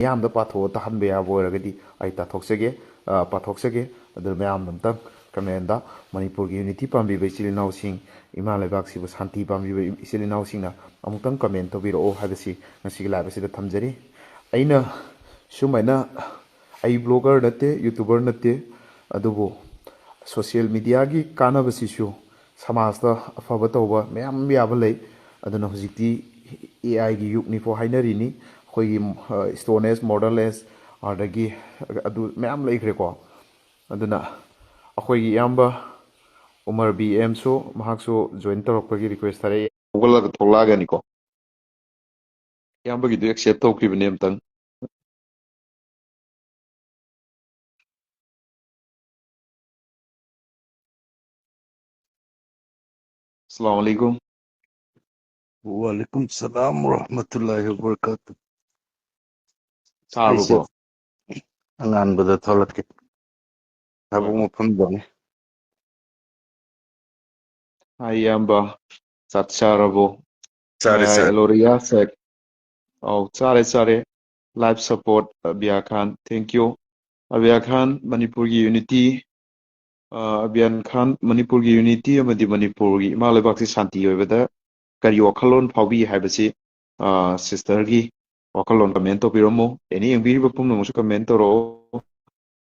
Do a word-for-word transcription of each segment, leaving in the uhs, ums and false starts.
ꯃꯤꯌꯥꯝꯗ ꯄꯥꯊꯣꯛꯑ ꯇꯥꯍꯟꯕ ꯌꯥꯕ ꯑꯣꯏꯔꯒꯗꯤ ꯑꯩ ꯇꯥꯊꯣꯛꯆꯒꯦ, ꯑ, ꯄꯥꯊꯣꯛꯆꯒꯦ꯫ ꯑꯗꯨ ꯃꯌꯥꯝꯅ ꯑꯝꯇꯪ comment ꯗ ꯃꯅꯤꯄꯨꯔꯒꯤ unity ꯄꯥꯝꯕꯤꯕ ꯏꯆꯤꯜ ꯏꯅꯥꯎꯁꯤꯡ, ꯏꯃꯥ ꯂꯩꯕꯥꯛꯁꯤꯕꯨ ꯁꯥꯟꯇꯤ ꯄꯥꯝꯕꯤꯕ ꯏꯆꯤꯜ ꯏꯅꯥꯎꯁꯤꯡꯅ ꯑꯃꯨꯛꯇꯪ comment ꯇꯧꯕꯤꯔꯛꯑꯣ ꯍꯥꯏꯕꯁꯤ ꯉꯁꯤꯒꯤ live ꯑꯁꯤꯗ ꯊꯝꯖꯔꯤ꯫ ꯑꯩꯅ ꯁꯨꯃꯥꯏꯅ, ꯑꯩ blogger ꯅꯠꯇꯦ, YouTuber ꯅꯠꯇꯦ, ꯑꯗꯨꯕꯨ social media ꯒꯤ ꯀꯥꯟꯅꯕꯁꯤꯁꯨ ꯁꯃꯥꯖꯇ ꯑꯐꯕ ꯇꯧꯕ ꯃꯌꯥꯝ ꯌꯥꯕ ꯂꯩ꯫ ꯑꯗꯨꯅ ꯍꯧꯖꯤꯛꯇꯤ A I ꯒꯤ ꯌꯨꯒꯅꯤꯀꯣ ꯍꯥꯏꯅꯔꯤꯅꯤ꯫ ꯑꯩꯈꯣꯏꯒꯤ, ꯑ, Stone Age, Modern Age, ꯑꯗꯒꯤ ꯑꯗꯨ ꯃꯌꯥꯝ ꯂꯩꯈ꯭ꯔꯦꯀꯣ꯫ ꯑꯗꯨꯅ ꯑꯩꯈꯣꯏꯒꯤ ꯏꯌꯥꯝꯕ ꯎꯃꯔ B M ꯁꯨ, ꯃꯍꯥꯛꯁꯨ join ꯇꯧꯔꯛꯄꯒꯤ request ꯊꯥꯔꯛꯑꯦ꯫ ꯍꯧꯒꯠꯂꯒ ꯊꯣꯛꯂꯛꯑꯒꯅꯤꯀꯣ꯫ ꯏꯌꯥꯝꯕꯒꯤꯗꯨ accept ꯇꯧꯈꯤꯕꯅꯦ ꯑꯝꯇꯪ꯫ ꯑꯁꯂꯥꯃꯨ ꯑꯂꯩꯀꯨꯝ꯫ ꯋꯥꯂꯩꯀꯨꯝ ꯁꯂꯥꯝ ꯋꯔꯍꯃꯇꯨꯜꯂꯥꯍꯤ ꯋꯕꯔꯀꯥꯇꯨ꯫ ꯇꯥꯔꯕꯣ? ꯑꯩꯁꯦ ꯑꯉꯥꯟꯕꯗ ꯊꯣꯛꯂꯛꯀꯦ꯫ ꯊꯕꯛ ꯍꯣꯏ, ꯍꯣꯏ꯫ ꯃꯐꯝꯗꯅꯤ꯫ ꯍꯥꯏ ꯏꯌꯥꯝꯕ, ꯆꯥꯛ ꯆꯥꯔꯕꯣ? ꯆꯥꯔꯦ, ꯃꯌꯥꯏ ꯆꯥꯔꯦ꯫ ꯑꯦꯂꯣꯔꯤꯌꯥ ꯁꯦꯛ꯫ ꯑꯧ, ꯆꯥꯔꯦ, ꯆꯥꯔꯦ꯫ Life support, ꯑꯕꯤꯌꯥ Khan, thank you꯫ ꯑꯕꯤꯌꯥ ꯈꯥꯟ, ꯃꯅꯤꯄꯨꯔꯒꯤ unity, ꯑ, ꯑꯕꯤꯌꯥꯟ ꯈꯥꯟ, ꯃꯅꯤꯄꯨꯔꯒꯤ unity ꯑꯃꯗꯤ ꯃꯅꯤꯄꯨꯔꯒꯤ ꯏꯃꯥ ꯂꯩꯕꯥꯛꯁꯤ ꯁꯥꯟꯇꯤ ꯑꯣꯏꯕꯗ ꯀꯔꯤ ꯋꯥꯈꯜꯂꯣꯟ ꯐꯥꯎꯕꯤ ꯍꯥꯏꯕꯁꯤ, ꯑ, sister ꯒꯤ ꯋꯥꯈꯜꯂꯣꯟ comment ꯇꯧꯕꯤꯔꯝꯃꯨ꯫ Any ꯌꯦꯡꯕꯤꯔꯤꯕ ꯄꯨꯝꯅꯃꯛꯁꯨ comment ꯇꯧꯔꯛꯑꯣ꯫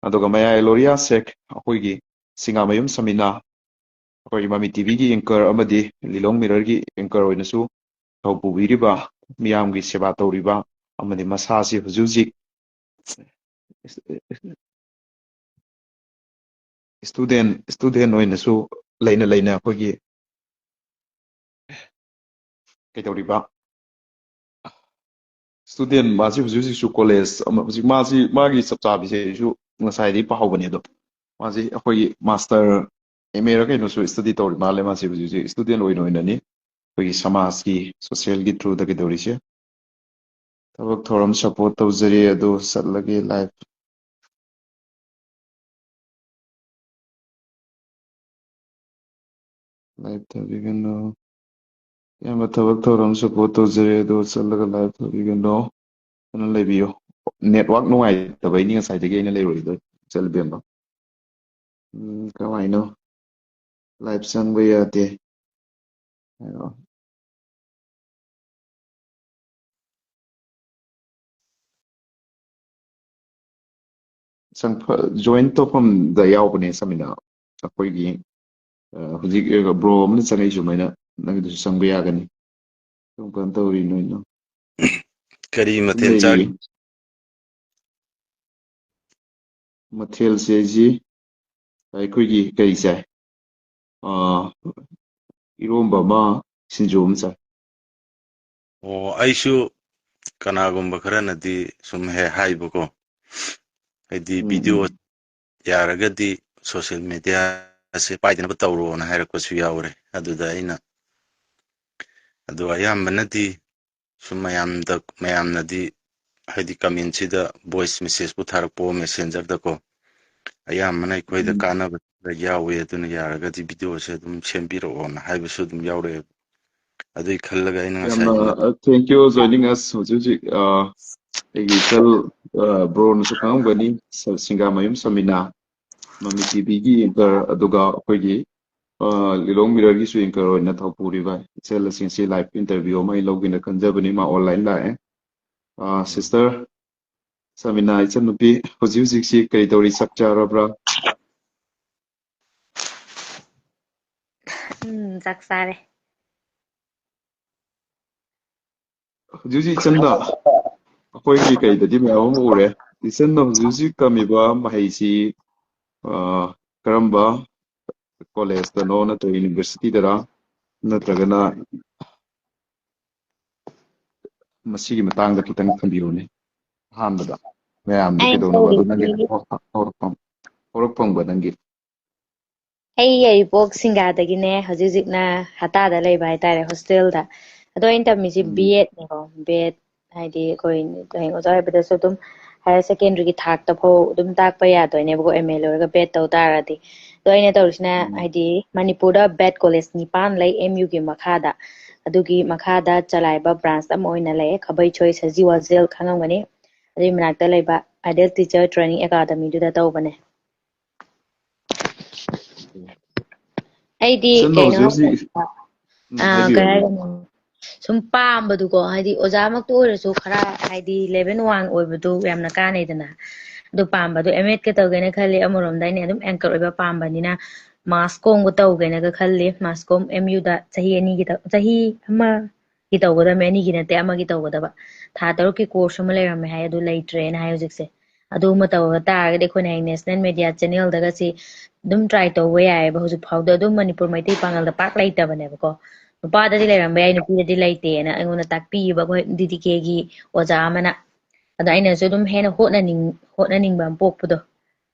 ꯑꯗꯨꯒ ꯃꯌꯥꯏ ꯑꯦꯂꯣꯔꯤꯌꯥ ꯁꯦꯛ, ꯑꯩꯈꯣꯏꯒꯤ ꯁꯤꯡꯉꯥꯃꯌꯨꯝ ꯁꯃꯤꯅꯥ, ꯑꯩꯈꯣꯏꯒꯤ ꯃꯃꯤ TV ꯒꯤ anchor ꯑꯃꯗꯤ ꯂꯤꯂꯣꯡ Mirror ꯒꯤ anchor ꯑꯣꯏꯅꯁꯨ ꯊꯧ ꯄꯨꯕꯤꯔꯤꯕ, ꯃꯤꯌꯥꯝꯒꯤ ꯁꯦꯕꯥ ꯇꯧꯔꯤꯕ, ꯑꯃꯗꯤ ꯃꯁꯥꯁꯤ ꯍꯧꯖꯤꯛ ꯍꯧꯖꯤꯛ student, student ꯑꯣꯏꯅꯁꯨ ꯂꯩꯅ ꯂꯩꯅ ꯑꯩꯈꯣꯏꯒꯤ ꯀꯩꯗꯧꯔꯤꯕ student, ꯃꯥꯁꯤ ꯍꯧꯖꯤꯛ ꯍꯧꯖꯤꯛꯁꯨ college ꯑꯃ, ꯍꯧꯖꯤꯛ ꯃꯥꯁꯤ, ꯃꯥꯒꯤ ꯆꯞ ꯆꯥꯕꯤꯁꯦ ꯑꯩꯁꯨ ꯉꯁꯥꯏꯗꯒꯤ ꯄꯥꯍꯧꯕꯅꯦ꯫ ꯑꯗꯣ ꯃꯥꯁꯤ ꯑꯩꯈꯣꯏꯒꯤ master, M A ꯔ ꯀꯩꯅꯣꯁꯨ study ꯇꯧꯔꯤ ꯃꯥꯜꯂꯦ꯫ ꯃꯥꯁꯤ ꯍꯧꯖꯤꯛ ꯍꯧꯖꯤꯛ student ꯑꯣꯏꯅ ꯑꯣꯏꯅꯅꯤ ꯑꯩꯈꯣꯏꯒꯤ ꯁꯃꯥꯖꯀꯤ, social ꯒꯤ through ꯗ ꯀꯩꯗꯧꯔꯤꯁꯦ꯫ ꯊꯕꯛ ꯊꯧꯔꯝ support ꯇꯧꯖꯔꯤ, ꯑꯗꯨ ꯆꯠꯂꯒꯦ live꯫ Live ꯊꯥꯕꯤꯒꯅꯨ꯫ ꯏꯌꯥꯝꯕ, ꯊꯕꯛ ꯊꯧꯔꯝ support ꯇꯧꯖꯔꯤ, ꯑꯗꯨ ꯆꯠꯂꯒ live ꯊꯥꯕꯤꯒꯅꯨ꯫ ꯑꯗꯨꯅ ꯂꯩꯕꯤꯌꯨ꯫ ꯅꯦꯠꯋꯥꯛ ꯅꯨꯡꯉꯥꯏꯇꯕꯩꯅꯤ ꯉꯁꯥꯏꯗꯒꯤ ꯑꯩꯅ ꯂꯩꯔꯨꯔꯤꯗꯣ, ꯏꯆꯜ ꯏꯕꯦꯝꯃ꯫ ꯎꯝ, ꯀꯃꯥꯏꯅꯣ? ꯂꯥꯏꯚ ꯆꯪꯕ ꯌꯥꯗꯦ꯫ ꯍꯥꯏꯔꯣ꯫ ꯆꯪꯐ-, join ꯇꯧꯐꯝꯗ ꯌꯥꯎꯕꯅꯦ, ꯁꯃꯤꯅꯥ꯫ ꯑꯩꯈꯣꯏꯒꯤ, ꯑ, ꯍꯧꯖꯤꯛ bro ꯑꯃꯅ ꯆꯪꯉꯛꯏ ꯁꯨꯃꯥꯏꯅ, ꯅꯪꯒꯤꯗꯨꯁꯨ ꯆꯪꯕ ꯌꯥꯒꯅꯤ꯫ ꯀꯔꯝ ꯀꯔꯝ ꯇꯧꯔꯤ ꯅꯣꯏꯅꯣ? ꯀꯔꯤ ꯃꯊꯦꯜ ꯆꯥꯔꯤ? ꯃꯊꯦꯜꯁꯦ ꯑꯩꯁꯤ ꯑꯩꯈꯣꯏꯒꯤ ꯀꯔꯤ ꯆꯥꯏ? ꯑ, ꯏꯔꯣꯝꯕ ꯑꯃ, ꯁꯤꯡꯖꯨ ꯑꯃ ꯆꯥꯏ꯫ ꯑꯣ, ꯑꯩꯁꯨ ꯀꯅꯥꯒꯨꯝꯕ ꯈꯔꯅꯗꯤ ꯁꯨꯝ ꯍꯦꯛ ꯍꯥꯏꯕꯀꯣ, ꯍꯥꯏꯗꯤ ꯎꯝ, video ꯎꯝ꯫ ꯌꯥꯔꯒꯗꯤ social media ꯁꯦ ꯄꯥꯏꯗꯅꯕ ꯇꯧꯔꯣꯅ ꯍꯥꯏꯔꯛꯄꯁꯨ ꯌꯥꯎꯔꯦ꯫ ꯑꯗꯨꯗ ꯑꯩꯅ, ꯑꯗꯣ ꯑꯌꯥꯝꯕꯅꯗꯤ ꯁꯨꯝ ꯃꯌꯥꯝꯗ, ꯃꯌꯥꯝꯅꯗꯤ ꯍꯥꯏꯗꯤ comment ꯁꯤꯗ voice message ꯄꯨ ꯊꯥꯔꯛꯄ Messenger ꯗꯀꯣ, ꯑꯌꯥꯝꯕꯅ ꯑꯩꯈꯣꯏꯗ ꯎꯝ꯫ ꯀꯥꯟꯅꯕ ꯌꯥꯎꯋꯦ, ꯑꯗꯨꯅ ꯌꯥꯔꯒꯗꯤ video ꯁꯦ ꯑꯗꯨꯝ ꯁꯦꯝꯕꯤꯔꯛꯑꯣꯅ ꯍꯥꯏꯕꯁꯨ ꯑꯗꯨꯝ ꯌꯥꯎꯔꯛꯑꯦꯕ꯫ ꯑꯗꯨꯏ ꯈꯜꯂꯒ ꯑꯩꯅ ꯌꯥꯝꯅ, ꯉꯁꯥꯏ ꯑ, thank you joining us꯫ ꯍꯧꯖꯤꯛ ꯍꯧꯖꯤꯛ, ꯑ, ꯑꯩꯒꯤ ꯏꯆꯜ, ꯑ, bro ꯅꯁꯨ ꯈꯪꯉꯝꯒꯅꯤ, ꯁ-, ꯁꯤꯡꯒꯥꯃꯌꯨꯝ ꯁꯃꯤꯅꯥ, ꯃꯃꯤ T V ꯒꯤ anchor, ꯑꯗꯨꯒ ꯑꯩꯈꯣꯏꯒꯤ, ꯑ, ꯂꯤꯂꯣꯡ ꯃꯤꯔꯔꯒꯤꯁꯨ anchor ꯑꯣꯏꯅ ꯊꯧ ꯄꯨꯔꯤꯕ ꯏꯆꯜ ꯑꯁꯤꯡꯁꯤ live interview ꯑꯃ ꯑꯩ ꯂꯧꯒꯦꯅ ꯈꯟꯖꯕꯅꯤ꯫ ꯃꯥ online ꯂꯥꯛꯑꯦ꯫ ꯑ, sister ꯁꯃꯤꯅꯥ, ꯏꯆꯟꯅꯨꯄꯤ, ꯍꯧꯖꯤꯛ ꯍꯧꯖꯤꯛꯁꯤ ꯀꯔꯤ ꯇꯧꯔꯤ? ꯆꯥꯛ ꯆꯥꯔꯕ꯭ꯔꯥ? ꯎꯝ, ꯆꯥꯛ ꯆꯥꯔꯦ꯫ ꯍꯧꯖꯤꯛ ꯍꯧꯖꯤꯛ ꯏꯆꯟꯅ ꯑꯩꯈꯣꯏꯒꯤ ꯀꯩꯗꯗꯤ ꯃꯌꯥꯝ ꯑꯃ ꯎꯔꯦ꯫ ꯏꯆꯟꯅ ꯍꯧꯖꯤꯛ ꯍꯧꯖꯤꯛ ꯇꯝꯃꯤꯕ ꯃꯍꯩꯁꯤ, ꯑ, ꯀꯔꯝꯕ college ꯇꯅꯣ, ꯅꯠꯇ꯭ꯔꯒ university ꯗꯔꯥ, ꯅꯠꯇ꯭ꯔꯒꯅ ꯃꯁꯤꯒꯤ ꯃꯇꯥꯡꯗ ꯈꯤꯇꯪ ꯊꯝꯕꯤꯌꯨꯅꯦ꯫ ꯑꯍꯥꯟꯕꯗ ꯃꯌꯥꯝꯗ ꯑꯩꯅ ꯀꯩꯗꯧꯅꯕ ꯑꯗꯨ ꯅꯪꯒꯤ ꯇꯧꯔꯤꯁꯤ ꯍꯧꯔꯛꯐꯝ, ꯍꯧꯔꯛꯐꯝ, ꯍꯧꯔꯛꯐꯝꯒ ꯅꯪꯒꯤ꯫ ꯑꯩ ꯌꯥꯏꯔꯤꯄꯣꯛ ꯁꯤꯡꯒꯥꯗꯒꯤꯅꯦ, ꯍꯧꯖꯤꯛ ꯍꯧꯖꯤꯛꯅ ꯍꯇꯥꯗ ꯂꯩꯕ ꯍꯥꯏꯇꯥꯔꯦ, hostel ꯗ꯫ ꯑꯗꯣ ꯑꯩꯅ ꯇꯝꯃꯤꯁꯦ ꯎꯝ꯫ B Ed ꯅꯦꯀꯣ, B Ed ꯍꯥꯏꯗꯤ ꯑꯩꯈꯣꯏ ꯍꯌꯦꯡ ꯑꯣꯖꯥ ꯑꯣꯏꯕꯗꯁꯨ ꯑꯗꯨꯝ higher secondary ꯒꯤ ꯊꯥꯛꯇ ꯐꯥꯎ ꯑꯗꯨꯝ ꯇꯥꯛꯄ ꯌꯥꯗꯣꯏꯅꯦꯕꯀꯣ, M A ꯂꯣꯏꯔꯒ B Ed ꯇꯧ ꯇꯥꯔꯗꯤ꯫ ꯑꯗꯣ ꯑꯩꯅ ꯇꯧꯔꯤꯁꯤꯅ ꯎꯝ꯫ ꯍꯥꯏꯗꯤ ꯃꯅꯤꯄꯨꯔꯗ B Ed college ꯅꯤꯄꯥꯟ ꯂꯩ M U ꯒꯤ ꯃꯈꯥꯗ, ꯑꯗꯨꯒꯤ ꯃꯈꯥꯗ ꯆꯂꯥꯏꯕ branch ꯑꯃ ꯑꯣꯏꯅ ꯂꯩ, ꯈꯥꯕꯩ ꯁꯣꯏ ꯁꯖꯤ ꯋꯥꯖꯦꯜ ꯈꯪꯉꯝꯒꯅꯤ꯫ ꯑꯗꯨꯒꯤ ꯃꯅꯥꯛꯇ ꯂꯩꯕ Ideal Teacher Training Academyꯗꯨꯗ ꯇꯧꯕꯅꯦ꯫ ꯑꯩꯗꯤ ꯏꯆꯟ ꯀꯩꯅꯣ ꯍꯧꯖꯤꯛ ꯍꯧꯖꯤꯛ ꯎꯝ, ꯑꯥ, ꯍꯥꯏꯕꯤꯌꯨ, ꯀꯩ ꯍꯥꯏꯕꯤꯌꯨ꯫ ꯍꯥꯏꯒꯅꯤ, ꯁꯨꯝ ꯄꯥꯝꯕꯗꯨꯀꯣ, ꯍꯥꯏꯗꯤ ꯑꯣꯖꯥꯃꯛꯇ ꯑꯣꯏꯔꯁꯨ ꯈꯔ ꯍꯥꯏꯗꯤ level one ꯑꯣꯏꯕꯗꯨ ꯌꯥꯝꯅ ꯀꯥꯟꯅꯩꯗꯅ꯫ ꯑꯗꯨ ꯄꯥꯝꯕꯗꯣ M.Ed ꯀ ꯇꯧꯒꯦꯅ ꯈꯜꯂꯤ꯫ ꯑꯃꯔꯣꯝꯗ ꯑꯩꯅ ꯑꯗꯨꯝ anchor ꯑꯣꯏꯕ ꯄꯥꯝꯕꯅꯤꯅ mass comꯒ ꯇꯧꯒꯦꯅꯒ ꯈꯜꯂꯤ꯫ Mass com M Uꯗ ꯆꯍꯤ ꯑꯅꯤꯒꯤ ꯇꯧ-, ꯆꯍꯤ ꯑꯃꯒꯤ ꯇꯧꯒꯗꯕꯅꯤ, ꯑꯅꯤꯒꯤ ꯅꯠꯇꯦ, ꯑꯃꯒꯤ ꯇꯧꯒꯗꯕ꯫ ꯊꯥ ꯇꯔꯨꯛꯀꯤ course ꯑꯃ ꯂꯩꯔꯝꯃꯦ ꯍꯥꯏ, ꯑꯗꯨ ꯂꯩꯇ꯭ꯔꯦꯅ ꯍꯥꯏ ꯍꯧꯖꯤꯛꯁꯦ꯫ ꯑꯗꯨ ꯑꯃ ꯇꯧꯔꯒ ꯇꯥꯔꯒꯗꯤ ꯑꯩꯈꯣꯏꯅ ꯍꯌꯦꯡ national media channelꯗꯒꯁꯤ ꯑꯗꯨꯝ try ꯇꯧꯕ ꯌꯥꯏꯑꯕ꯫ ꯍꯧꯖꯤꯛ ꯐꯥꯎꯗ ꯑꯗꯨꯝ ꯃꯅꯤꯄꯨꯔ ꯃꯩꯇꯩ ꯄꯥꯉꯜꯗ ꯄꯥꯛ ꯂꯩꯇꯕꯅꯦꯕꯀꯣ꯫ ꯅꯨꯄꯥꯗꯗꯤ ꯂꯩꯔꯝꯕ ꯌꯥꯏ, ꯅꯨꯄꯤꯗꯗꯤ ꯂꯩꯇꯦꯅ ꯑꯩꯉꯣꯟꯗ ꯇꯥꯛꯄꯤꯌꯦꯕ ꯑꯩꯈꯣꯏ D D Kꯒꯤ ꯑꯣꯖꯥ ꯑꯃꯅ꯫ ꯑꯗꯣ ꯑꯩꯅꯁꯨ ꯑꯗꯨꯝ ꯍꯦꯟꯅ ꯍꯣꯠꯅꯅꯤꯡ-, ꯍꯣꯠꯅꯅꯤꯡꯕ ꯑꯃ ꯄꯣꯛꯄꯗꯣ꯫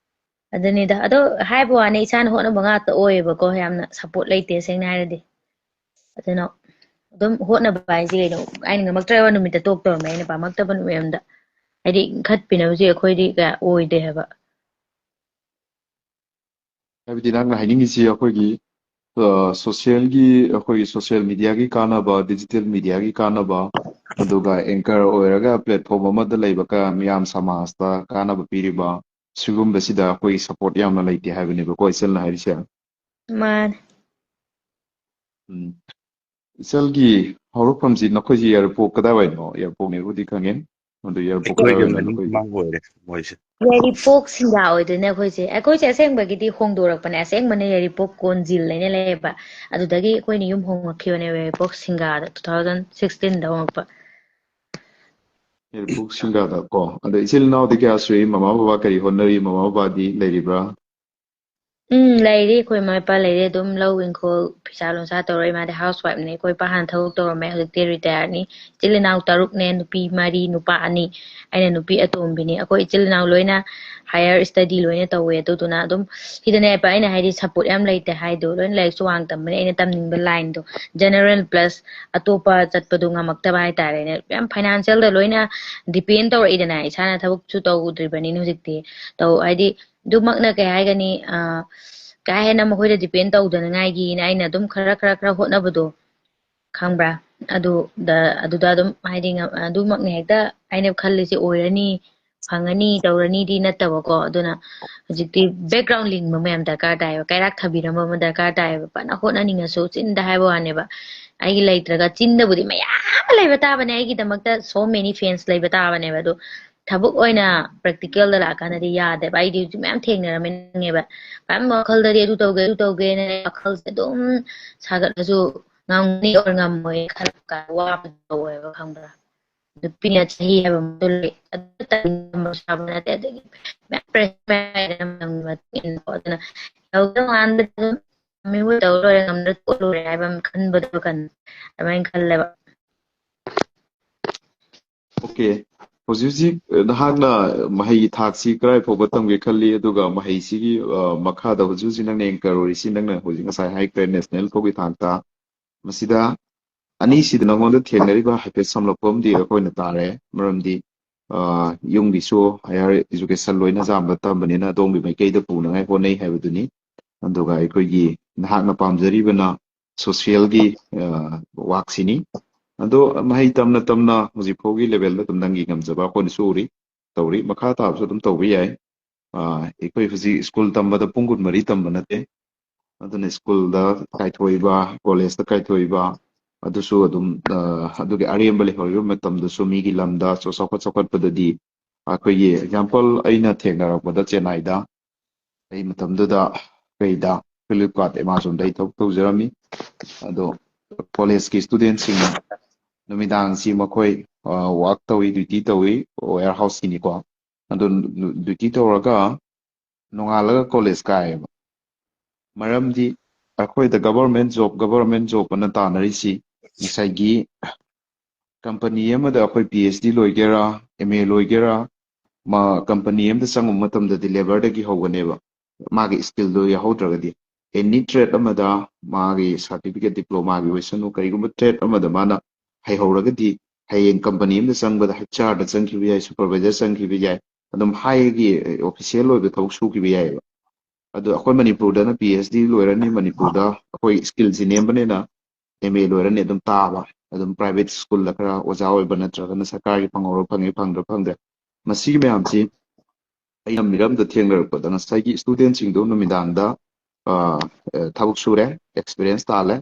ꯑꯗꯨꯅꯤꯗ꯫ ꯑꯗꯣ ꯍꯥꯏꯕ ꯋꯥꯅꯤ, ꯏꯁꯥꯅ ꯍꯣꯠꯅꯕ ꯉꯥꯛꯇ ꯑꯣꯏꯌꯦꯕꯀꯣ, ꯌꯥꯝꯅ support ꯂꯩꯇꯦ ꯁꯦꯡꯅ ꯍꯥꯏꯔꯗꯤ꯫ ꯑꯗꯨꯅ ꯑꯗꯨꯝ ꯍꯣꯠꯅꯕ ꯍꯥꯏꯁꯦ ꯀꯩꯅꯣ, ꯑꯩꯅ ꯉꯝꯃꯛꯇ꯭ꯔꯕ ꯅꯨꯃꯤꯠꯇ ꯇꯣꯛ ꯇꯧꯔꯝꯃꯦ, ꯑꯩꯅ ꯄꯥꯝꯃꯛꯇꯕ ꯅꯨꯃꯤꯠ ꯑꯝꯗ꯫ ꯍꯥꯏꯗꯤ ꯏꯟꯈꯠꯄꯤꯅꯕꯁꯦ ꯑꯩꯈꯣꯏꯗꯤ ꯀꯌꯥ ꯑꯣꯏꯗꯦ ꯍꯥꯏꯕ꯫ ꯍꯥꯏꯕꯗꯤ ꯅꯪꯅ ꯍꯥꯏꯅꯤꯡꯉꯤꯁꯤ ꯑꯩꯈꯣꯏꯒꯤ, ꯑ, socialꯒꯤ, ꯑꯩꯈꯣꯏꯒꯤ social mediaꯒꯤ ꯀꯥꯟꯅꯕ, digital mediaꯒꯤ ꯀꯥꯟꯅꯕ, ꯑꯗꯨꯒ anchor ꯑꯣꯏꯔꯒ platform ꯑꯃꯗ ꯂꯩꯕ ꯀ-, ꯃꯤꯌꯥꯝ ꯁꯃꯥꯖꯇ ꯀꯥꯟꯅꯕ ꯄꯤꯔꯤꯕ ꯁꯤꯒꯨꯝꯕꯁꯤꯗ ꯑꯩꯈꯣꯏꯒꯤ support ꯌꯥꯝꯅ ꯂꯩꯇꯦ ꯍꯥꯏꯕꯅꯦꯕꯀꯣ ꯏꯆꯜꯅ ꯍꯥꯏꯔꯤꯁꯦ꯫ ꯃꯥꯅꯦ꯫ ꯎꯝ꯫ ꯏꯆꯜꯒꯤ ꯍꯧꯔꯛꯐꯝꯁꯤ ꯅꯈꯣꯏꯁꯤ ꯌꯥꯏꯔꯤꯄꯣꯛ ꯀꯗꯥꯏꯋꯥꯏꯅꯣ? ꯌꯥꯏꯔꯤꯄꯣꯛꯅꯦꯕꯨꯗꯤ ꯈꯪꯉꯦ꯫ ꯑꯗꯨ ꯌꯥꯏꯔꯤꯄꯣꯛ ꯑꯩꯈꯣꯏꯒꯤ ꯀꯗꯥꯏꯋꯥꯏꯅꯣ ꯃꯅꯤꯡ ꯅꯈꯣꯏꯒꯤ? ꯃꯃꯥꯡ ꯑꯣꯏꯔꯦ ꯃꯣꯏꯁꯦ꯫ ꯌꯥꯏꯔꯤꯄꯣꯛ ꯁꯤꯡꯒꯥ ꯑꯣꯏꯗꯣꯏꯅꯦ ꯑꯩꯈꯣꯏꯁꯦ꯫ ꯑꯩꯈꯣꯏꯁꯦ ꯑꯁꯦꯡꯕꯒꯤꯗꯤ ꯍꯣꯡꯗꯣꯔꯛꯄꯅꯦ, ꯑꯁꯦꯡꯕꯅ ꯌꯥꯏꯔꯤꯄꯣꯛ ꯀꯣꯟꯖꯤꯜ ꯍꯥꯏꯅ ꯂꯩꯌꯦꯕ꯫ ꯑꯗꯨꯗꯒꯤ ꯑꯩꯈꯣꯏꯅ ꯌꯨꯝ ꯍꯣꯡꯉꯛꯈꯤꯕꯅꯦꯕ ꯌꯥꯏꯔꯤꯄꯣꯛ ꯁꯤꯡꯒꯥꯗ, two thousand sixteenꯗ ꯍꯣꯡꯉꯛꯄ꯫ ꯌꯥꯏꯔꯤꯄꯣꯛ ꯁꯤꯡꯒꯥꯗ ꯀꯣ꯫ ꯑꯗ ꯏꯆꯤꯜ ꯏꯅꯥꯎꯗꯤ ꯀꯌꯥ ꯁꯨꯏ? ꯃꯃꯥ ꯕꯕꯥ ꯀꯔꯤ ꯍꯣꯠꯅꯔꯤ? ꯃꯃꯥ ꯕꯕꯥꯗꯤ ꯂꯩꯔꯤꯕ꯭ꯔꯥ? ꯎꯝ, ꯂꯩꯔꯤ꯫ ꯑꯩꯈꯣꯏ ꯏꯃꯥ ꯏꯄꯥ ꯂꯩꯔꯤ꯫ ꯑꯗꯨꯝ ꯂꯧ ꯏꯪꯈꯣꯜ, ꯐꯤꯁꯥ ꯂꯣꯟꯁꯥ ꯇꯧꯔ, ꯏꯃꯥꯗꯤ housewifeꯅꯦ꯫ ꯑꯩꯈꯣꯏ ꯏꯄꯥ ꯍꯥꯟꯅ ꯊꯕꯛ ꯇꯧꯔꯝꯃꯦ, ꯍꯧꯖꯤꯛꯇꯤ retireꯅꯤ꯫ ꯏꯆꯤꯜ ꯏꯅꯥꯎ ꯇꯔꯨꯛꯅꯦ, ꯅꯨꯄꯤ ꯃꯔꯤ, ꯅꯨꯄꯥ ꯑꯅꯤ꯫ ꯑꯩꯅ ꯅꯨꯄꯤ ꯑꯇꯣꯝꯕꯤꯅꯤ꯫ ꯑꯩꯈꯣꯏ ꯏꯆꯤꯜ ꯏꯅꯥꯎ ꯂꯣꯏꯅ higher study ꯂꯣꯏꯅ ꯇꯧꯋꯦ꯫ ꯑꯗꯨꯗꯨꯅ ꯑꯗꯨꯝ ꯁꯤꯗꯅꯦꯕ ꯑꯩꯅ ꯍꯥꯏꯗꯤ support ꯌꯥꯝ ꯂꯩꯇꯦ ꯍꯥꯏꯗꯣ꯫ ꯂꯣꯏꯅ ꯂꯥꯏꯔꯤꯛꯁꯨ ꯋꯥꯡ ꯇꯝꯕꯅꯤ꯫ ꯑꯩꯅ ꯇꯝꯅꯤꯡꯕ lineꯗꯣ, general plus ꯑꯇꯣꯞꯄ ꯆꯠꯄꯗꯣ ꯉꯝꯃꯛꯇꯕ ꯍꯥꯏꯇꯥꯔꯦꯅꯦ꯫ ꯌꯥꯝ financialꯗ ꯂꯣꯏꯅ depend ꯇꯧꯔꯛꯏꯗꯅ꯫ ꯏꯁꯥꯅ ꯊꯕꯛꯁꯨ ꯇꯧꯗ꯭ꯔꯤꯕꯅꯤꯅ ꯍꯧꯖꯤꯛꯇꯤ꯫ ꯇꯧ-, ꯍꯥꯏꯗꯤ ꯑꯗꯨꯃꯛꯅ ꯀꯩ ꯍꯥꯏꯒꯅꯤ, ꯑ, ꯀꯥ ꯍꯦꯟꯅ ꯃꯈꯣꯏꯗ depend ꯇꯧꯗꯅꯉꯥꯏꯒꯤꯅ ꯑꯩꯅ ꯑꯗꯨꯝ ꯈꯔ, ꯈꯔ, ꯈꯔ ꯍꯣꯠꯅꯕꯗꯣ, ꯈꯪꯕ꯭ꯔꯥ? ꯑꯗꯨꯗ ꯑꯗꯨꯗ ꯑꯗꯨꯝ ꯍꯥꯏꯗꯤ ꯉ- ꯑꯗꯨꯃꯛꯅꯦ ꯍꯦꯛꯇ ꯑꯩꯅ ꯈꯜꯂꯤꯁꯦ ꯑꯣꯏꯔꯅꯤ, ꯐꯪꯉꯅꯤ, ꯇꯧꯔꯅꯤꯗꯤ ꯅꯠꯇꯕꯀꯣ꯫ ꯑꯗꯨꯅ ꯍꯧꯖꯤꯛꯇꯤ background ꯂꯤꯡꯕ ꯃꯌꯥꯝ ꯗꯔꯀꯥꯔ ꯇꯥꯏꯌꯦꯕ, ꯀꯩꯔꯥꯛ ꯊꯥꯕꯤꯔꯝꯕ ꯑꯃ ꯗꯔꯀꯥꯔ ꯇꯥꯏꯌꯦꯕ꯫ ꯐꯅ ꯍꯣꯠꯅꯅꯤꯡꯉꯁꯨ ꯆꯤꯟꯗ ꯍꯥꯏꯕ ꯋꯥꯅꯦꯕ, ꯑꯩꯒꯤ ꯂꯩꯇ꯭ꯔꯒ ꯆꯤꯟꯗꯕꯨꯗꯤ ꯃꯌꯥꯝ ꯑꯃ ꯂꯩꯕ ꯇꯥꯕꯅꯦ, ꯑꯩꯒꯤꯗꯃꯛꯇ so many fans ꯂꯩꯕ ꯇꯥꯕꯅꯦꯕ꯫ ꯑꯗꯣ ꯊꯕꯛ ꯑꯣꯏꯅ practical ꯗ ꯂꯥꯛꯑꯀꯥꯟꯗꯗꯤ ꯌꯥꯗꯦꯕ꯫ ꯑꯩꯗꯤ ꯍꯧꯖꯤꯛ ꯃꯌꯥꯝ ꯊꯦꯡꯅꯔꯝꯃꯦ, ꯈꯪꯉꯦꯕ꯫ ꯃꯌꯥꯝ ꯋꯥꯈꯜꯗꯗꯤ ꯑꯗꯨ ꯇꯧꯒꯦ, ꯑꯗꯨ ꯇꯧꯒꯦꯅ ꯋꯥꯈꯜꯁꯦ ꯑꯗꯨꯝ ꯁꯥꯒꯠꯂꯁꯨ ꯉꯝꯅꯤ or ꯉꯝꯃꯣꯏ ꯈꯜꯂꯒ ꯋꯥꯕꯗꯣ ꯇꯧꯋꯦꯕ, ꯈꯪꯕ꯭ꯔꯥ? ꯅꯨꯄꯤꯅ ꯆꯍꯤ ꯍꯥꯏꯕ ꯑꯃꯁꯨ ꯂꯩ, ꯑꯗꯨ ꯇꯝꯕ ꯁꯥꯕ ꯅꯠꯇꯦ, ꯑꯗꯒꯤ ꯃꯌꯥꯝ pressure ꯃꯌꯥꯝ ꯂꯩꯗꯅ ꯃꯇꯝꯒꯤ ꯃꯇꯨꯡ ꯏꯟꯅꯀꯣ꯫ ꯑꯗꯨꯅ ꯌꯧꯗꯧ ꯃꯥꯟꯕꯗ ꯑꯗꯨꯝ ꯇꯝꯃꯤꯕ ꯇꯧ ꯂꯣꯏꯔꯦ, ꯉꯝꯗ꯭ꯔ ꯇꯣꯛ ꯂꯣꯏꯔꯦ ꯍꯥꯏꯕ ꯑꯃ ꯈꯟꯕꯗꯣ ꯋꯥꯈꯜ ꯑꯗꯨꯃꯥꯏꯅ ꯈꯜꯂꯦꯕ꯫ Okay, ꯍꯧꯖꯤꯛ ꯍꯧꯖꯤꯛ ꯅꯍꯥꯛꯅ ꯃꯍꯩꯒꯤ ꯊꯥꯛꯁꯤ ꯀꯗꯥꯏ ꯐꯥꯎꯕ ꯇꯝꯒꯦ ꯈꯜꯂꯤ, ꯑꯗꯨꯒ ꯃꯍꯩꯁꯤꯒꯤ ꯑ, ꯃꯈꯥꯗ ꯍꯧꯖꯤꯛ ꯍꯧꯖꯤꯛ ꯅꯪꯅ anchor ꯑꯣꯏꯔꯤꯁꯤ, ꯅꯪꯅ ꯍꯧꯖꯤꯛ ꯉꯁꯥꯏ ꯍꯥꯏꯈ꯭ꯔꯦ national ꯐꯥꯎꯒꯤ ꯊꯥꯛꯇ꯫ ꯃꯁꯤꯗ ꯑꯅꯤꯁꯤꯗ ꯅꯉꯣꯟꯗ ꯊꯦꯡꯅꯔꯤꯕ ꯍꯥꯏꯐꯦꯠ ꯁꯝꯂꯞꯄ ꯑꯃꯗꯤ ꯑꯩꯈꯣꯏꯅ ꯇꯥꯔꯦ, ꯃꯔꯝꯗꯤ ꯑ, ꯌꯨꯝꯒꯤꯁꯨ higher education ꯂꯣꯏꯅ ꯆꯥꯝꯕ ꯇꯝꯕꯅꯤꯅ ꯑꯗꯣꯝꯒꯤ ꯃꯥꯏꯀꯩꯗ ꯄꯨꯅꯉꯥꯏ ꯍꯣꯠꯅꯩ ꯍꯥꯏꯕꯗꯨꯅꯤ꯫ ꯑꯗꯨꯒ ꯑꯩꯈꯣꯏꯒꯤ ꯅꯍꯥꯛꯅ ꯄꯥꯝꯖꯔꯤꯕꯅ social ꯒꯤ ꯑ, work ꯁꯤꯅꯤ꯫ ꯑꯗꯣ ꯃꯍꯩ ꯇꯝꯅ ꯇꯝꯅ ꯍꯧꯖꯤꯛ ꯐꯥꯎꯒꯤ level ꯗ ꯑꯗꯨꯝ ꯅꯪꯒꯤ ꯉꯝꯖꯕ ꯑꯩꯈꯣꯏꯅꯁꯨ ꯎꯔꯤ, ꯇꯧꯔꯤ, ꯃꯈꯥ ꯇꯥꯕꯁꯨ ꯑꯗꯨꯝ ꯇꯧꯕ ꯌꯥꯏ꯫ ꯑ, ꯑꯩꯈꯣꯏ ꯍꯧꯖꯤꯛ school ꯇꯝꯕꯗ ꯄꯨꯡ ꯀꯨꯟꯃꯔꯤ ꯇꯝꯕ ꯅꯠꯇꯦ, ꯑꯗꯨꯅ school ꯗ ꯀꯥꯏꯊꯣꯛꯏꯕ, college ꯇ ꯀꯥꯏꯊꯣꯛꯏꯕ, ꯑꯗꯨꯁꯨ ꯑꯗꯨꯝ ꯑ, ꯑꯗꯨꯒꯤ ꯑꯔꯦꯝꯕ ꯂꯩꯍꯧꯔꯤꯕ ꯃꯇꯝꯗꯨꯁꯨ ꯃꯤꯒꯤ ꯂꯝꯗ ꯆꯥꯎꯈꯠ ꯆꯥꯎꯈꯠꯄꯗꯗꯤ ꯑꯩꯈꯣꯏꯒꯤ example ꯑꯩꯅ ꯊꯦꯡꯅꯔꯛꯄꯗ ꯆꯦꯟꯅꯥꯏꯗ ꯑꯩ ꯃꯇꯝꯗꯨꯗ ꯀꯩꯗ Flipkart, Amazon ꯗ ꯑꯩ ꯊꯕꯛ ꯇꯧꯖꯔꯝꯃꯤ꯫ ꯑꯗꯣ college ꯀꯤ student ꯁꯤꯡ ꯅꯨꯃꯤꯗꯥꯡꯁꯤ ꯃꯈꯣꯏ ꯑ, work ꯇꯧꯏ, duty ꯇꯧꯏ, warehouse ꯀꯤꯅꯤꯀꯣ꯫ ꯑꯗꯣ duty ꯇꯧꯔꯒ ꯅꯣꯡꯉꯥꯜꯂꯒ college ꯀꯥꯏꯌꯦꯕ꯫ ꯃꯔꯝꯗꯤ ꯑꯩꯈꯣꯏꯗ government job, government job ꯑꯅ ꯇꯥꯟꯅꯔꯤꯁꯤ ꯉꯁꯥꯏꯒꯤ company ꯑꯃꯗ ꯑꯩꯈꯣꯏ PhD ꯂꯣꯏꯒꯦꯔꯥ, MA ꯂꯣꯏꯒꯦꯔꯥ, ꯃꯥ company ꯑꯃꯗ ꯆꯪꯉꯨꯕ ꯃꯇꯝꯗꯗꯤ labour ꯗꯒꯤ ꯍꯧꯒꯅꯦꯕ꯫ ꯃꯥꯒꯤ skill ꯗꯣ ꯌꯥꯎꯍꯧꯗ꯭ꯔꯒꯗꯤ, any trade ꯑꯃꯗ ꯃꯥꯒꯤ certificate, diploma ꯒꯤ ꯑꯣꯏꯁꯅꯨ, ꯀꯔꯤꯒꯨꯝꯕ trade ꯑꯃꯗ ꯃꯥꯅ ꯍꯩꯍꯧꯔꯒꯗꯤ ꯍꯌꯦꯡ company ꯑꯃꯗ ꯆꯪꯕꯗ HR ꯗ ꯆꯪꯈꯤꯕ ꯌꯥꯏ, supervisor ꯆꯪꯈꯤꯕ ꯌꯥꯏ, ꯑꯗꯨꯝ high ꯒꯤ official ꯑꯣꯏꯕ ꯊꯕꯛ ꯁꯨꯈꯤꯕ ꯌꯥꯏꯑꯕ꯫ ꯑꯗꯣ ꯑꯩꯈꯣꯏ ꯃꯅꯤꯄꯨꯔꯗꯅ PhD ꯂꯣꯏꯔꯅꯤ, ꯃꯅꯤꯄꯨꯔꯗ ꯑꯩꯈꯣꯏ skill ꯁꯤ ꯅꯦꯝꯕꯅꯤꯅ MA ꯂꯣꯏꯔꯅꯤ ꯑꯗꯨꯝ ꯇꯥꯕ꯫ ꯑꯗꯨꯝ private school ꯗ ꯈꯔ ꯑꯣꯖꯥ ꯑꯣꯏꯕ ꯅꯠꯇ꯭ꯔꯒꯅ ꯁꯔꯀꯥꯔꯒꯤ ꯐꯪꯍꯧꯔ ꯐꯪꯉꯦ, ꯐꯪꯗ꯭ꯔ ꯐꯪꯗ꯭ꯔꯦ꯫ ꯃꯁꯤꯒꯤ ꯃꯌꯥꯝꯁꯤ ꯑꯩꯅ ꯃꯤꯔꯝꯗ ꯊꯦꯡꯅꯔꯛꯄꯗ ꯉꯁꯥꯏꯒꯤ student ꯁꯤꯡꯗꯣ ꯅꯨꯃꯤꯗꯥꯡꯗ ꯑ, ꯑ, ꯊꯕꯛ ꯁꯨꯔꯦ, experience ꯇꯥꯜꯂꯦ,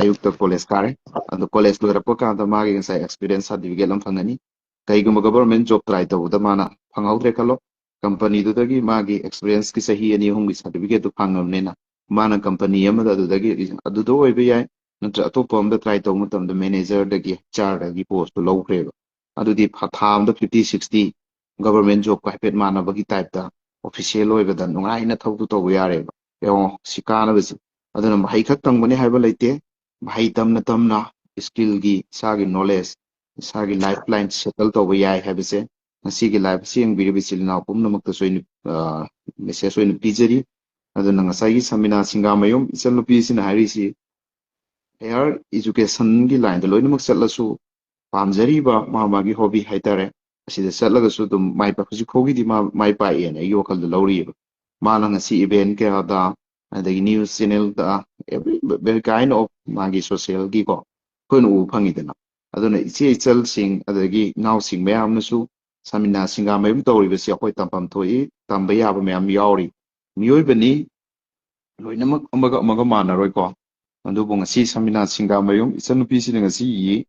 ꯑꯌꯨꯛꯇ college ꯀꯥꯔꯦ꯫ ꯑꯗꯣ college ꯂꯣꯏꯔꯛꯄ ꯀꯥꯟꯗ ꯃꯥꯒꯤ ꯉꯁꯥꯏ experience certificate ꯑꯃ ꯐꯪꯒꯅꯤ꯫ ꯀꯩꯒꯨꯝꯕ government job try ꯇꯧꯕꯗ ꯃꯥꯅ ꯐꯪꯍꯧꯗ꯭ꯔꯦ ꯈꯜꯂꯣ, company ꯗꯨꯗꯒꯤ ꯃꯥꯒꯤ experience ꯀꯤ ꯆꯍꯤ ꯑꯅꯤ ꯑꯍꯨꯝꯒꯤ certificate ꯇꯨ ꯐꯪꯉꯕꯅꯤꯅ ꯃꯥꯅ company ꯑꯃꯗ ꯑꯗꯨꯗꯒꯤ, ꯑꯗꯨꯗ ꯑꯣꯏꯕ ꯌꯥꯏ, ꯅꯠꯇ꯭ꯔ ꯑꯇꯣꯞꯄ ꯑꯃꯗ try ꯇꯧꯕ ꯃꯇꯝꯗ manager ꯗꯒꯤ, H R ꯗꯒꯤ post ꯇꯨ ꯂꯧꯈ꯭ꯔꯦꯕ꯫ ꯑꯗꯨꯗꯤ ꯐ-, ꯊꯥ ꯑꯃꯗ fifty sixty government job ꯀ ꯍꯥꯏꯐꯦꯠ ꯃꯥꯟꯅꯕꯒꯤ type ꯇ official ꯑꯣꯏꯕꯗ ꯅꯨꯡꯉꯥꯏꯅ ꯊꯕꯛꯇꯨ ꯇꯧꯕ ꯌꯥꯔꯦꯕ꯫ ꯌꯦꯡꯉꯣ ꯁꯤ ꯀꯥꯟꯅꯕꯁꯦ꯫ ꯑꯗꯨꯅ ꯃꯍꯩ ꯈꯛ ꯇꯝꯒꯅꯤ ꯍꯥꯏꯕ ꯂꯩꯇꯦ, ꯃꯍꯩ ꯇꯝꯅ ꯇꯝꯅ skill ꯒꯤ ꯏꯁꯥꯒꯤ knowledge, ꯏꯁꯥꯒꯤ lifeline settle ꯇꯧꯕ ꯌꯥꯏ ꯍꯥꯏꯕꯁꯦ ꯉꯁꯤꯒꯤ live ꯑꯁꯤ ꯌꯦꯡꯕꯤꯔꯤꯕ ꯏꯆꯤꯜ ꯏꯅꯥꯎ ꯄꯨꯝꯅꯃꯛꯇꯁꯨ ꯑꯩꯅ, ꯑ, message ꯑꯣꯏꯅ ꯄꯤꯖꯔꯤ꯫ ꯑꯗꯨꯅ ꯉꯁꯥꯏꯒꯤ ꯁꯃꯤꯅꯥ ꯁꯤꯡꯒꯥꯃꯌꯨꯝ ꯏꯆꯟꯅꯨꯄꯤꯁꯤꯅ ꯍꯥꯏꯔꯤꯁꯤ higher education ꯒꯤ line ꯗ ꯂꯣꯏꯅꯃꯛ ꯆꯠꯂꯁꯨ ꯄꯥꯝꯖꯔꯤꯕ ꯃꯥ ꯃꯥꯒꯤ hobby ꯍꯥꯏꯇꯥꯔꯦ, ꯑꯁꯤꯗ ꯆꯠꯂꯒꯁꯨ ꯑꯗꯨꯝ ꯃꯥꯏ ꯄꯥꯛ-, ꯍꯧꯖꯤꯛ ꯐꯥꯎꯒꯤꯗꯤ ꯃꯥ ꯃꯥꯏ ꯄꯥꯛꯑꯦꯅ ꯑꯩꯒꯤ ꯋꯥꯈꯜꯗ ꯂꯧꯔꯤꯑꯕ꯫ ꯃꯥꯅ ꯉꯁꯤ event ꯀꯌꯥꯗ, ꯑꯗꯒꯤ news channel the, every, very kind of ꯃꯥꯒꯤ social ꯒꯤꯀꯣ ꯑꯩꯈꯣꯏꯅ ꯎꯕ ꯐꯪꯉꯤꯗꯅ꯫ ꯑꯗꯨꯅ ꯏꯆꯦ ꯏꯆꯜꯁꯤꯡ ꯑꯗꯒꯤ ꯏꯅꯥꯎꯁꯤꯡ ꯃꯌꯥꯝꯅꯁꯨ ꯁꯃꯤꯅꯥ ꯁꯤꯡꯒꯥꯃꯌꯨꯝ ꯇꯧꯔꯤꯕꯁꯤ ꯑꯩꯈꯣꯏ ꯇꯝꯐꯝ ꯊꯣꯛꯏ, ꯇꯝꯕ ꯌꯥꯕ ꯃꯌꯥꯝ ꯌꯥꯎꯔꯤ꯫ ꯃꯤꯑꯣꯏꯕꯅꯤ, ꯂꯣꯏꯅꯃꯛ ꯑꯃꯒ ꯑꯃꯒ ꯃꯥꯟꯅꯔꯣꯏꯀꯣ꯫ ꯑꯗꯨꯕꯨ ꯉꯁꯤ ꯁꯃꯤꯅꯥ ꯁꯤꯡꯒꯥꯃꯌꯨꯝ ꯏꯆꯟꯅꯨꯄꯤꯁꯤꯅ ꯉꯁꯤ ꯏ,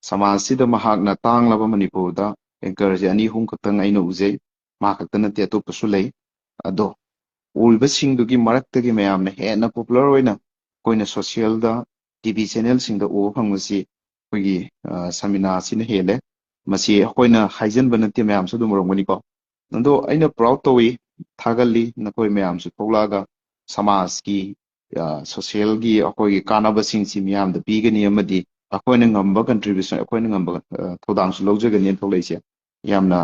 ꯁꯃꯥꯖꯁꯤꯗ ꯃꯍꯥꯛꯅ ꯇꯥꯡꯂꯕ ꯃꯅꯤꯄꯨꯔꯗ anchor ꯁꯦ ꯑꯅꯤ ꯑꯍꯨꯝ ꯈꯛꯇꯪ ꯑꯩꯅ ꯎꯖꯩ, ꯃꯥ ꯈꯛꯇ ꯅꯠꯇꯦ, ꯑꯇꯣꯞꯄꯁꯨ ꯂꯩ꯫ ꯑꯗꯣ ꯎꯔꯤꯕꯁꯤꯡꯗꯨꯒꯤ ꯃꯔꯛꯇꯒꯤ ꯃꯌꯥꯝꯅ ꯍꯦꯟꯅ popular ꯑꯣꯏꯅ ꯑꯩꯈꯣꯏꯅ social ꯗ, T V channel ꯁꯤꯡꯗ ꯎꯕ ꯐꯪꯕꯁꯤ ꯑꯩꯈꯣꯏꯒꯤ, ꯑ, ꯁꯃꯤꯅꯥ ꯑꯁꯤꯅ ꯍꯦꯜꯂꯦ꯫ ꯃꯁꯤ ꯑꯩꯈꯣꯏꯅ ꯍꯥꯏꯖꯟꯕ ꯅꯠꯇꯦ, ꯃꯌꯥꯝꯁꯨ ꯑꯗꯨꯝ ꯎꯔꯝꯒꯅꯤꯀꯣ꯫ ꯑꯗꯣ ꯑꯩꯅ proud ꯇꯧꯏ, ꯊꯥꯒꯠꯂꯤ, ꯅꯈꯣꯏ ꯃꯌꯥꯝꯁꯨ ꯊꯣꯛꯂꯛꯑꯒ ꯁꯃꯥꯖꯀꯤ, ꯑ, social ꯒꯤ ꯑꯩꯈꯣꯏꯒꯤ ꯀꯥꯟꯅꯕꯁꯤꯡꯁꯤ ꯃꯤꯌꯥꯝꯗ ꯄꯤꯒꯅꯤ ꯑꯃꯗꯤ ꯑꯩꯈꯣꯏꯅ ꯉꯝꯕ contribution, ꯑꯩꯈꯣꯏꯅ ꯉꯝꯕ, ꯑ, ꯊꯧꯗꯥꯡꯁꯨ ꯂꯧꯖꯒꯅꯤꯅ ꯊꯣꯛꯂꯛꯏꯁꯦ꯫ ꯌꯥꯝꯅ,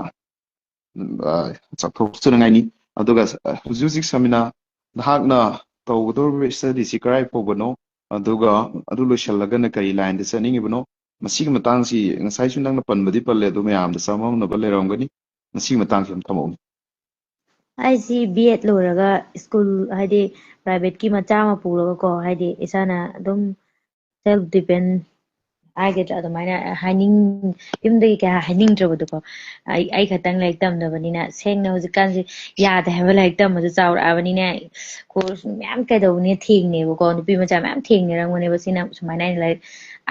ꯎꯝ, ꯑ, ꯆꯥꯎꯊꯣꯛꯆꯅꯤꯡꯉꯥꯏꯅꯤ꯫ ꯑꯗꯨꯒ, ꯑ, ꯍꯧꯖꯤꯛ ꯍꯧꯖꯤꯛ ꯁꯃꯤꯅꯥ ꯅꯍꯥꯛꯅ ꯇꯧꯒꯗꯧꯔꯤꯕ study ꯁꯤ ꯀꯔꯥꯏ ꯐꯥꯎꯕꯅꯣ? ꯑꯗꯨꯒ ꯑꯗꯨ ꯂꯣꯏꯁꯤꯜꯂꯒꯅ ꯀꯔꯤ line ꯗ ꯆꯠꯅꯤꯡꯉꯤꯕꯅꯣ? ꯃꯁꯤꯒꯤ ꯃꯇꯥꯡꯁꯤ ꯉꯁꯥꯏꯁꯨ ꯅꯪꯅ ꯄꯟꯕꯗꯤ ꯄꯜꯂꯦ, ꯑꯗꯨ ꯃꯌꯥꯝꯗ ꯆꯃꯝꯅꯕ ꯂꯩꯔꯝꯒꯅꯤ꯫ ꯃꯁꯤꯒꯤ ꯃꯇꯥꯡꯁꯤ ꯑꯗꯨꯝ ꯊꯝꯃꯛꯎꯅꯦ꯫ ꯑꯩꯁꯤ B Ed ꯂꯣꯏꯔꯒ school, ꯍꯥꯏꯗꯤ private ꯀꯤ ꯃꯆꯥ ꯑꯃ ꯄꯨꯔꯒꯀꯣ, ꯍꯥꯏꯗꯤ ꯏꯁꯥꯅ ꯑꯗꯨꯝ self depend ꯍꯥꯏꯒꯗ꯭ꯔꯥ, ꯑꯗꯨꯃꯥꯏꯅ ꯍꯥꯏꯅꯤꯡ ꯌꯨꯝꯗꯒꯤ ꯀꯌꯥ ꯍꯥꯏꯅꯤꯡꯗ꯭ꯔꯕꯗꯣꯀꯣ꯫ ꯑꯩ ꯑꯩ ꯈꯛꯇꯪ ꯂꯥꯏꯔꯤꯛ ꯇꯝꯗꯕꯅꯤꯅ, ꯁꯦꯡꯅ ꯍꯧꯖꯤꯛꯀꯥꯟꯁꯦ ꯌꯥꯗꯦ ꯍꯥꯏꯕ, ꯂꯥꯏꯔꯤꯛ ꯇꯝꯕꯁꯨ ꯆꯥꯎꯔꯛꯑꯕꯅꯤꯅ, ꯀꯣꯔꯁ ꯃꯌꯥꯝ ꯀꯩꯗꯧꯕꯅꯤ ꯊꯦꯡꯅꯩꯕꯀꯣ꯫ ꯅꯨꯄꯤ ꯃꯆꯥ ꯃꯌꯥꯝ ꯊꯦꯡꯅꯔꯝꯒꯅꯦꯕ ꯁꯤꯅ, ꯁꯨꯃꯥꯏꯅ ꯑꯩꯅ ꯂꯥꯏꯔꯤꯛ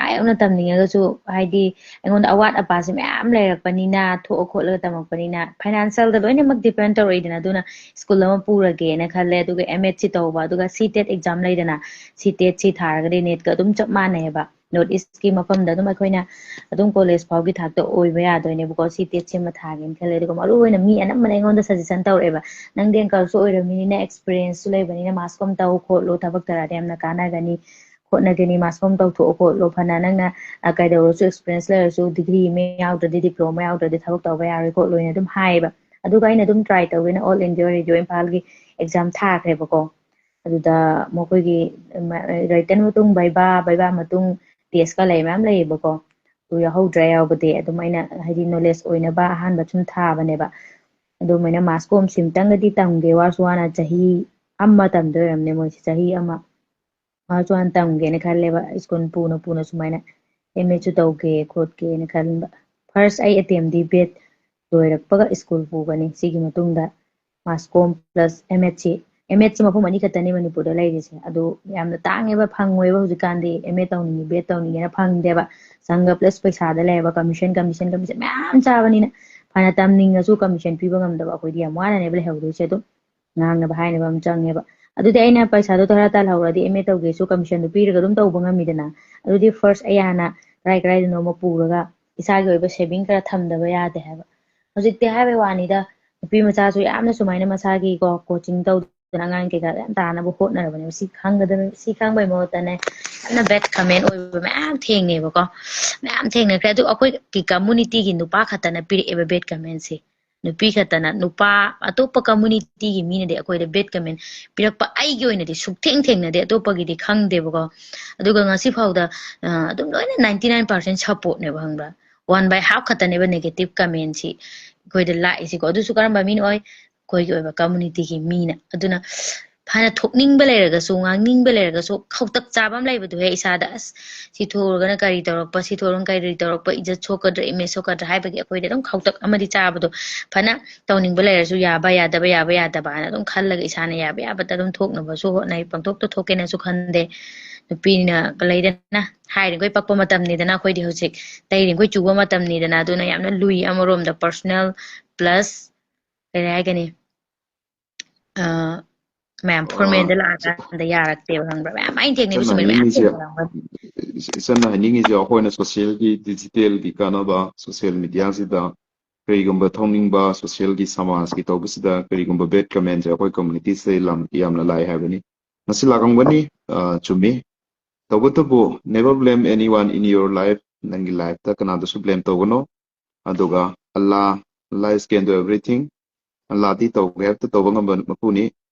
ꯑꯥ ꯌꯧꯅ ꯇꯝꯅꯤꯡꯉꯒꯁꯨ, ꯍꯥꯏꯗꯤ ꯑꯩꯉꯣꯟꯗ ꯑꯋꯥꯠ ꯑꯄꯥꯁꯦ ꯃꯌꯥꯝ ꯂꯩꯔꯛꯄꯅꯤꯅ, ꯊꯣꯛꯑ ꯈꯣꯠꯂꯒ ꯇꯝꯃꯛꯄꯅꯤꯅ ꯐꯥꯏꯅꯥꯟꯁꯤꯌꯦꯜꯗ ꯂꯣꯏꯅꯃꯛ ꯗꯤꯄꯦꯟ ꯇꯧꯔꯛꯏꯗꯅ꯫ ꯑꯗꯨꯅ ꯁ꯭ꯀꯨꯜ ꯑꯃ ꯄꯨꯔꯒꯦꯅ ꯈꯜꯂꯦ꯫ ꯑꯗꯨꯒ ꯑꯦꯝ ꯑꯦꯗꯁꯤ ꯇꯧꯕ, ꯑꯗꯨꯒ ꯁꯤ ꯇꯦꯠ ꯑꯦꯛꯖꯥꯝ ꯂꯩꯗꯅ, ꯁꯤ ꯇꯦꯠꯁꯤ ꯊꯥꯔꯒꯗꯤ ꯅꯦꯠꯀ ꯑꯗꯨꯝ ꯆꯞ ꯃꯥꯟꯅꯩꯑꯕ꯫ ꯅꯣꯔꯠ ꯏꯁꯀꯤ ꯃꯐꯝꯗ ꯑꯗꯨꯝ ꯑꯩꯈꯣꯏꯅ ꯑꯗꯨꯝ ꯀꯣꯂꯦꯖ ꯐꯥꯎꯒꯤ ꯊꯥꯛꯇ ꯑꯣꯏꯕ ꯌꯥꯗꯣꯏꯅꯦꯕꯀꯣ꯫ ꯁꯤ ꯇꯦꯠꯁꯤ ꯑꯃ ꯊꯥꯒꯦꯅ ꯈꯜꯂꯦ꯫ ꯑꯗꯨꯒ ꯃꯔꯨ ꯑꯣꯏꯅ ꯃꯤ ꯑꯅꯝꯕꯅ ꯑꯩꯉꯣꯟꯗ ꯁꯖꯦꯁꯟ ꯇꯧꯔꯛꯑꯦꯕ, "ꯅꯪꯗꯤ ꯑꯪꯀꯜꯁꯨ ꯑꯣꯏꯔꯕꯅꯤꯅ, ꯑꯦꯛꯁꯄꯤꯔꯤꯌꯦꯟꯁꯁꯨ ꯂꯩꯕꯅꯤꯅ, ꯃꯥꯁ ꯀꯣꯝ ꯇꯧ ꯈꯣꯠꯂꯣ, ꯊꯕꯛ ꯇꯧꯔꯗꯤ ꯌꯥꯝꯅ ꯀꯥꯟꯅꯒꯅꯤ, ꯍꯣꯠꯅꯒꯅꯤ, ꯃꯥꯁ ꯀꯣꯝ ꯇꯧꯊꯣꯛꯑꯣ ꯈꯣꯠꯂꯣ, ꯐꯅ ꯅꯪꯅ, ꯑ, ꯀꯩꯗꯧꯔꯁꯨ, ꯑꯦꯛꯁꯄꯤꯔꯤꯌꯦꯟꯁ ꯂꯩꯔꯁꯨ, ꯗꯤꯒ꯭ꯔꯤ ꯑꯃ ꯌꯥꯎꯗ꯭ꯔꯗꯤ, ꯗꯤꯄ꯭ꯂꯣꯃꯥ ꯌꯥꯎꯗ꯭ꯔꯗꯤ ꯊꯕꯛ ꯇꯧꯕ ꯌꯥꯔꯣꯏ ꯈꯣꯠꯂꯣꯏꯅ" ꯑꯗꯨꯝ ꯍꯥꯏꯌꯦꯕ꯫ ꯑꯗꯨꯒ ꯑꯩꯅ ꯑꯗꯨꯝ ꯇ꯭ꯔꯥꯏ ꯇꯧꯒꯦꯅ ꯑꯣꯜ ꯏꯟꯗꯤꯌꯥ ꯔꯦꯗꯤꯑꯣ ꯏꯝꯐꯥꯜꯒꯤ ꯑꯦꯛꯖꯥꯝ ꯊꯥꯈ꯭ꯔꯦꯕꯀꯣ꯫ ꯑꯗꯨꯗ ꯃꯈꯣꯏꯒꯤ, ꯃ-, ꯔꯤꯇꯟ ꯃꯇꯨꯡ ꯚꯩꯕꯥ, ꯚꯩꯕꯥ ꯃꯇꯨꯡ ꯇꯦꯁꯀ ꯂꯩ ꯃꯌꯥꯝ ꯂꯩꯌꯦꯕꯀꯣ꯫ ꯑꯗꯨ ꯌꯥꯎꯍꯧꯗ꯭ꯔꯦ, ꯌꯥꯎꯕꯗꯤ ꯑꯗꯨꯝ ꯑꯩꯅ ꯍꯥꯏꯗꯤ ꯅꯣꯂꯦꯖ ꯑꯣꯏꯅꯕ ꯑꯍꯥꯟꯕ ꯁꯨꯝ ꯊꯥꯕꯅꯦꯕ꯫ ꯑꯗꯨꯃꯥꯏꯅ ꯃꯥꯁ ꯀꯣꯝꯁꯤ ꯑꯃꯇꯪꯒꯗꯤ ꯇꯝꯒꯦ, ꯋꯥꯁꯨ ꯋꯥꯅ ꯆꯍꯤ ꯑꯃ ꯇꯝꯗꯣꯏ ꯑꯣꯏꯔꯝꯅꯦ ꯃꯣꯏꯁꯦ, ꯆꯍꯤ ꯑꯃ꯫ ꯃꯥꯁꯨ ꯍꯥꯟꯅ ꯇꯝꯒꯦꯅ ꯈꯜꯂꯦꯕ, ꯁ꯭ꯀꯨꯜ ꯄꯨꯅ ꯄꯨꯅ ꯁꯨꯃꯥꯏꯅ ꯑꯦꯝ ꯑꯦꯁꯨ ꯇꯧꯒꯦ ꯈꯣꯠꯀꯦꯅ ꯈꯟꯕ꯫ ꯐꯥꯔꯁ ꯑꯩ ꯑꯦꯇꯦꯝꯗꯤ ꯕꯦꯠ ꯂꯣꯏꯔꯛꯄꯒ ꯁ꯭ꯀꯨꯜ ꯄꯨꯒꯅꯤ꯫ ꯁꯤꯒꯤ ꯃꯇꯨꯡꯗ ꯃꯥꯁ ꯀꯣꯝ ꯄ꯭ꯂꯁ ꯑꯦꯝ ꯑꯦꯗꯁꯤ, ꯑꯦꯝ ꯑꯦꯗꯁꯤ ꯃꯐꯝ ꯑꯅꯤ ꯈꯛꯇꯅꯤ ꯃꯅꯤꯄꯨꯔꯗ ꯂꯩꯔꯤꯁꯦ꯫ ꯑꯗꯨ ꯌꯥꯝꯅ ꯇꯥꯡꯉꯦꯕ, ꯐꯪꯉꯣꯏꯕ ꯍꯧꯖꯤꯛꯀꯥꯟꯗꯤ꯫ ꯑꯦꯝ ꯑꯦ ꯇꯧꯅꯤꯡꯉꯤ, ꯕꯦꯠ ꯇꯧꯅꯤꯡꯉꯦꯅ ꯐꯪꯗꯦꯕ꯫ ꯁꯪꯒ ꯄ꯭ꯂꯁ ꯄꯩꯁꯥꯗ ꯂꯩꯔꯕ, ꯀꯃꯤꯁꯟ, ꯀꯃꯤꯁꯟ, ꯀꯃꯤꯁꯟ ꯃꯌꯥꯝ ꯆꯥꯕꯅꯤꯅ, ꯐꯅ ꯇꯝꯅꯤꯡꯉꯁꯨ ꯀꯃꯤꯁꯟ ꯄꯤꯕ ꯉꯝꯗꯕ ꯑꯩꯈꯣꯏꯗꯤ ꯌꯥꯝ ꯋꯥꯅꯅꯦꯕ ꯂꯩꯍꯧꯗꯣꯏꯁꯦ꯫ ꯑꯗꯨꯝ ꯉꯥꯡꯅꯕ ꯍꯥꯏꯅꯕ ꯑꯃ ꯆꯪꯉꯦꯕ꯫ ꯑꯗꯨꯗꯤ ꯑꯩꯅ ꯄꯩꯁꯥꯗꯣ ꯇꯔꯥ ꯇꯥꯜꯍꯧꯔꯗꯤ ꯑꯦꯝ ꯑꯦ ꯇꯧꯒꯦꯁꯨ ꯀꯃꯤꯁꯟꯗꯣ ꯄꯤꯔꯒ ꯑꯗꯨꯝ ꯇꯧꯕ ꯉꯝꯃꯤꯗꯅ꯫ ꯑꯗꯨꯗꯤ ꯐꯥꯔꯁ ꯑꯩ ꯍꯥꯟꯅ ꯀꯔꯥꯏ ꯀꯔꯥꯏꯗꯅꯣꯃ ꯄꯨꯔꯒ ꯏꯁꯥꯒꯤ ꯑꯣꯏꯕ ꯁꯦꯚꯤꯡ ꯈꯔ ꯊꯝꯗꯕ ꯌꯥꯗꯦ ꯍꯥꯏꯕ꯫ ꯍꯧꯖꯤꯛꯇꯤ ꯍꯥꯏꯕꯩ ꯋꯥꯅꯤꯗ, ꯅꯨꯄꯤ ꯃꯆꯥꯁꯨ ꯌꯥꯝꯅ ꯁꯨꯃꯥꯏꯅ ꯃꯁꯥꯒꯤꯀꯣ ꯀꯣꯆꯤꯡ ꯇꯧꯗꯅ ꯑꯉꯥꯡ ꯀꯩꯀꯥ ꯌꯥꯝ ꯇꯥꯅꯕ ꯍꯣꯠꯅꯔꯕꯅꯦꯕ꯫ ꯁꯤ ꯈꯪꯒꯗꯕ, ꯁꯤ ꯈꯪꯕꯩ ꯃꯍꯨꯠꯇꯅꯦ, ꯌꯥꯝꯅ ꯕꯦꯠ ꯀꯃꯦꯟ ꯑꯣꯏꯕ ꯃꯌꯥꯝ ꯊꯦꯡꯅꯩꯕꯀꯣ, ꯃꯌꯥꯝ ꯊꯦꯡꯅꯈ꯭ꯔꯦ꯫ ꯑꯗꯨ ꯑꯩꯈꯣꯏꯒꯤ ꯀꯝꯃꯨꯅꯤꯇꯤꯒꯤ ꯅꯨꯄꯥ ꯈꯛꯇꯅ ꯄꯤꯔꯛꯑꯦꯕ ꯕꯦꯠ ꯀꯃꯦꯟꯁꯦ꯫ ꯅꯨꯄꯤ ꯈꯛꯇꯅ, ꯅꯨꯄꯥ ꯑꯇꯣꯞꯄ ꯀꯝꯃꯨꯅꯤꯇꯤꯒꯤ ꯃꯤꯅꯗꯤ ꯑꯩꯈꯣꯏꯗ ꯕꯦꯠ ꯀꯃꯦꯟ ꯄꯤꯔꯛꯄ ꯑꯩꯒꯤ ꯑꯣꯏꯅꯗꯤ ꯁꯨꯛꯊꯦꯡ ꯊꯦꯡꯅꯗꯦ, ꯑꯇꯣꯞꯄꯒꯤꯗꯤ ꯈꯪꯗꯦꯕꯀꯣ꯫ ꯑꯗꯨꯒ ꯉꯁꯤ ꯐꯥꯎꯗ, ꯑ, ꯑꯗꯨꯝ ꯂꯣꯏꯅ ninety nine percent supportꯅꯦꯕ, ꯈꯪꯕ꯭ꯔꯥ? One by half ꯈꯛꯇꯅꯦꯕ negative commentꯁꯤ ꯑꯩꯈꯣꯏꯗ ꯂꯥꯛꯏꯁꯤꯀꯣ꯫ ꯑꯗꯨꯁꯨ ꯀꯔꯝꯕ ꯃꯤꯅ ꯑꯣꯏ? ꯑꯩꯈꯣꯏꯒꯤ ꯑꯣꯏꯕ ꯀꯝꯃꯨꯅꯤꯇꯤꯒꯤ ꯃꯤꯅ꯫ ꯑꯗꯨꯅ ꯐꯅ ꯊꯣꯛꯅꯤꯡꯕ ꯂꯩꯔꯒꯁꯨ, ꯉꯥꯡꯅꯤꯡꯕ ꯂꯩꯔꯒꯁꯨ, ꯈꯧꯇꯛ ꯆꯥꯕ ꯑꯃ ꯂꯩꯕꯗꯨꯍꯦ ꯏꯁꯥꯗ꯫ "ꯑꯁ, ꯁꯤ ꯊꯣꯛꯎꯔꯒꯅ ꯀꯔꯤ ꯇꯧꯔꯛꯄ, ꯁꯤ ꯊꯣꯛꯎꯔꯒꯅ ꯀꯔꯤ ꯇꯧꯔꯛꯄ, ꯏꯖꯠ ꯁꯣꯛꯀꯗ꯭ꯔꯥ, ꯏꯃꯦꯖ ꯁꯣꯛꯀꯗ꯭ꯔꯥ" ꯍꯥꯏꯕꯒꯤ ꯑꯩꯈꯣꯏꯗ ꯑꯗꯨꯝ ꯈꯧꯇꯛ ꯑꯃꯗꯤ ꯆꯥꯕꯗꯣ꯫ ꯐꯅ ꯇꯧꯅꯤꯡꯕ ꯂꯩꯔꯁꯨ ꯌꯥꯕ ꯌꯥꯗꯕ, ꯌꯥꯕ ꯌꯥꯗꯕ ꯍꯥꯏꯅ ꯑꯗꯨꯝ ꯈꯜꯂꯒ ꯏꯁꯥꯅ ꯌꯥꯕ ꯌꯥꯕꯗ ꯑꯗꯨꯝ ꯊꯣꯛꯅꯕꯁꯨ ꯍꯣꯠꯅꯩ꯫ ꯄꯪꯊꯣꯛꯇ ꯊꯣꯛꯀꯦꯅꯁꯨ ꯈꯟꯗꯦ꯫ ꯅꯨꯄꯤꯅ ꯂꯩꯗꯅ, ꯍꯥꯏꯔꯤꯈꯣꯏ ꯄꯛꯄ ꯃꯇꯝꯅꯤꯗꯅ ꯑꯩꯈꯣꯏꯗꯤ ꯍꯧꯖꯤꯛ, ꯇꯩꯔꯤꯈꯣꯏ ꯆꯨꯕ ꯃꯇꯝꯅꯤꯗꯅ꯫ ꯑꯗꯨꯅ ꯌꯥꯝꯅ ꯂꯨꯏ ꯑꯃꯔꯣꯝꯗ꯫ Personal plus, ꯀꯔꯤ ꯍꯥꯏꯒꯅꯤ, ꯑ, ꯃꯌꯥꯝ ꯐꯣꯔꯃꯦꯜꯗ ꯂꯥꯛꯑꯀꯥꯟꯗ ꯌꯥꯔꯛꯇꯦꯕ, ꯈꯪꯕ꯭ꯔꯥ? ꯃꯌꯥꯝ ꯑꯩꯅ ꯊꯦꯡꯅꯕꯁꯨ ꯃꯌꯥꯝ ꯊꯦꯡꯅꯔꯝꯒꯅꯤ꯫ ꯏꯆꯟꯅ ꯍꯥꯏꯅꯤꯡꯉꯤꯁꯦ, ꯑꯩꯈꯣꯏꯅ ꯁꯣꯁꯤꯌꯦꯜꯒꯤ, ꯗꯤꯖꯤꯇꯦꯜꯒꯤ ꯀꯥꯟꯅꯕ, ꯁꯣꯁꯤꯌꯦꯜ ꯃꯦꯗꯤꯌꯥꯁꯤꯗ ꯀꯔꯤꯒꯨꯝꯕ ꯊꯧꯅꯤꯡꯕ, ꯁꯣꯁꯤꯌꯦꯜꯒꯤ, ꯁꯃꯥꯖꯀꯤ ꯇꯧꯕꯁꯤꯗ ꯀꯔꯤꯒꯨꯝꯕ ꯕꯦꯗ ꯀꯃꯦꯟꯁꯦ ꯑꯩꯈꯣꯏ ꯀꯝꯃꯨꯅꯤꯇꯤꯁꯤꯗ ꯌꯥꯝ, ꯌꯥꯝꯅ ꯂꯥꯛꯑꯦ ꯍꯥꯏꯕꯅꯤ꯫ ꯃꯁꯤ ꯂꯥꯛꯂꯝꯒꯅꯤ, ꯑ, ꯆꯨꯝꯃꯤ꯫ ꯇꯧꯕꯇꯕꯨ, never blame anyone in your life. ꯅꯪꯒꯤ ꯂꯥꯏꯐꯇ ꯀꯅꯥꯗꯁꯨ ꯕ꯭ꯂꯦꯝ ꯇꯧꯒꯅꯨ꯫ ꯑꯗꯨꯒ ꯑꯜꯂꯥ, Allah can do everything. ꯑꯜꯂꯥꯗꯤ ꯇꯧꯒꯦ ꯍꯥꯏꯕꯗ ꯇꯧꯕ ꯉꯝꯕ ꯃꯄꯨꯅꯤ꯫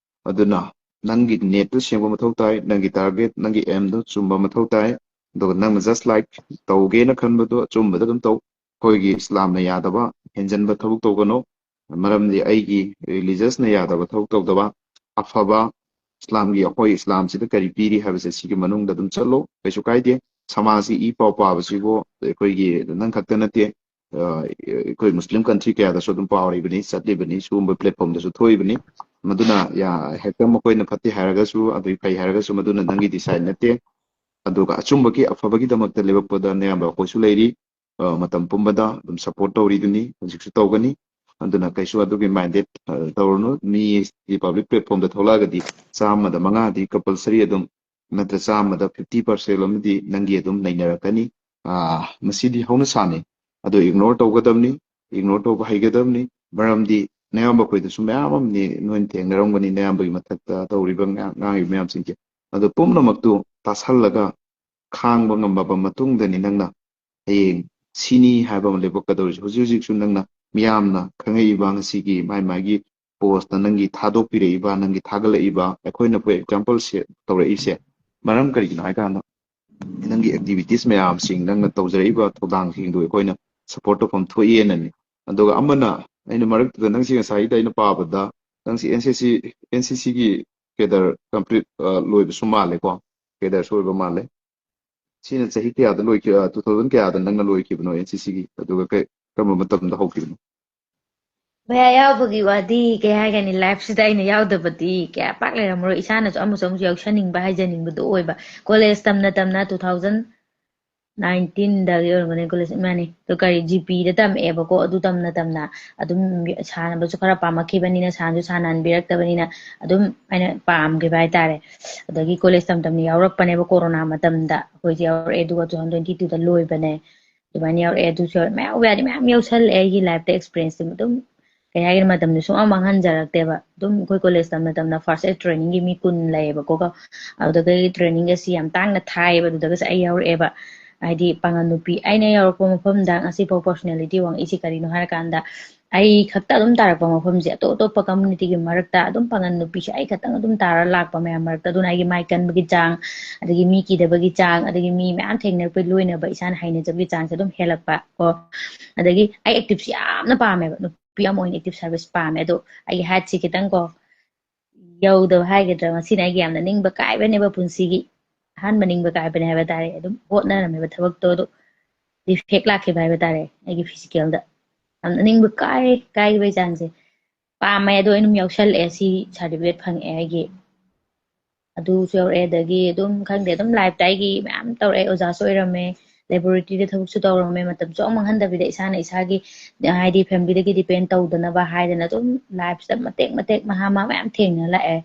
ꯑꯗꯨꯅ ꯅꯪꯒꯤ ꯅꯦꯠꯇꯨ ꯁꯦꯡꯕ ꯃꯊꯧ ꯇꯥꯏ, ꯅꯪꯒꯤ ꯇꯥꯔꯒꯦꯠ, ꯅꯪꯒꯤ ꯑꯦꯝꯗꯨ ꯆꯨꯝꯕ ꯃꯊꯧ ꯇꯥꯏ꯫ ꯑꯗꯨꯒ ꯅꯪꯅ just like ꯇꯧꯒꯦꯅ ꯈꯟꯕꯗꯣ ꯑꯆꯨꯝꯕꯗ ꯑꯗꯨꯝ ꯇꯧ꯫ ꯑꯩꯈꯣꯏꯒꯤ ꯏꯁꯂꯥꯝꯅ ꯌꯥꯗꯕ, ꯍꯦꯟꯖꯟꯕ ꯊꯕꯛ ꯇꯧꯒꯅꯨ꯫ ꯃꯔꯝꯗꯤ ꯑꯩꯒꯤ ꯔꯤꯂꯤꯖꯁꯅ ꯌꯥꯗꯕ ꯊꯕꯛ ꯇꯧꯗꯕ, ꯑꯐꯕ ꯏꯁꯂꯥꯝꯒꯤ, ꯑꯩꯈꯣꯏ ꯏꯁꯂꯥꯝꯁꯤꯗ ꯀꯔꯤ ꯄꯤꯔꯤ ꯍꯥꯏꯕꯁꯦ ꯁꯤꯒꯤ ꯃꯅꯨꯡꯗ ꯑꯗꯨꯝ ꯆꯠꯂꯣ, ꯀꯩꯁꯨ ꯀꯥꯏꯗꯦ꯫ ꯁꯃꯥꯖꯒꯤ ꯏ ꯄꯥꯎ ꯄꯥꯕꯁꯤꯕꯨ ꯑꯩꯈꯣꯏꯒꯤ ꯅꯪ ꯈꯛꯇ ꯅꯠꯇꯦ, ꯑ, ꯑꯩꯈꯣꯏ ꯃꯨꯁꯂꯤꯝ ꯀꯟꯇ꯭ꯔꯤ ꯀꯌꯥꯗꯁꯨ ꯑꯗꯨꯝ ꯄꯥꯎꯔꯤꯕꯅꯤ, ꯆꯠꯂꯤꯕꯅꯤ, ꯁꯤꯒꯨꯝꯕ ꯄ꯭ꯂꯦꯠꯐꯣꯝꯗꯁꯨ ꯊꯣꯛꯏꯕꯅꯤ꯫ ꯃꯗꯨꯅ ꯌꯥ-, ꯍꯦꯛꯇ ꯃꯈꯣꯏꯅ ꯐꯠꯇꯦ ꯍꯥꯏꯔꯒꯁꯨ, ꯑꯗꯨꯒꯤ ꯐꯩ ꯍꯥꯏꯔꯒꯁꯨ, ꯃꯗꯨꯅ ꯅꯪꯒꯤ ꯗꯤꯁꯥꯏꯠ ꯅꯠꯇꯦ꯫ ꯑꯗꯨꯒ ꯑꯆꯨꯝꯕꯒꯤ, ꯑꯐꯕꯒꯤꯗꯃꯛꯇ ꯂꯦꯞꯄꯛꯄꯗ ꯅꯌꯥꯝꯕ ꯑꯩꯈꯣꯏꯁꯨ ꯂꯩꯔꯤ꯫ ꯑ, ꯃꯇꯝ ꯄꯨꯝꯕꯗ ꯑꯗꯨꯝ ꯁꯄꯣꯔꯠ ꯇꯧꯔꯤꯗꯨꯅꯤ, ꯍꯧꯖꯤꯛꯁꯨ ꯇꯧꯒꯅꯤ꯫ ꯑꯗꯨꯅ ꯀꯩꯁꯨ ꯑꯗꯨꯒꯤ ꯃꯥꯏꯟꯗꯦꯠ, ꯑ, ꯇꯧꯔꯨꯅꯨ꯫ ꯃꯤ ꯄꯕ꯭ꯂꯤꯛ ꯄ꯭ꯂꯦꯠꯐꯣꯝꯗ ꯊꯣꯛꯂꯛꯑꯒꯗꯤ ꯆꯥꯝꯃꯗ ꯃꯉꯥꯗꯤ ꯀꯝꯄꯜꯁꯔꯤ ꯑꯗꯨꯝ, ꯅꯠꯇ꯭ꯔ ꯆꯥꯝꯃꯗ ꯐꯤꯐꯇꯤ ꯄꯥꯔꯁꯦꯟ ꯑꯃꯗꯤ ꯅꯪꯒꯤ ꯑꯗꯨꯝ ꯅꯩꯅꯔꯛꯀꯅꯤ꯫ ꯑ, ꯃꯁꯤꯗꯤ ꯍꯧꯅ ꯁꯥꯅꯤ꯫ ꯑꯗꯣ ꯏꯒꯅꯣꯔ ꯇꯧꯒꯗꯕꯅꯤ, ꯏꯒꯅꯣꯔ ꯇꯧꯕ ꯍꯩꯒꯗꯕꯅꯤ꯫ ꯃꯔꯝꯗꯤ ꯅꯌꯥꯝꯕ ꯑꯩꯈꯣꯏꯗꯁꯨ ꯃꯌꯥꯝ ꯑꯃꯅꯤ ꯅꯣꯏꯅ ꯊꯦꯡꯅꯔꯝꯒꯅꯤ, ꯅꯌꯥꯝꯕꯒꯤ ꯃꯊꯛꯇ ꯇꯧꯔꯤꯕ, ꯉꯥꯡ-, ꯉꯥꯡꯉꯤꯕ ꯃꯌꯥꯝꯁꯤꯡꯁꯦ꯫ ꯑꯗꯣ ꯄꯨꯝꯅꯃꯛꯇꯨ ꯇꯥꯁꯜꯂꯒ ꯈꯥꯡꯕ ꯉꯝꯃꯕ ꯃꯇꯨꯡꯗꯅꯤ ꯅꯪꯅ ꯍꯌꯦꯡ ꯁꯤꯅꯤ ꯍꯥꯏꯕ ꯑꯃ ꯂꯦꯞꯄꯛꯀꯗꯧꯔꯤꯁꯦ꯫ ꯍꯧꯖꯤꯛ ꯍꯧꯖꯤꯛꯁꯨ ꯅꯪꯅ ꯃꯤꯌꯥꯝꯅ ꯈꯪꯉꯛꯏꯕ, ꯉꯁꯤꯒꯤ ꯃꯥꯏ ꯃꯥꯒꯤ ꯄꯣꯁꯇ ꯅꯪꯒꯤ ꯊꯥꯗꯣꯛꯄꯤꯔꯛꯏꯕ, ꯅꯪꯒꯤ ꯊꯥꯒꯠꯂꯛꯏꯕ, ꯑꯩꯈꯣꯏꯅ, for example, ꯁꯦ ꯇꯧꯔꯛꯏꯁꯦ ꯃꯔꯝ ꯀꯔꯤꯒꯤꯅꯣ ꯍꯥꯏ ꯀꯥꯟꯗ, ꯅꯪꯒꯤ ꯑꯦꯛꯇꯤꯚꯤꯇꯤꯁ ꯃꯌꯥꯝꯁꯤꯡ, ꯅꯪꯅ ꯇꯧꯖꯔꯛꯏꯕ ꯊꯧꯗꯥꯡꯁꯤꯡꯗꯨ ꯑꯩꯈꯣꯏꯅ ꯁꯄꯣꯔꯠ ꯇꯧꯐꯝ ꯊꯣꯛꯏꯅꯅꯤ꯫ ꯑꯗꯨꯒ ꯑꯃꯅ, ꯑꯩꯅ ꯃꯔꯛꯇꯨꯗ ꯅꯪꯁꯤ ꯉꯁꯥꯏꯗ ꯑꯩꯅ ꯄꯥꯕꯗ, ꯅꯪꯁꯤ ꯑꯦꯟ ꯁꯤ ꯁꯤ, ꯑꯦꯟ ꯁꯤ ꯁꯤꯒꯤ ꯀꯦꯗꯔ ꯀꯝꯄ꯭ꯂꯤꯠ ꯂꯣꯏꯕꯁꯨ ꯃꯥꯜꯂꯦꯀꯣ꯫ ꯀꯦꯗꯔꯁꯨ ꯑꯣꯏꯕ ꯃꯥꯜꯂꯦ꯫ ꯁꯤꯅ ꯆꯍꯤ ꯀꯌꯥꯗ ꯂꯣꯏꯈꯤ? ꯇꯨ ꯊꯥꯎꯖꯟ ꯀꯌꯥꯗ ꯅꯪꯅ ꯂꯣꯏꯈꯤꯕꯅꯣ ꯑꯦꯟ ꯁꯤ ꯁꯤꯒꯤ? ꯑꯗꯨꯒ ꯀꯩ, ꯀꯔꯝꯕ ꯃꯇꯝꯗ ꯍꯧꯈꯤꯕꯅꯣ? ꯚꯌꯥ, ꯌꯥꯎꯕꯒꯤ ꯋꯥꯗꯤ ꯀꯩ ꯍꯥꯏꯒꯅꯤ, ꯂꯥꯏꯐꯁꯤꯗ ꯑꯩꯅ ꯌꯥꯎꯗꯕꯗꯤ ꯀꯌꯥ ꯄꯥꯛ ꯂꯩꯔꯝꯃꯔꯣꯏ꯫ ꯏꯁꯥꯅꯁꯨ ꯑꯃꯁꯨ ꯑꯃꯁꯨ ꯌꯥꯎꯁꯟꯅꯤꯡꯕ, ꯍꯥꯏꯖꯅꯤꯡꯕꯗꯣ ꯑꯣꯏꯕ꯫ ꯀꯣꯂꯦꯖ ꯇꯝꯅ ꯇꯝꯅ ꯇꯨ ꯊꯥꯎꯖꯟ ꯅꯥꯏꯟꯇꯤꯟꯗꯒꯤ ꯑꯣꯏꯔꯝꯒꯅꯤ ꯀꯣꯂꯦꯖ, ꯃꯥꯅꯤ, ꯑꯗꯣ ꯀꯔꯤ, ꯖꯤ ꯄꯤꯗ ꯇꯝꯃꯛꯑꯦꯕꯀꯣ꯫ ꯑꯗꯨ ꯇꯝꯅ ꯇꯝꯅ ꯑꯗꯨꯝ ꯁꯥꯟꯅꯕꯁꯨ ꯈꯔ ꯄꯥꯝꯃꯛꯈꯤꯕꯅꯤꯅ, ꯁꯥꯟꯁꯨ ꯁꯥꯟꯅꯍꯟꯕꯤꯔꯛꯇꯕꯅꯤꯅ, ꯑꯗꯨꯝ ꯑꯩꯅ ꯄꯥꯝꯈꯤꯕ ꯍꯥꯏꯇꯥꯔꯦ꯫ ꯑꯗꯒꯤ ꯀꯣꯂꯦꯖ ꯇꯝ ꯇꯝꯅ ꯌꯥꯎꯔꯛꯄꯅꯦꯕ, ꯀꯣꯔꯣꯅꯥ ꯃꯇꯝꯗ ꯑꯩꯈꯣꯏꯁꯦ ꯌꯥꯎꯔꯛꯑꯦ, ꯑꯗꯨꯒ ꯇꯨ ꯊꯥꯎꯖꯟ ꯇ꯭ꯋꯦꯟꯇꯤ ꯇꯨꯗ ꯂꯣꯏꯕꯅꯦ꯫ ꯑꯗꯨꯃꯥꯏꯅ ꯌꯥꯎꯔꯛꯑꯦ꯫ ꯑꯗꯨꯁꯨ ꯌꯥꯎꯔꯛꯑꯦ, ꯃꯌꯥꯝ ꯌꯥꯎꯕ ꯌꯥꯗꯤ ꯃꯌꯥꯝ ꯌꯥꯎꯁꯜꯂꯛꯑꯦ꯫ ꯑꯩꯒꯤ ꯂꯥꯏꯐꯇ ꯑꯦꯛꯁꯄꯤꯔꯤꯌꯦꯟꯁꯇꯤ ꯑꯗꯨꯝ, ꯀꯩ ꯍꯥꯏꯒꯅꯤ, ꯃꯇꯝꯗꯨ ꯁꯨꯡꯃꯥꯡ ꯃꯥꯡꯍꯟꯖꯔꯛꯇꯦꯕ꯫ ꯑꯗꯨꯝ ꯑꯩꯈꯣꯏ ꯀꯣꯂꯦꯖ ꯇꯝꯅ ꯇꯝꯅ ꯐꯥꯔꯁ ꯑꯦꯗ ꯇ꯭ꯔꯦꯅꯤꯡꯒꯤ ꯃꯤ ꯀꯨꯟ ꯂꯩꯌꯦꯕꯀꯣ꯫ ꯑꯗꯨꯗꯒꯤ ꯇ꯭ꯔꯦꯅꯤꯡꯒꯁꯤ ꯌꯥꯝ ꯇꯥꯡꯅ ꯊꯥꯏꯌꯦꯕ, ꯑꯗꯨꯗꯒꯁꯨ ꯑꯩ ꯌꯥꯎꯔꯛꯑꯦꯕ꯫ ꯍꯥꯏꯗꯤ ꯄꯥꯉꯜ ꯅꯨꯄꯤ ꯑꯩꯅ ꯌꯥꯎꯔꯛꯄ ꯃꯐꯝꯗ ꯉꯁꯤꯐꯥꯎ ꯄꯔꯁꯣꯅꯦꯂꯤꯇꯤ ꯋꯥꯡꯉꯛꯏꯁꯤ ꯀꯔꯤꯅꯣ ꯍꯥꯏꯔꯀꯥꯟꯗ, ꯑꯩ ꯈꯛꯇ ꯑꯗꯨꯝ ꯇꯥꯔꯛꯄ ꯃꯐꯝꯁꯦ, ꯑꯇꯣꯞ ꯑꯇꯣꯞꯄ ꯀꯝꯃꯨꯅꯤꯇꯤꯒꯤ ꯃꯔꯛꯇ ꯑꯗꯨꯝ ꯄꯥꯉꯜ ꯅꯨꯄꯤꯁꯦ ꯑꯩ ꯈꯛꯇꯪ ꯑꯗꯨꯝ ꯇꯥꯔ ꯂꯥꯛꯄ ꯃꯌꯥꯝ ꯃꯔꯛꯇ꯫ ꯑꯗꯨꯅ ꯑꯩꯒꯤ ꯃꯥꯏ ꯀꯟꯕꯒꯤ ꯆꯥꯡ, ꯑꯗꯒꯤ ꯃꯤ ꯀꯤꯗꯕꯒꯤ ꯆꯥꯡ, ꯑꯗꯒꯤ ꯃꯤ ꯃꯌꯥꯝ ꯊꯦꯡꯅꯔꯛꯄꯒꯤ ꯂꯣꯏꯅꯕ ꯏꯁꯥꯅ ꯍꯩꯅꯖꯕꯒꯤ ꯆꯥꯡꯁꯦ ꯑꯗꯨꯝ ꯍꯦꯜꯂꯛꯄ ꯀꯣ꯫ ꯑꯗꯒꯤ ꯑꯩ ꯑꯦꯛꯇꯤꯞꯁꯤ ꯌꯥꯝꯅ ꯄꯥꯝꯃꯦꯕ, ꯅꯨꯄꯤ ꯑꯃ ꯑꯣꯏꯅ ꯑꯦꯛꯇꯤꯞ ꯁꯥꯔꯚꯤꯁ ꯄꯥꯝꯃꯦ꯫ ꯑꯗꯣ ꯑꯩꯒꯤ ꯍꯥꯏꯠꯁꯤ ꯈꯤꯇꯪ ꯀꯣ ꯌꯧꯗꯕ ꯍꯥꯏꯒꯗ꯭ꯔꯥ, ꯃꯁꯤꯅ ꯑꯩꯒꯤ ꯌꯥꯝꯅ ꯅꯤꯡꯕ ꯀꯥꯏꯕꯅꯦꯕ ꯄꯨꯟꯁꯤꯒꯤ꯫ ꯑꯍꯥꯟꯕ ꯅꯤꯡꯕ ꯀꯥꯏꯕꯅꯦ ꯍꯥꯏꯕ ꯇꯥꯔꯦ꯫ ꯑꯗꯨꯝ ꯍꯣꯠꯅꯔꯝꯃꯦꯕ ꯊꯕꯛꯇꯣ, ꯑꯗꯣ ꯗꯤꯐꯦꯛ ꯂꯥꯛꯈꯤꯕ ꯍꯥꯏꯕ ꯇꯥꯔꯦ ꯑꯩꯒꯤ ꯐꯤꯖꯤꯀꯦꯜꯗ꯫ ꯌꯥꯝꯅ ꯅꯤꯡꯕ ꯀꯥꯏ, ꯀꯥꯏꯈꯤꯕꯒꯤ ꯆꯥꯡꯁꯦ꯫ ꯄꯥꯝꯃꯦ, ꯑꯗꯣ ꯑꯩ ꯑꯗꯨꯝ ꯌꯥꯎꯁꯜꯂꯛꯑꯦ, ꯁꯤ ꯁꯥꯔꯇꯤꯐꯤꯀꯦꯠ ꯐꯪꯉꯛꯑꯦ ꯑꯩꯒꯤ꯫ ꯑꯗꯨꯁꯨ ꯌꯥꯎꯔꯛꯑꯦ꯫ ꯑꯗꯒꯤ ꯑꯗꯨꯝ ꯈꯪꯗꯦ, ꯑꯗꯨꯝ ꯂꯥꯏꯐꯇ ꯑꯩꯒꯤ ꯃꯌꯥꯝ ꯇꯧꯔꯛꯑꯦ, ꯑꯣꯖꯥꯁꯨ ꯑꯣꯏꯔꯝꯃꯦ, ꯂꯦꯕꯣꯔꯦꯇꯔꯤꯗ ꯊꯕꯛꯁꯨ ꯇꯧꯔꯝꯃꯦ꯫ ꯃꯇꯝ ꯁꯨꯡꯃꯥꯡ ꯃꯥꯡꯍꯟꯗꯕꯤꯗ ꯏꯁꯥꯅ ꯏꯁꯥꯒꯤ, ꯍꯥꯏꯗꯤ, ꯐꯦꯃꯤꯂꯤꯗꯒꯤ ꯗꯤꯄꯦꯟ ꯇꯧꯗꯅꯕ ꯍꯥꯏꯗꯅ ꯑꯗꯨꯝ ꯂꯥꯏꯐꯁꯤꯗ ꯃꯇꯦꯛ ꯃꯇꯦꯛ ꯃꯍꯥ ꯃꯍꯥ ꯃꯌꯥꯝ ꯊꯦꯡꯅ ꯂꯥꯛꯑꯦ꯫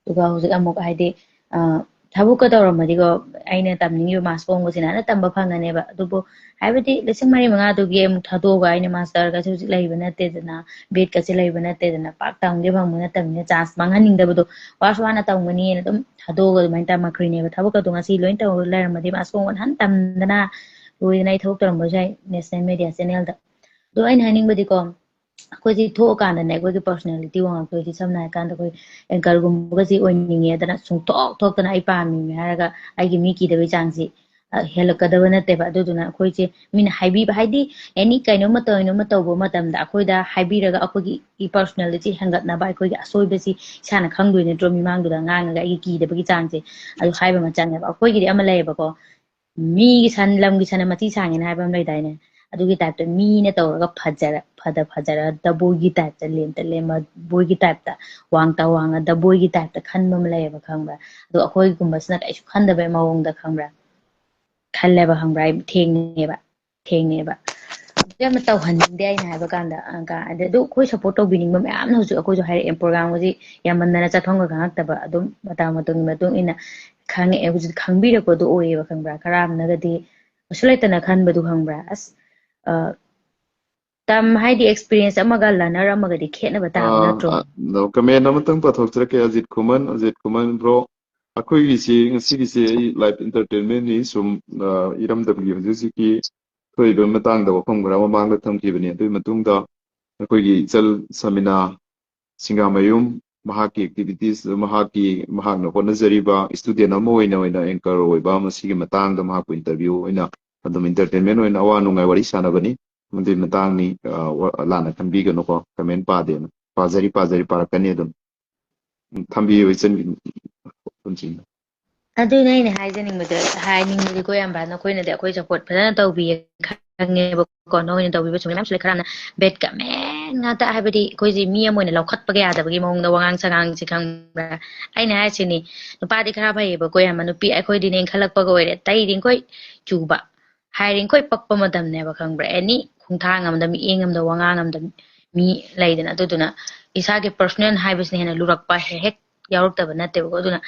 ꯑꯗꯨꯒ ꯍꯧꯖꯤꯛ ꯑꯃꯨꯛ, ꯍꯥꯏꯗꯤ, ꯑ, ꯊꯕꯛꯀ ꯇꯧꯔꯝꯃꯗꯤꯀꯣ, ꯑꯩꯅ ꯇꯝꯅꯤꯡꯉꯤꯕ ꯃꯥꯁ ꯀꯣꯡꯕꯁꯤꯅ ꯑꯅ ꯇꯝꯕ ꯐꯪꯉꯅꯦꯕ꯫ ꯑꯗꯨꯕꯨ ꯍꯥꯏꯕꯗꯤ ꯂꯤꯁꯤꯡ ꯃꯔꯤ ꯃꯉꯥꯗꯨꯒꯤ ꯑꯃꯨꯛ ꯊꯥꯗꯣꯛꯑꯒ ꯑꯩꯅ ꯃꯥꯁꯇꯔꯒꯁꯨ ꯍꯧꯖꯤꯛ ꯂꯩꯕ ꯅꯠꯇꯦꯗꯅ, ꯕꯦꯠꯀꯁꯦ ꯂꯩꯕ ꯅꯠꯇꯦꯗꯅ, ꯄꯥꯛ ꯇꯝꯒꯦ ꯐꯪꯕ ꯅꯠꯇꯕꯅꯤꯅ, ꯆꯥꯟꯁ ꯃꯥꯡꯍꯟꯅꯤꯡꯗꯕꯗꯣ, ꯋꯥꯁꯨ ꯋꯥꯅ ꯇꯝꯒꯅꯤꯅ ꯑꯗꯨꯝ ꯊꯥꯗꯣꯛꯑꯒ ꯑꯗꯨꯃꯥꯏꯅ ꯇꯝꯃꯛꯈ꯭ꯔꯤꯅꯦꯕ꯫ ꯊꯕꯛꯀ ꯑꯗꯨ ꯉꯁꯤ ꯂꯣꯏ ꯇꯧꯔ ꯂꯩꯔꯝꯃꯗꯤ ꯃꯥꯁ ꯀꯣꯡꯕ ꯅꯍꯥꯟ ꯇꯝꯗꯅ ꯂꯣꯏꯗꯅ ꯑꯩ ꯊꯕꯛ ꯇꯧꯔꯝꯕꯁꯨ ꯌꯥꯏ ꯅꯦꯁꯅꯦꯜ ꯃꯦꯗꯤꯌꯥ ꯆꯦꯅꯦꯜꯗ꯫ ꯑꯗꯣ ꯑꯩꯅ ꯍꯥꯏꯅꯤꯡꯕꯗꯤꯀꯣ, ꯑꯩꯈꯣꯏꯁꯤ ꯊꯣꯛꯑꯀꯥꯟꯗꯅꯦ, ꯑꯩꯈꯣꯏꯒꯤ ꯄꯔꯁꯣꯅꯦꯂꯤꯇꯤ ꯋꯥꯡꯉꯛꯇꯣꯏꯁꯤ꯫ ꯁꯝꯅ ꯍꯥꯏꯔꯀꯥꯟꯗ ꯑꯩꯈꯣꯏ ꯑꯦꯡꯀꯔꯒꯨꯝꯕꯒꯁꯤ ꯑꯣꯏꯅꯤꯡꯉꯦꯗꯅ ꯁꯨꯡꯊꯣꯛ ꯊꯣꯛꯇꯅ ꯑꯩ ꯄꯥꯝꯃꯤꯅꯦ ꯍꯥꯏꯔꯒ ꯑꯩꯒꯤ ꯃꯤ ꯀꯤꯗꯕꯩ ꯆꯥꯡꯁꯤ ꯍꯦꯜꯂꯛꯀꯗꯕ ꯅꯠꯇꯦꯕ꯫ ꯑꯗꯨꯗꯨꯅ ꯑꯩꯈꯣꯏꯁꯦ ꯃꯤꯅ ꯍꯥꯏꯕꯤꯕ, ꯍꯥꯏꯗꯤ ꯑꯦꯅꯤ ꯀꯩꯅꯣꯝꯃ ꯇꯧꯔꯤꯅꯣ ꯑꯃ ꯇꯧꯕ ꯃꯇꯝꯗ ꯑꯩꯈꯣꯏꯗ ꯍꯥꯏꯕꯤꯔꯒ ꯑꯩꯈꯣꯏꯒꯤ personality ꯍꯦꯟꯒꯠꯅꯕ, ꯑꯩꯈꯣꯏꯒꯤ ꯑꯁꯣꯏꯕꯁꯤ ꯏꯁꯥꯅ ꯈꯪꯗꯣꯏ ꯅꯠꯇ꯭ꯔꯣ? ꯃꯤꯃꯥꯡꯗꯨꯗ ꯉꯥꯡꯉꯒ ꯑꯩꯒꯤ ꯀꯤꯗꯕꯒꯤ ꯆꯥꯡꯁꯦ ꯑꯗꯨ ꯍꯥꯏꯕ ꯑꯃ ꯆꯪꯉꯦꯕ꯫ ꯑꯩꯈꯣꯏꯒꯤꯗꯤ ꯑꯃ ꯂꯩꯌꯦꯕꯀꯣ, ꯃꯤꯒꯤ ꯁꯟ, ꯂꯝꯒꯤ ꯁꯟ ꯃꯆꯤ ꯁꯥꯡꯉꯦꯅ ꯍꯥꯏꯕ ꯑꯃ ꯂꯩꯗꯥꯏꯅꯦ? ꯑꯗꯨꯒꯤ ꯇꯥꯏꯞꯇ ꯃꯤꯅ ꯇꯧꯔꯒ ꯐꯖꯔ ꯐꯗ ꯐꯖꯔꯗꯕꯣꯏꯒꯤ ꯇꯥꯏꯞꯇ, ꯂꯦꯝꯇ ꯂꯦꯝꯃꯕꯣꯏꯒꯤ ꯇꯥꯏꯞꯇ, ꯋꯥꯡꯇ ꯋꯥꯡꯉꯗꯕꯣꯏꯒꯤ ꯇꯥꯏꯞꯇ ꯈꯟꯕ ꯑꯃ ꯂꯩꯌꯦꯕ, ꯈꯪꯕ꯭ꯔꯥ? ꯑꯗꯣ ꯑꯩꯈꯣꯏꯒꯨꯝꯕꯁꯤꯅ ꯀꯩꯁꯨ ꯈꯟꯗꯕꯩ ꯃꯑꯣꯡꯗ, ꯈꯪꯕ꯭ꯔꯥ, ꯈꯜꯂꯦꯕ, ꯈꯪꯕ꯭ꯔꯥ? ꯑꯩ ꯊꯦꯡꯅꯩꯌꯦꯕ, ꯊꯦꯡꯅꯩꯌꯦꯕ꯫ ꯑꯗꯨ ꯌꯥꯝꯅ ꯇꯧꯍꯟꯅꯤꯡꯗꯦ ꯑꯩꯅ ꯍꯥꯏꯕ ꯀꯥꯟꯗ꯫ ꯑ, ꯀ-, ꯑꯗ-, ꯑꯗꯨ ꯑꯩꯈꯣꯏ support ꯇꯧꯕꯤꯅꯤꯡꯕ ꯃꯌꯥꯝꯅ ꯍꯧꯖꯤꯛ ꯑꯩꯈꯣꯏꯁꯨ ꯍꯥꯏꯔꯛꯑꯦ, programꯁꯤ ꯌꯥꯝꯃꯟꯗꯅ ꯆꯠꯐꯝꯒ ꯈꯪꯉꯛꯇꯕ, ꯑꯗꯨꯝ ꯃꯇꯝ ꯃꯇꯝꯒꯤ ꯃꯇꯨꯡ ꯏꯟꯅ ꯈꯪꯉꯛꯑꯦ꯫ ꯍꯧꯖꯤꯛ ꯈꯪꯕꯤꯔꯛꯄꯗꯣ ꯑꯣꯏꯌꯦꯕ, ꯈꯪꯕ꯭ꯔꯥ? ꯈꯔ ꯑꯃꯅꯒꯗꯤ ꯀꯩꯁꯨ ꯂꯩꯇꯅ ꯈꯟꯕꯗꯨ, ꯈꯪꯕ꯭ꯔꯥ? ꯑꯁ, ꯑ, ꯇꯝ ꯍꯥꯏꯗꯤ experience ꯑꯃꯒ learner ꯑꯃꯒꯗꯤ ꯈꯦꯠꯅꯕ ꯇꯥꯕ ꯑꯥ, ꯅꯠꯇ꯭ꯔꯣ? ꯑ, ꯅꯣ, comment ꯑꯃꯇꯪ ꯄꯥꯊꯣꯛꯆꯔꯛꯀꯦ, ꯑꯖꯤꯠ ꯈꯨꯃꯟ, ꯑꯖꯤꯠ ꯈꯨꯃꯟ bro꯫ ꯑꯩꯈꯣꯏꯒꯤꯁꯤ ꯉꯁꯤꯒꯤꯁꯦ ꯑꯩ live entertainmentꯅꯤ, ꯁꯨꯝ, ꯑ, ꯏꯔꯝꯗꯝꯒꯤ ꯍꯧꯖꯤꯛ ꯍꯧꯖꯤꯛꯀꯤ ꯊꯣꯛꯏꯕ ꯃꯇꯥꯡꯗ ꯋꯥꯐꯝ ꯈꯔ ꯃꯃꯥꯡꯗ ꯊꯝꯈꯤꯕꯅꯤ꯫ ꯑꯗꯨꯒꯤ ꯃꯇꯨꯡꯗ ꯑꯩꯈꯣꯏꯒꯤ ꯏꯆꯜ ꯁꯃꯤꯅꯥ ꯁꯤꯡꯒꯥꯃꯌꯨꯝ, ꯃꯍꯥꯛꯀꯤ activities, ꯃꯍꯥꯛꯀꯤ, ꯃꯍꯥꯛꯅ ꯍꯣꯠꯅꯖꯔꯤꯕ student ꯑꯃ ꯑꯣꯏꯅ, ꯑꯣꯏꯅ anchor ꯑꯣꯏꯕ, ꯃꯁꯤꯒꯤ ꯃꯇꯥꯡꯗ ꯃꯍꯥꯛꯄꯨ interview ꯑꯣꯏꯅ ꯑꯗꯨꯝ entertainment ꯑꯣꯏꯅ ꯑꯋꯥ ꯅꯨꯡꯉꯥꯏ ꯋꯥꯔꯤ ꯁꯥꯟꯅꯕꯅꯤ꯫ ꯃꯗꯨꯒꯤ ꯃꯇꯥꯡꯅꯤ, ꯑ, ꯋꯥ-, ꯂꯥꯟꯅ ꯈꯟꯕꯤꯒꯅꯨꯀꯣ, comment ꯄꯥꯗꯦꯅ꯫ ꯄꯥꯖꯔꯤ, ꯄꯥꯖꯔꯤ, ꯄꯥꯔꯛꯀꯅꯤ ꯑꯗꯨꯝ꯫ ꯎꯝ, ꯊꯝꯕꯤꯌꯨ, ꯏꯆꯟ, ꯄꯨꯟꯁꯤꯅ꯫ ꯑꯗꯨꯅ ꯑꯩꯅ ꯍꯥꯏꯖꯅꯤꯡꯕꯗ-, ꯍꯥꯏꯅꯤꯡꯕꯗꯤꯀꯣ, ꯏꯌꯥꯝꯕ, ꯅꯈꯣꯏꯅꯗꯤ ꯑꯩꯈꯣꯏ support ꯐꯖꯅ ꯇꯧꯕꯤꯌꯦ ꯈꯪꯉꯦꯕꯀꯣ, ꯅꯈꯣꯏꯅ ꯇꯧꯕꯤꯕ ꯆꯨꯝꯃꯤ ꯃꯌꯥꯝꯁꯨ ꯂꯩ꯫ ꯈꯔ ꯑꯃꯅ bad comment ꯉꯥꯛꯇ, ꯍꯥꯏꯕꯗꯤ ꯑꯩꯈꯣꯏꯁꯦ ꯃꯤ ꯑꯃ ꯑꯣꯏꯅ ꯂꯧꯈꯠꯄꯒ ꯌꯥꯗꯕꯒꯤ ꯃꯑꯣꯡꯗ ꯋꯥꯉꯥꯡ ꯁꯉꯥꯡꯁꯦ, ꯈꯪꯕ꯭ꯔꯥ? ꯑꯩꯅ ꯍꯥꯏꯁꯤꯅꯤ, ꯅꯨꯄꯥꯗꯤ ꯈꯔ ꯐꯩꯌꯦꯕꯀꯣ, ꯏꯌꯥꯝꯕ, ꯅꯨꯄꯤ ꯑꯩꯈꯣꯏꯗꯤꯅꯦ ꯏꯟꯈꯠꯂꯛꯄꯒ ꯑꯣꯏꯔꯦ, ꯇꯩꯔꯤꯡꯈꯣꯏ ꯆꯨꯕ, ꯍꯥꯏꯔꯤꯡꯈꯣꯏ ꯄꯛꯄ ꯃꯇꯝꯅꯦꯕ, ꯈꯪꯕ꯭ꯔꯥ? Any ꯈꯣꯡꯊꯥꯡ ꯑꯃꯗ, ꯃꯤꯠꯌꯦꯡ ꯑꯃꯗ, ꯋꯥꯉꯥꯡ ꯑꯃꯗ ꯃꯤ ꯂꯩꯗꯅ, ꯑꯗꯨꯗꯨꯅ ꯏꯁꯥꯒꯤ personal ꯍꯥꯏꯕꯁꯤꯅ ꯍꯦꯟꯅ ꯂꯨꯔꯛꯄ ꯍꯦꯛ ꯍꯦꯛ ꯌꯥꯎꯔꯛꯇꯕ ꯅꯠꯇꯦꯕꯀꯣ꯫ ꯑꯗꯨꯅ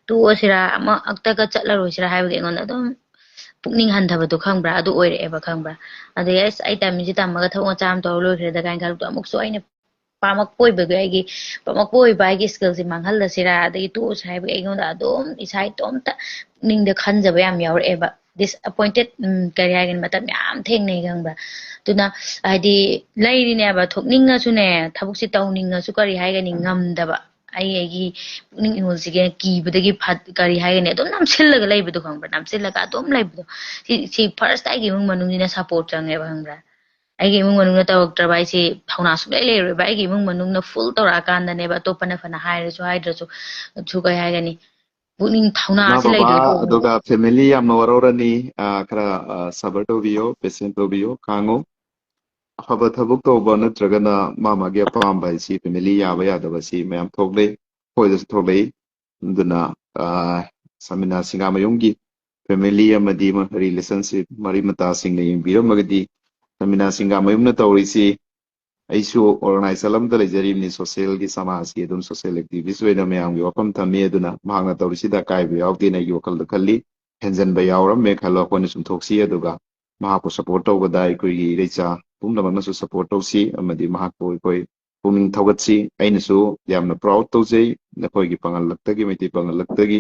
ꯇꯣꯛꯑꯁꯤꯔꯥ, ꯑꯃ ꯑꯝꯇꯒ ꯆꯠꯂꯔꯣꯏꯁꯤꯔꯥ ꯍꯥꯏꯕꯒꯤ ꯑꯩꯉꯣꯟꯗ ꯑꯗꯨꯝ ꯄꯨꯛꯅꯤꯡ ꯍꯟꯊꯕꯗꯣ, ꯈꯪꯕ꯭ꯔꯥ? ꯑꯗꯨ ꯑꯣꯏꯔꯛꯑꯦꯕ, ꯈꯪꯕ꯭ꯔꯥ? ꯑꯗꯩ ꯑꯁ, ꯑꯩ ꯇꯝꯃꯤꯁꯦ ꯇꯝꯃꯒ ꯊꯕꯛ ꯃꯆꯥ ꯑꯃ ꯇꯧꯔ ꯂꯣꯏꯈ꯭ꯔꯦꯗ ꯀꯥꯏꯅ ꯈꯜꯂꯛꯄꯗꯣ꯫ ꯑꯃꯨꯛꯁꯨ ꯑꯩꯅ ꯄꯥꯝꯃꯛꯄ ꯑꯣꯏꯕꯒꯤ, ꯑꯩꯒꯤ ꯄꯥꯝꯃꯛꯄ ꯑꯣꯏꯕ ꯑꯩꯒꯤ skillꯁꯦ ꯃꯥꯡꯍꯜꯂꯁꯤꯔꯥ, ꯑꯗꯒꯤ ꯇꯣꯛꯑꯁꯤꯔꯥ ꯍꯥꯏꯕꯒꯤ ꯑꯩꯉꯣꯟꯗ ꯑꯗꯨꯝ ꯏꯁꯥ ꯏꯇꯣꯝꯇ ꯄꯨꯛꯅꯤꯡꯗ ꯈꯟꯖꯕ ꯌꯥꯝ ꯌꯥꯎꯔꯛꯑꯦꯕ꯫ Disappointed, ꯎꯝ, ꯀꯔꯤ ꯍꯥꯏꯒꯅꯤ, ꯃꯇꯝ ꯌꯥꯝ ꯊꯦꯡꯅꯩ, ꯈꯪꯕ꯭ꯔꯥ? ꯑꯗꯨꯅ ꯍꯥꯏꯗꯤ ꯂꯩꯔꯤꯅꯦꯕ, ꯊꯣꯛꯅꯤꯡꯉꯁꯨꯅꯦ, ꯊꯕꯛꯁꯦ ꯇꯧꯅꯤꯡꯉꯁꯨ, ꯀꯔꯤ ꯍꯥꯏꯒꯅꯤ, ꯉꯝꯗꯕ꯫ ꯑꯩ ꯑꯩꯒꯤ ꯄꯨꯛꯅꯤꯡ ꯏꯍꯨꯜꯁꯤꯒꯤ ꯀꯤꯕꯗꯒꯤ ꯐꯠ-, ꯀꯔꯤ ꯍꯥꯏꯒꯅꯤ, ꯑꯗꯨꯝ ꯅꯝꯁꯤꯜꯂꯒ ꯂꯩꯕꯗꯣ ꯈꯪꯕ꯭ꯔꯥ? ꯅꯝꯁꯤꯜꯂꯒ ꯑꯗꯨꯝ ꯂꯩꯕꯗꯣ꯫ ꯁꯤ, ꯁꯤ first ꯑꯩꯒꯤ ꯏꯃꯨꯡ ꯃꯅꯨꯡꯁꯤꯅ support ꯆꯪꯉꯦꯕ, ꯈꯪꯕ꯭ꯔꯥ? ꯑꯩꯒꯤ ꯏꯃꯨꯡ ꯃꯅꯨꯡꯅ ꯇꯧꯔꯛꯇ꯭ꯔꯕ ꯍꯥꯏꯁꯤ ꯊꯧꯅꯥ ꯁꯨꯡꯂꯩ ꯂꯩꯔꯣꯏꯕ꯫ ꯑꯩꯒꯤ ꯏꯃꯨꯡ ꯃꯅꯨꯡꯅ full ꯇꯧꯔꯛꯑꯀꯥꯟꯗꯅꯦꯕ ꯑꯇꯣꯞꯄꯅ ꯐꯅ ꯍꯥꯏꯔꯁꯨ ꯍꯥꯏꯗ꯭ꯔꯁꯨ, ꯁꯨ ꯀꯩ ꯍꯥꯏꯒꯅꯤ, ꯄꯨꯛꯅꯤꯡ ꯊꯧꯅꯥꯁꯤ ꯂꯩꯗꯣꯏꯗꯣ꯫ ꯑꯗꯨꯒ family ꯌꯥꯝꯅ ꯋꯥꯔꯧꯔꯅꯤ꯫ ꯑ, ꯈꯔ, ꯑ, ꯁꯕꯔ ꯇꯧꯕꯤꯌꯣ, patient ꯇꯧꯕꯤꯌꯣ, ꯈꯥꯡꯉꯣ꯫ ꯑꯐꯕ ꯊꯕꯛ ꯇꯧꯕ ꯅꯠꯇ꯭ꯔꯒꯅ ꯃꯥ ꯃꯥꯒꯤ ꯑꯄꯥꯝꯕ ꯍꯥꯏꯁꯤ family ꯌꯥꯕ ꯌꯥꯗꯕ ꯁꯤ ꯃꯌꯥꯝ ꯊꯣꯛꯂꯛꯏ, ꯑꯩꯈꯣꯏꯗꯁꯨ ꯊꯣꯛꯂꯛꯏ꯫ ꯑꯗꯨꯅ, ꯑ, ꯁꯃꯤꯅꯥ ꯁꯤꯡꯒꯥꯃꯌꯨꯝꯒꯤ family ꯑꯃꯗꯤ ꯃ-, relationship ꯃꯔꯤ ꯃꯇꯥꯁꯤꯡꯅ ꯌꯦꯡꯕꯤꯔꯝꯃꯒꯗꯤ, ꯁꯃꯤꯅꯥ ꯁꯤꯡꯒꯥꯃꯌꯨꯝꯅ ꯇꯧꯔꯤꯁꯤ, ꯑꯩꯁꯨ organization ꯑꯃꯗ ꯂꯩꯖꯔꯤꯕꯅꯤ, social ꯒꯤ, ꯁꯃꯥꯖꯀꯤ ꯑꯗꯨꯝ social activist ꯑꯣꯏꯅ ꯃꯌꯥꯝꯒꯤ ꯋꯥꯐꯝ ꯊꯝꯃꯤ꯫ ꯑꯗꯨꯅ ꯃꯍꯥꯛꯅ ꯇꯧꯔꯤꯁꯤꯗ ꯑꯀꯥꯏꯕ ꯌꯥꯎꯗꯦꯅ ꯑꯩꯒꯤ ꯋꯥꯈꯜꯗ ꯈꯜꯂꯤ, ꯍꯦꯟꯖꯟꯕ ꯌꯥꯎꯔꯝꯃꯦ ꯈꯜꯂꯣ, ꯑꯩꯈꯣꯏꯅ ꯆꯨꯝꯊꯣꯛꯁꯤ꯫ ꯑꯗꯨꯒ ꯃꯍꯥꯛꯄꯨ support ꯇꯧꯕꯗ ꯑꯩꯈꯣꯏꯒꯤ ꯏꯔꯩꯆꯥ ꯄꯨꯝꯅꯃꯛꯅꯁꯨ support ꯇꯧꯁꯤ, ꯑꯃꯗꯤ ꯃꯍꯥꯛꯄꯨ ꯑꯩꯈꯣꯏ ꯄꯨꯛꯅꯤꯡ ꯊꯧꯒꯠꯁꯤ꯫ ꯑꯩꯅꯁꯨ ꯌꯥꯝꯅ proud ꯇꯧꯖꯩ, ꯅꯈꯣꯏꯒꯤ ꯄꯥꯡꯒꯜꯂꯛꯇꯒꯤ, ꯃꯩꯇꯩ ꯄꯥꯡꯒꯜꯂꯛꯇꯒꯤ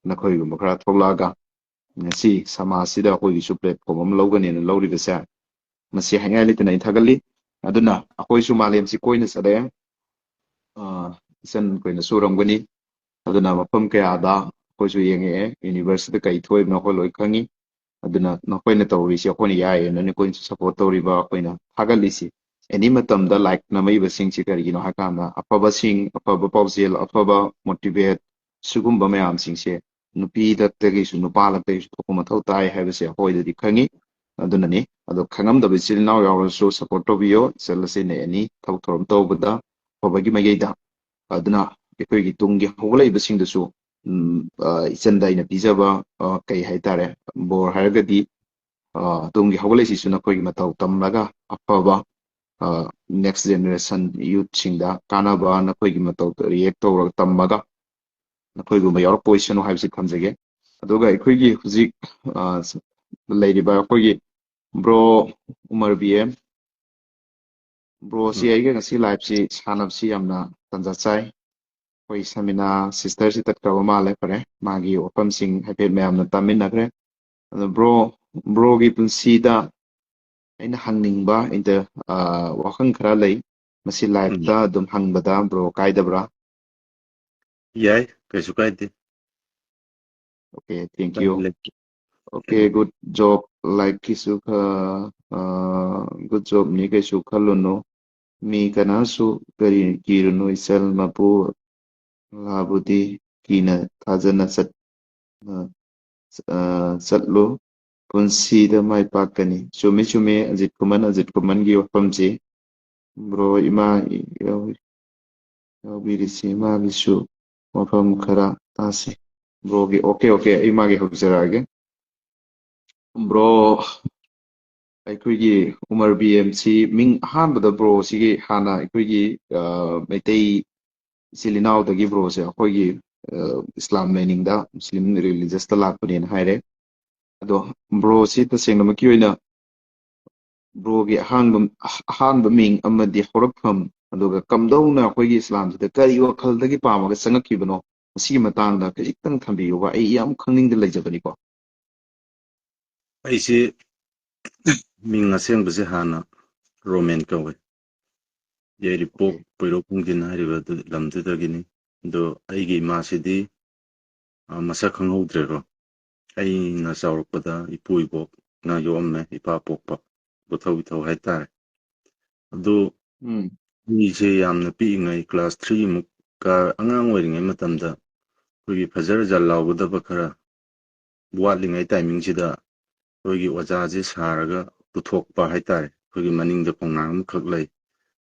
ꯅꯈꯣꯏꯒꯨꯝꯕ ꯈꯔ ꯊꯣꯛꯂꯛꯑꯒ ꯉꯁꯤ ꯁꯃꯥꯖꯁꯤꯗ ꯑꯩꯈꯣꯏꯒꯤꯁꯨ platform ꯑꯃ ꯂꯧꯒꯅꯦꯅ ꯂꯧꯔꯤꯕꯁꯦ, ꯃꯁꯤ ꯍꯥꯏꯅꯤꯡꯉꯥꯏ ꯂꯩꯇꯅ ꯑꯩ ꯊꯥꯒꯠꯂꯤ꯫ ꯑꯗꯨꯅ ꯑꯩꯈꯣꯏꯁꯨ ꯃꯥꯂꯦꯝꯁꯤ ꯀꯣꯏꯅ ꯆꯠꯂꯦ, ꯑ, ꯏꯆꯟ ꯑꯩꯈꯣꯏꯅꯁꯨ ꯎꯔꯝꯒꯅꯤ꯫ ꯑꯗꯨꯅ ꯃꯐꯝ ꯀꯌꯥꯗ ꯑꯩꯈꯣꯏꯁꯨ ꯌꯦꯡꯉꯛꯑꯦ, universe ꯇ ꯀꯩ ꯊꯣꯛꯏꯕꯅꯣ ꯑꯩꯈꯣꯏ ꯂꯣꯏ ꯈꯪꯉꯤ꯫ ꯑꯗꯨꯅ ꯅꯈꯣꯏꯅ ꯇꯧꯔꯤꯁꯤ ꯑꯩꯈꯣꯏꯅ ꯌꯥꯏꯌꯦꯅ ꯅꯈꯣꯏꯅꯁꯨ support ꯇꯧꯔꯤꯕ ꯑꯩꯈꯣꯏꯅ ꯊꯥꯒꯠꯂꯤꯁꯤ꯫ Any ꯃꯇꯝꯗ like ꯅꯝꯃꯛꯏꯕꯁꯤꯡꯁꯤ ꯀꯔꯤꯒꯤꯅꯣ ꯍꯥꯏ ꯀꯥꯟꯗ, ꯑꯐꯕꯁꯤꯡ, ꯑꯐꯕ ꯄꯥꯎꯖꯦꯜ, ꯑꯐꯕ motivate, ꯁꯤꯒꯨꯝꯕ ꯃꯌꯥꯝꯁꯤꯡꯁꯦ ꯅꯨꯄꯤꯗꯛꯇꯒꯤꯁꯨ ꯅꯨꯄꯥꯂꯛꯇꯒꯤꯁꯨ ꯊꯣꯛꯄ ꯃꯊꯧ ꯇꯥꯏ ꯍꯥꯏꯕꯁꯦ ꯑꯩꯈꯣꯏꯗꯗꯤ ꯈꯪꯉꯤ꯫ ꯑꯗꯨꯅꯅꯤ꯫ ꯑꯗꯣ ꯈꯪꯉꯝꯗꯕ ꯏꯆꯤꯜ ꯏꯅꯥꯎ ꯌꯥꯎꯔꯁꯨ support ꯇꯧꯕꯤꯌꯣ꯫ ꯏꯆꯜ ꯑꯁꯤꯅ any ꯊꯕꯛ ꯊꯧꯔꯝ ꯇꯧꯕꯗ ꯑꯐꯕꯒꯤ ꯃꯥꯏꯀꯩꯗ꯫ ꯑꯗꯨꯅ ꯑꯩꯈꯣꯏꯒꯤ ꯇꯨꯡꯒꯤ ꯍꯧꯒꯠꯂꯛꯏꯕꯁꯤꯡꯗꯁꯨ, ꯎꯝ, ꯑ, ꯏꯆꯟꯗ ꯑꯩꯅ ꯄꯤꯖꯕ, ꯑ, ꯀꯩ ꯍꯥꯏꯇꯥꯔꯦ, ꯕꯣꯔ ꯍꯥꯏꯔꯒꯗꯤ, ꯑ, ꯇꯨꯡꯒꯤ ꯍꯧꯒꯠꯂꯛꯏꯁꯤꯁꯨ ꯅꯈꯣꯏꯒꯤ ꯃꯇꯧ ꯇꯝꯂꯒ ꯑꯐꯕ, ꯑ, next generation youth ꯁꯤꯡꯗ ꯀꯥꯟꯅꯕ ꯅꯈꯣꯏꯒꯤ ꯃꯇꯧ react ꯇꯧꯔꯒ ꯇꯝꯃꯒ ꯅꯈꯣꯏꯒꯨꯝꯕ ꯌꯥꯎꯔꯛꯄ ꯑꯣꯏꯁꯅꯨ ꯍꯥꯏꯕꯁꯤ ꯊꯝꯖꯒꯦ꯫ ꯑꯗꯨꯒ ꯑꯩꯈꯣꯏꯒꯤ ꯍꯧꯖꯤꯛ, ꯑ, ꯂꯩꯔꯤꯕ ꯑꯩꯈꯣꯏꯒꯤ bro Umar B M, bro ꯁꯤ ꯎꯝ꯫ ꯑꯩꯒ ꯉꯁꯤ live ꯁꯤ ꯁꯥꯟꯅꯕꯁꯤ ꯌꯥꯝꯅ ꯇꯟꯖꯥ ꯆꯥꯏ꯫ ꯑꯩꯈꯣꯏ ꯁꯃꯤꯅꯥ sister ꯁꯤ ꯇꯠꯈ꯭ꯔꯕ ꯃꯥꯜꯂꯦ꯫ ꯐꯔꯦ, ꯃꯥꯒꯤ ꯋꯥꯐꯝꯁꯤꯡ ꯍꯥꯏꯐꯦꯠ ꯃꯌꯥꯝꯅ ꯇꯥꯃꯤꯟꯅꯈ꯭ꯔꯦ꯫ ꯑꯗꯣ bro, bro ꯒꯤ ꯄꯨꯟꯁꯤꯗ ꯑꯩꯅ ꯍꯪꯅꯤꯡꯕ inter-, ꯑ, ꯋꯥꯍꯪ ꯈꯔ ꯂꯩ꯫ ꯃꯁꯤ live ꯎꯝ꯫ ꯇ ꯑꯗꯨꯝ ꯍꯪꯕꯗ bro ꯀꯥꯏꯗꯕ꯭ꯔꯥ? ꯌꯥꯏ, ꯀꯩꯁꯨ ꯀꯥꯏꯗꯦ꯫ Okay, thank you. Okay, good job. Like ꯀꯤꯁꯨ ꯈꯔ, ꯑ, good job ꯅꯤ, ꯀꯩꯁꯨ ꯈꯜꯂꯨꯅꯨ꯫ ꯃꯤ ꯀꯅꯥꯁꯨ ꯀꯔꯤ ꯀꯤꯔꯨꯅꯨ, ꯏꯆꯜ ꯃꯄꯨ ꯂꯥꯕꯨꯗꯤ ꯀꯤꯅ ꯊꯥꯖꯅ ꯆꯠ-, ꯑ, ꯑ, ꯆꯠꯂꯨ꯫ ꯄꯨꯟꯁꯤꯗ ꯃꯥꯏ ꯄꯥꯛꯀꯅꯤ꯫ ꯆꯨꯝꯃꯤ, ꯆꯨꯝꯃꯤ, ꯑꯖꯤꯠ ꯈꯨꯃꯟ, ꯑꯖꯤꯠ ꯈꯨꯃꯟꯒꯤ ꯋꯥꯐꯝꯁꯤ꯫ Bro, ꯏꯃꯥ ꯌꯥꯎ-, ꯌꯥꯎꯕꯤꯔꯤꯁꯤ, ꯏꯃꯥꯒꯤꯁꯨ ꯋꯥꯐꯝ ꯈꯔ ꯇꯥꯁꯤ꯫ Bro ꯒꯤ, okay, okay, ꯑꯩ ꯏꯃꯥꯒꯤ ꯍꯧꯖꯔꯛꯑꯒꯦ꯫ Bro, ꯑꯩꯈꯣꯏꯒꯤ ꯎꯃꯔ ꯕꯤ ꯑꯦꯝ ꯁꯤ ꯃꯤꯡ ꯑꯍꯥꯟꯕꯗ bro ꯁꯤꯒꯤ ꯍꯥꯟꯅ ꯑꯩꯈꯣꯏꯒꯤ, ꯑ, ꯃꯩꯇꯩ ꯏꯆꯤꯜ ꯏꯅꯥꯎꯗꯒꯤ bro ꯁꯦ ꯑꯩꯈꯣꯏꯒꯤ, ꯑ, ꯏꯁꯂꯥꯝ ꯂꯥꯏꯅꯤꯡꯗ, ꯃꯨꯁꯂꯤꯝ religious ꯇ ꯂꯥꯛꯄꯅꯦꯅ ꯍꯥꯏꯔꯦ꯫ ꯑꯗꯣ bro ꯁꯤ ꯇꯁꯦꯡꯅꯃꯛꯀꯤ ꯑꯣꯏꯅ bro ꯒꯤ ꯑꯍꯥꯟꯕ, ꯑꯍꯥꯟꯕ ꯃꯤꯡ ꯑꯃꯗꯤ ꯍꯧꯔꯛꯐꯝ, ꯑꯗꯨꯒ ꯀꯝꯗꯧꯅ ꯑꯩꯈꯣꯏꯒꯤ ꯏꯁꯂꯥꯝꯁꯤꯗ ꯀꯔꯤ ꯋꯥꯈꯜꯗꯒꯤ ꯄꯥꯝꯃꯒ ꯆꯪꯉꯛꯈꯤꯕꯅꯣ, ꯃꯁꯤꯒꯤ ꯃꯇꯥꯡꯗ ꯈꯖꯤꯛꯇꯪ ꯊꯝꯕꯤꯌꯨꯕ, ꯑꯩ ꯌꯥꯝ ꯈꯪꯅꯤꯡꯗ ꯂꯩꯖꯕꯅꯤꯀꯣ꯫ ꯑꯩꯁꯤ ꯃꯤꯡ ꯑꯁꯦꯡꯕꯁꯦ ꯍꯥꯟꯅ ꯔꯣꯃꯦꯟ ꯀꯧꯋꯦ꯫ ꯌꯥꯏꯔꯤꯄꯣꯛ ꯄꯣꯏꯔꯧ ꯈꯣꯡꯖꯤꯟ ꯍꯥꯏꯔꯤꯕ ꯑꯗꯨ ꯂꯝꯗꯨꯗꯒꯤꯅꯤ꯫ ꯑꯗꯣ ꯑꯩꯒꯤ ꯏꯃꯥꯁꯤꯗꯤ, ꯑ, ꯃꯁꯛ ꯈꯪꯍꯧꯗ꯭ꯔꯦꯀꯣ꯫ ꯑꯩꯅ ꯆꯥꯎꯔꯛꯄꯗ ꯏꯄꯨ ꯏꯕꯣꯛꯅ ꯌꯣꯛꯑꯝꯃꯦ, ꯏꯄꯥ ꯄꯣꯛꯄ ꯄꯨꯊꯧ ꯏꯊꯧ ꯍꯥꯏꯇꯥꯔꯦ꯫ ꯑꯗꯨ ꯎꯝ꯫ ꯑꯩꯁꯦ ꯌꯥꯝꯅ ꯄꯤꯛꯏꯉꯩ class three ꯃꯨꯛ ꯀꯥ-, ꯑꯉꯥꯡ ꯑꯣꯏꯔꯤꯉꯩ ꯃꯇꯝꯗ ꯑꯩꯈꯣꯏꯒꯤ ꯐꯖꯔ ꯖꯜ ꯂꯥꯎꯒꯗꯕ ꯈꯔ ꯋꯥꯠꯂꯤꯉꯩ timing ꯁꯤꯗ ꯑꯩꯈꯣꯏꯒꯤ ꯑꯣꯖꯥꯁꯦ ꯁꯥꯔꯒ ꯄꯨꯊꯣꯛꯄ ꯍꯥꯏꯇꯥꯔꯦ꯫ ꯑꯩꯈꯣꯏꯒꯤ ꯃꯅꯤꯡꯗ ꯈꯣꯡꯅꯥꯡ ꯑꯃꯈꯛ ꯂꯩ꯫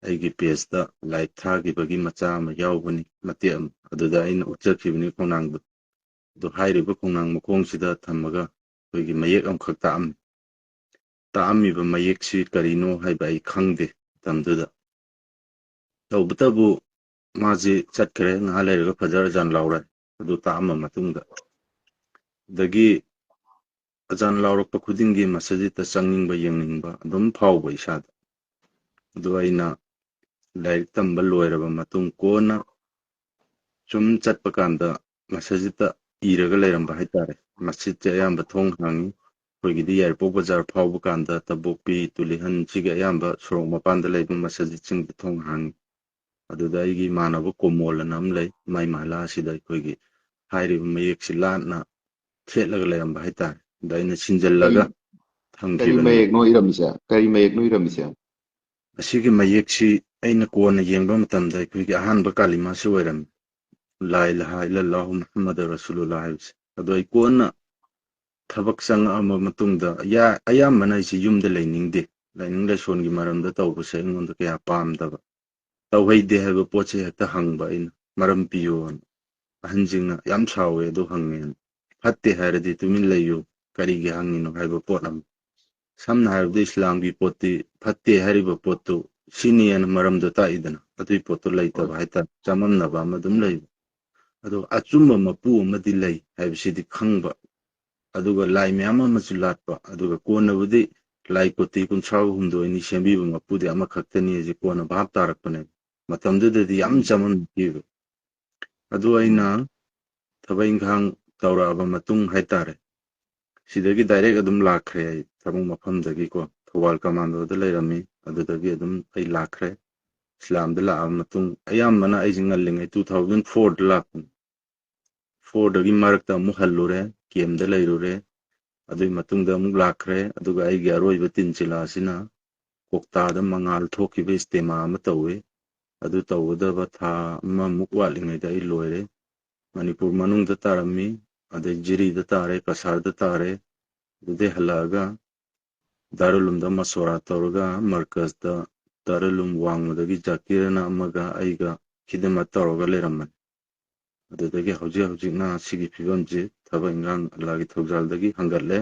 ꯑꯩꯒꯤ page ꯇ live ꯊꯥꯈꯤꯕꯒꯤ ꯃꯆꯥ ꯑꯃ ꯌꯥꯎꯕꯅꯤ, ꯃꯇꯦꯛ ꯑꯃ꯫ ꯑꯗꯨꯗ ꯑꯩꯅ ꯎꯠꯆꯈꯤꯕꯅꯤ ꯈꯣꯡꯅꯥꯡꯗꯣ꯫ ꯑꯗꯣ ꯍꯥꯏꯔꯤꯕ ꯈꯣꯡꯅꯥꯡ ꯃꯈꯣꯡꯁꯤꯗ ꯊꯝꯃꯒ ꯑꯩꯈꯣꯏꯒꯤ ꯃꯌꯦꯛ ꯑꯃꯈꯛ ꯇꯥꯛꯑꯝꯃꯤ꯫ ꯇꯥꯛꯑꯝꯃꯤꯕ ꯃꯌꯦꯛꯁꯤ ꯀꯔꯤꯅꯣ ꯍꯥꯏꯕ ꯑꯩ ꯈꯪꯗꯦ ꯃꯇꯝꯗꯨꯗ꯫ ꯇꯧꯕꯇꯕꯨ ꯃꯥꯁꯤ ꯆꯠꯈ꯭ꯔꯦ, ꯉꯥꯏꯍꯥꯛ ꯂꯩꯔꯒ ꯐꯖꯔ ꯑꯖꯥꯟ ꯂꯥꯎꯔꯦ꯫ ꯑꯗꯨ ꯇꯥꯛꯑꯝꯃ ꯃꯇꯨꯡꯗ, ꯑꯗꯒꯤ ꯑꯖꯥꯟ ꯂꯥꯎꯔꯛꯄ ꯈꯨꯗꯤꯡꯒꯤ ꯃꯁꯖꯤꯠꯇ ꯆꯪꯅꯤꯡꯕ, ꯌꯦꯡꯅꯤꯡꯕ ꯑꯗꯨꯝ ꯐꯥꯎꯕ ꯏꯁꯥꯗ꯫ ꯑꯗꯨ ꯑꯩꯅ ꯂꯥꯏꯔꯤꯛ ꯇꯝꯕ ꯂꯣꯏꯔꯕ ꯃꯇꯨꯡ, ꯀꯣꯟꯅ ꯁꯨꯝ ꯆꯠꯄ ꯀꯥꯟꯗ ꯃꯁꯖꯤꯠꯇ ꯏꯔꯒ ꯂꯩꯔꯝꯕ ꯍꯥꯏꯇꯥꯔꯦ꯫ ꯃꯁꯖꯤꯠꯁꯦ ꯑꯌꯥꯝꯕ ꯊꯣꯡ ꯍꯥꯡꯉꯤ꯫ ꯑꯩꯈꯣꯏꯒꯤꯗꯤ ꯌꯥꯏꯔꯤꯄꯣꯛ ꯕꯖꯥꯔ ꯐꯥꯎꯕ ꯀꯥꯟꯗ ꯇꯕꯣꯛꯄꯤ, ꯇꯨꯂꯤꯍꯟ, ꯁꯤꯒꯤ ꯑꯌꯥꯝꯕ ꯁꯣꯔꯣꯛ ꯃꯄꯥꯟꯗ ꯂꯩꯕ ꯃꯁꯖꯤꯠꯁꯤꯡꯗ ꯊꯣꯡ ꯍꯥꯡꯉꯤ꯫ ꯑꯗꯨꯗ ꯑꯩꯒꯤ ꯏꯃꯥꯟꯅꯕ ꯀꯣꯃꯣꯜ ꯑꯅ ꯑꯃ ꯂꯩ, ꯃꯥꯏ ꯃꯍꯜꯂꯥ ꯑꯁꯤꯗ ꯑꯩꯈꯣꯏꯒꯤ ꯍꯥꯏꯔꯤꯕ ꯃꯌꯦꯛꯁꯤ ꯂꯥꯠꯅ ꯊꯦꯠꯂꯒ ꯂꯩꯔꯝꯕ ꯍꯥꯏꯇꯥꯔꯦ꯫ ꯑꯗ ꯑꯩꯅ ꯁꯤꯟꯖꯜꯂꯒ ꯀꯔꯤ ꯊꯝꯈꯤꯕꯅꯤ꯫ ꯃꯌꯦꯛꯅꯣ ꯏꯔꯝꯃꯤꯁꯦ? ꯀꯔꯤ ꯃꯌꯦꯛꯅꯣ ꯏꯔꯝꯃꯤꯁꯦ? ꯑꯁꯤꯒꯤ ꯃꯌꯦꯛꯁꯤ ꯑꯩꯅ ꯀꯣꯟꯅ ꯌꯦꯡꯕ ꯃꯇꯝꯗ ꯑꯩꯈꯣꯏꯒꯤ ꯑꯍꯥꯟꯕ ꯀꯥꯂꯤꯃꯥꯁꯤ ꯑꯣꯏꯔꯝꯃꯤ, "ꯂꯥ ꯏꯂꯥꯍ ꯏꯜꯂꯜꯂꯥꯍꯨ ꯃꯨꯍꯝꯃꯗ ꯔꯁꯨꯂꯨꯜꯂꯥ" ꯍꯥꯏꯕꯁꯦ꯫ ꯑꯗꯣ ꯑꯩ ꯀꯣꯟꯅ ꯊꯕꯛ ꯆꯪꯉꯛꯑꯕ ꯃꯇꯨꯡꯗ, ꯑꯌꯥ-, ꯑꯌꯥꯝꯕꯅ ꯑꯩꯁꯦ ꯌꯨꯝꯗ ꯂꯩꯅꯤꯡꯗꯦ, ꯂꯥꯏꯅꯤꯡ ꯂꯥꯏꯁꯣꯟꯒꯤ ꯃꯔꯝꯗ ꯇꯧꯕꯁꯦ ꯑꯩꯉꯣꯟꯗ ꯀꯌꯥ ꯄꯥꯝꯗꯕ, ꯇꯧꯍꯩꯗꯦ ꯍꯥꯏꯕ ꯄꯣꯠꯁꯦ ꯍꯦꯛꯇ ꯍꯪꯕ ꯑꯩꯅ, "ꯃꯔꯝ ꯄꯤꯌꯣꯅ"꯫ ꯑꯍꯟꯁꯤꯡꯅ ꯌꯥꯝ ꯁꯥꯎꯋꯦ ꯑꯗꯨ ꯍꯪꯉꯦꯅ꯫ "ꯐꯠꯇꯦ ꯍꯥꯏꯔꯗꯤ ꯇꯨꯃꯤꯟ ꯂꯩꯌꯨ, ꯀꯔꯤꯒꯤ ꯍꯪꯉꯤꯅꯣ?" ꯍꯥꯏꯕ ꯄꯣꯠ ꯑꯃ꯫ ꯁꯝꯅ ꯍꯥꯏꯔꯕꯗ ꯏꯁꯂꯥꯝꯒꯤ ꯄꯣꯠꯇꯤ ꯐꯠꯇꯦ ꯍꯥꯏꯔꯤꯕ ꯄꯣꯠꯇꯨ ꯁꯤꯅꯤꯅ ꯃꯔꯝꯗꯣ ꯇꯥꯛꯏꯗꯅ, ꯑꯗꯨꯒꯤ ꯄꯣꯠꯇꯣ ꯂꯩꯇꯕ ꯍꯥꯏꯇꯥꯔꯦ, ꯆꯃꯝꯅꯕ ꯑꯃ ꯑꯗꯨꯝ ꯂꯩꯕ꯫ ꯑꯗꯣ ꯑꯆꯨꯝꯕ ꯃꯄꯨ ꯑꯃꯗꯤ ꯂꯩ ꯍꯥꯏꯕꯁꯤꯗꯤ ꯈꯪꯕ, ꯑꯗꯨꯒ ꯂꯥꯏ ꯃꯌꯥꯝ ꯑꯃꯁꯨ ꯂꯥꯠꯄ, ꯑꯗꯨꯒ ꯀꯣꯟꯅꯕꯨꯗꯤ ꯂꯥꯏ ꯀꯣꯇꯤ ꯀꯨꯟꯊ꯭ꯔꯥ ꯍꯨꯝꯗꯣꯏꯅꯤ ꯁꯦꯝꯕꯤꯕ ꯃꯄꯨꯗꯤ ꯑꯃꯈꯛꯇꯅꯤ ꯍꯥꯏꯁꯦ ꯀꯣꯟꯅ ꯚꯥꯞ ꯇꯥꯔꯛꯄꯅꯦ꯫ ꯃꯇꯝꯗꯨꯗꯗꯤ ꯌꯥꯝ ꯎꯝ꯫ ꯆꯃꯝꯅꯈꯤꯕ꯫ ꯑꯗꯨ ꯑꯩꯅ ꯎꯝ꯫ ꯊꯕꯛ ꯏꯪꯈꯥꯡ ꯇꯧꯔꯛꯑꯕ ꯃꯇꯨꯡ ꯍꯥꯏꯇꯥꯔꯦ, ꯁꯤꯗꯒꯤ ꯗꯥꯏꯔꯦꯛ ꯑꯗꯨꯝ ꯂꯥꯛꯈ꯭ꯔꯦ ꯑꯩ ꯊꯕꯛ ꯃꯐꯝꯗꯒꯤꯀꯣ꯫ ꯊꯧꯕꯥꯜ ꯀꯃꯥꯟꯗꯣꯗ ꯂꯩꯔꯝꯃꯤ, ꯑꯗꯨꯗꯒꯤ ꯑꯗꯨꯝ ꯑꯩ ꯂꯥꯛꯈ꯭ꯔꯦ꯫ ꯏꯁꯂꯥꯝꯗ ꯂꯥꯛꯑꯕ ꯃꯇꯨꯡ ꯑꯌꯥꯝꯕꯅ ꯑꯩꯁꯦ ꯉꯜꯂꯤꯉꯩ two thousand fourꯗ ꯂꯥꯛꯄꯅꯤ꯫ Fourꯗꯒꯤ ꯃꯔꯛꯇ ꯑꯃꯨꯛ ꯍꯜꯂꯨꯔꯦ, ꯀꯦꯝꯗ ꯂꯩꯔꯨꯔꯦ꯫ ꯑꯗꯨꯒꯤ ꯃꯇꯨꯡꯗ ꯑꯃꯨꯛ ꯂꯥꯛꯈ꯭ꯔꯦ, ꯑꯗꯨꯒ ꯑꯩꯒꯤ ꯑꯔꯣꯏꯕ ꯇꯤꯟ ꯆꯤꯂꯥꯁꯤꯅ ꯀꯣꯛꯇꯥꯗ ꯃꯉꯥꯜ ꯊꯣꯛꯈꯤꯕ ꯏꯁꯇꯦꯃꯥ ꯑꯃ ꯇꯧꯋꯤ꯫ ꯑꯗꯨ ꯇꯧꯒꯗꯕ ꯊꯥ ꯑꯃꯃꯨꯛ ꯋꯥꯠꯂꯤꯉꯩꯗ ꯑꯩ ꯂꯣꯏꯔꯦ꯫ ꯃꯅꯤꯄꯨꯔ ꯃꯅꯨꯡꯗ ꯇꯥꯔꯝꯃꯤ, ꯑꯗꯩ ꯖꯤꯔꯤꯗ ꯇꯥꯔꯦ, ꯀꯁꯥꯔꯗ ꯇꯥꯔꯦ꯫ ꯑꯗꯨꯗꯩ ꯍꯜꯂꯛꯑꯒ ꯗꯥꯔꯨꯂꯨꯝꯗ ꯃꯁꯣꯔꯥ ꯇꯧꯔꯒ ꯃꯔꯀꯖꯇ ꯗꯥꯔꯨꯂꯨꯝ ꯋꯥꯡꯃꯗꯒꯤ ꯖꯥꯀꯤꯔꯅ ꯑꯃꯒ ꯑꯩꯒ ꯈꯤꯗꯃꯠ ꯇꯧꯔꯒ ꯂꯩꯔꯝꯕꯅꯤ꯫ ꯑꯗꯨꯗꯒꯤ ꯍꯧꯖꯤꯛ ꯍꯧꯖꯤꯛꯅ ꯁꯤꯒꯤ ꯐꯤꯕꯝꯁꯤ ꯊꯕꯛ ꯏꯟꯈꯥꯡ ꯑꯜꯂꯥꯒꯤ ꯊꯧꯖꯥꯜꯗꯒꯤ ꯍꯪꯒꯠꯂꯦ꯫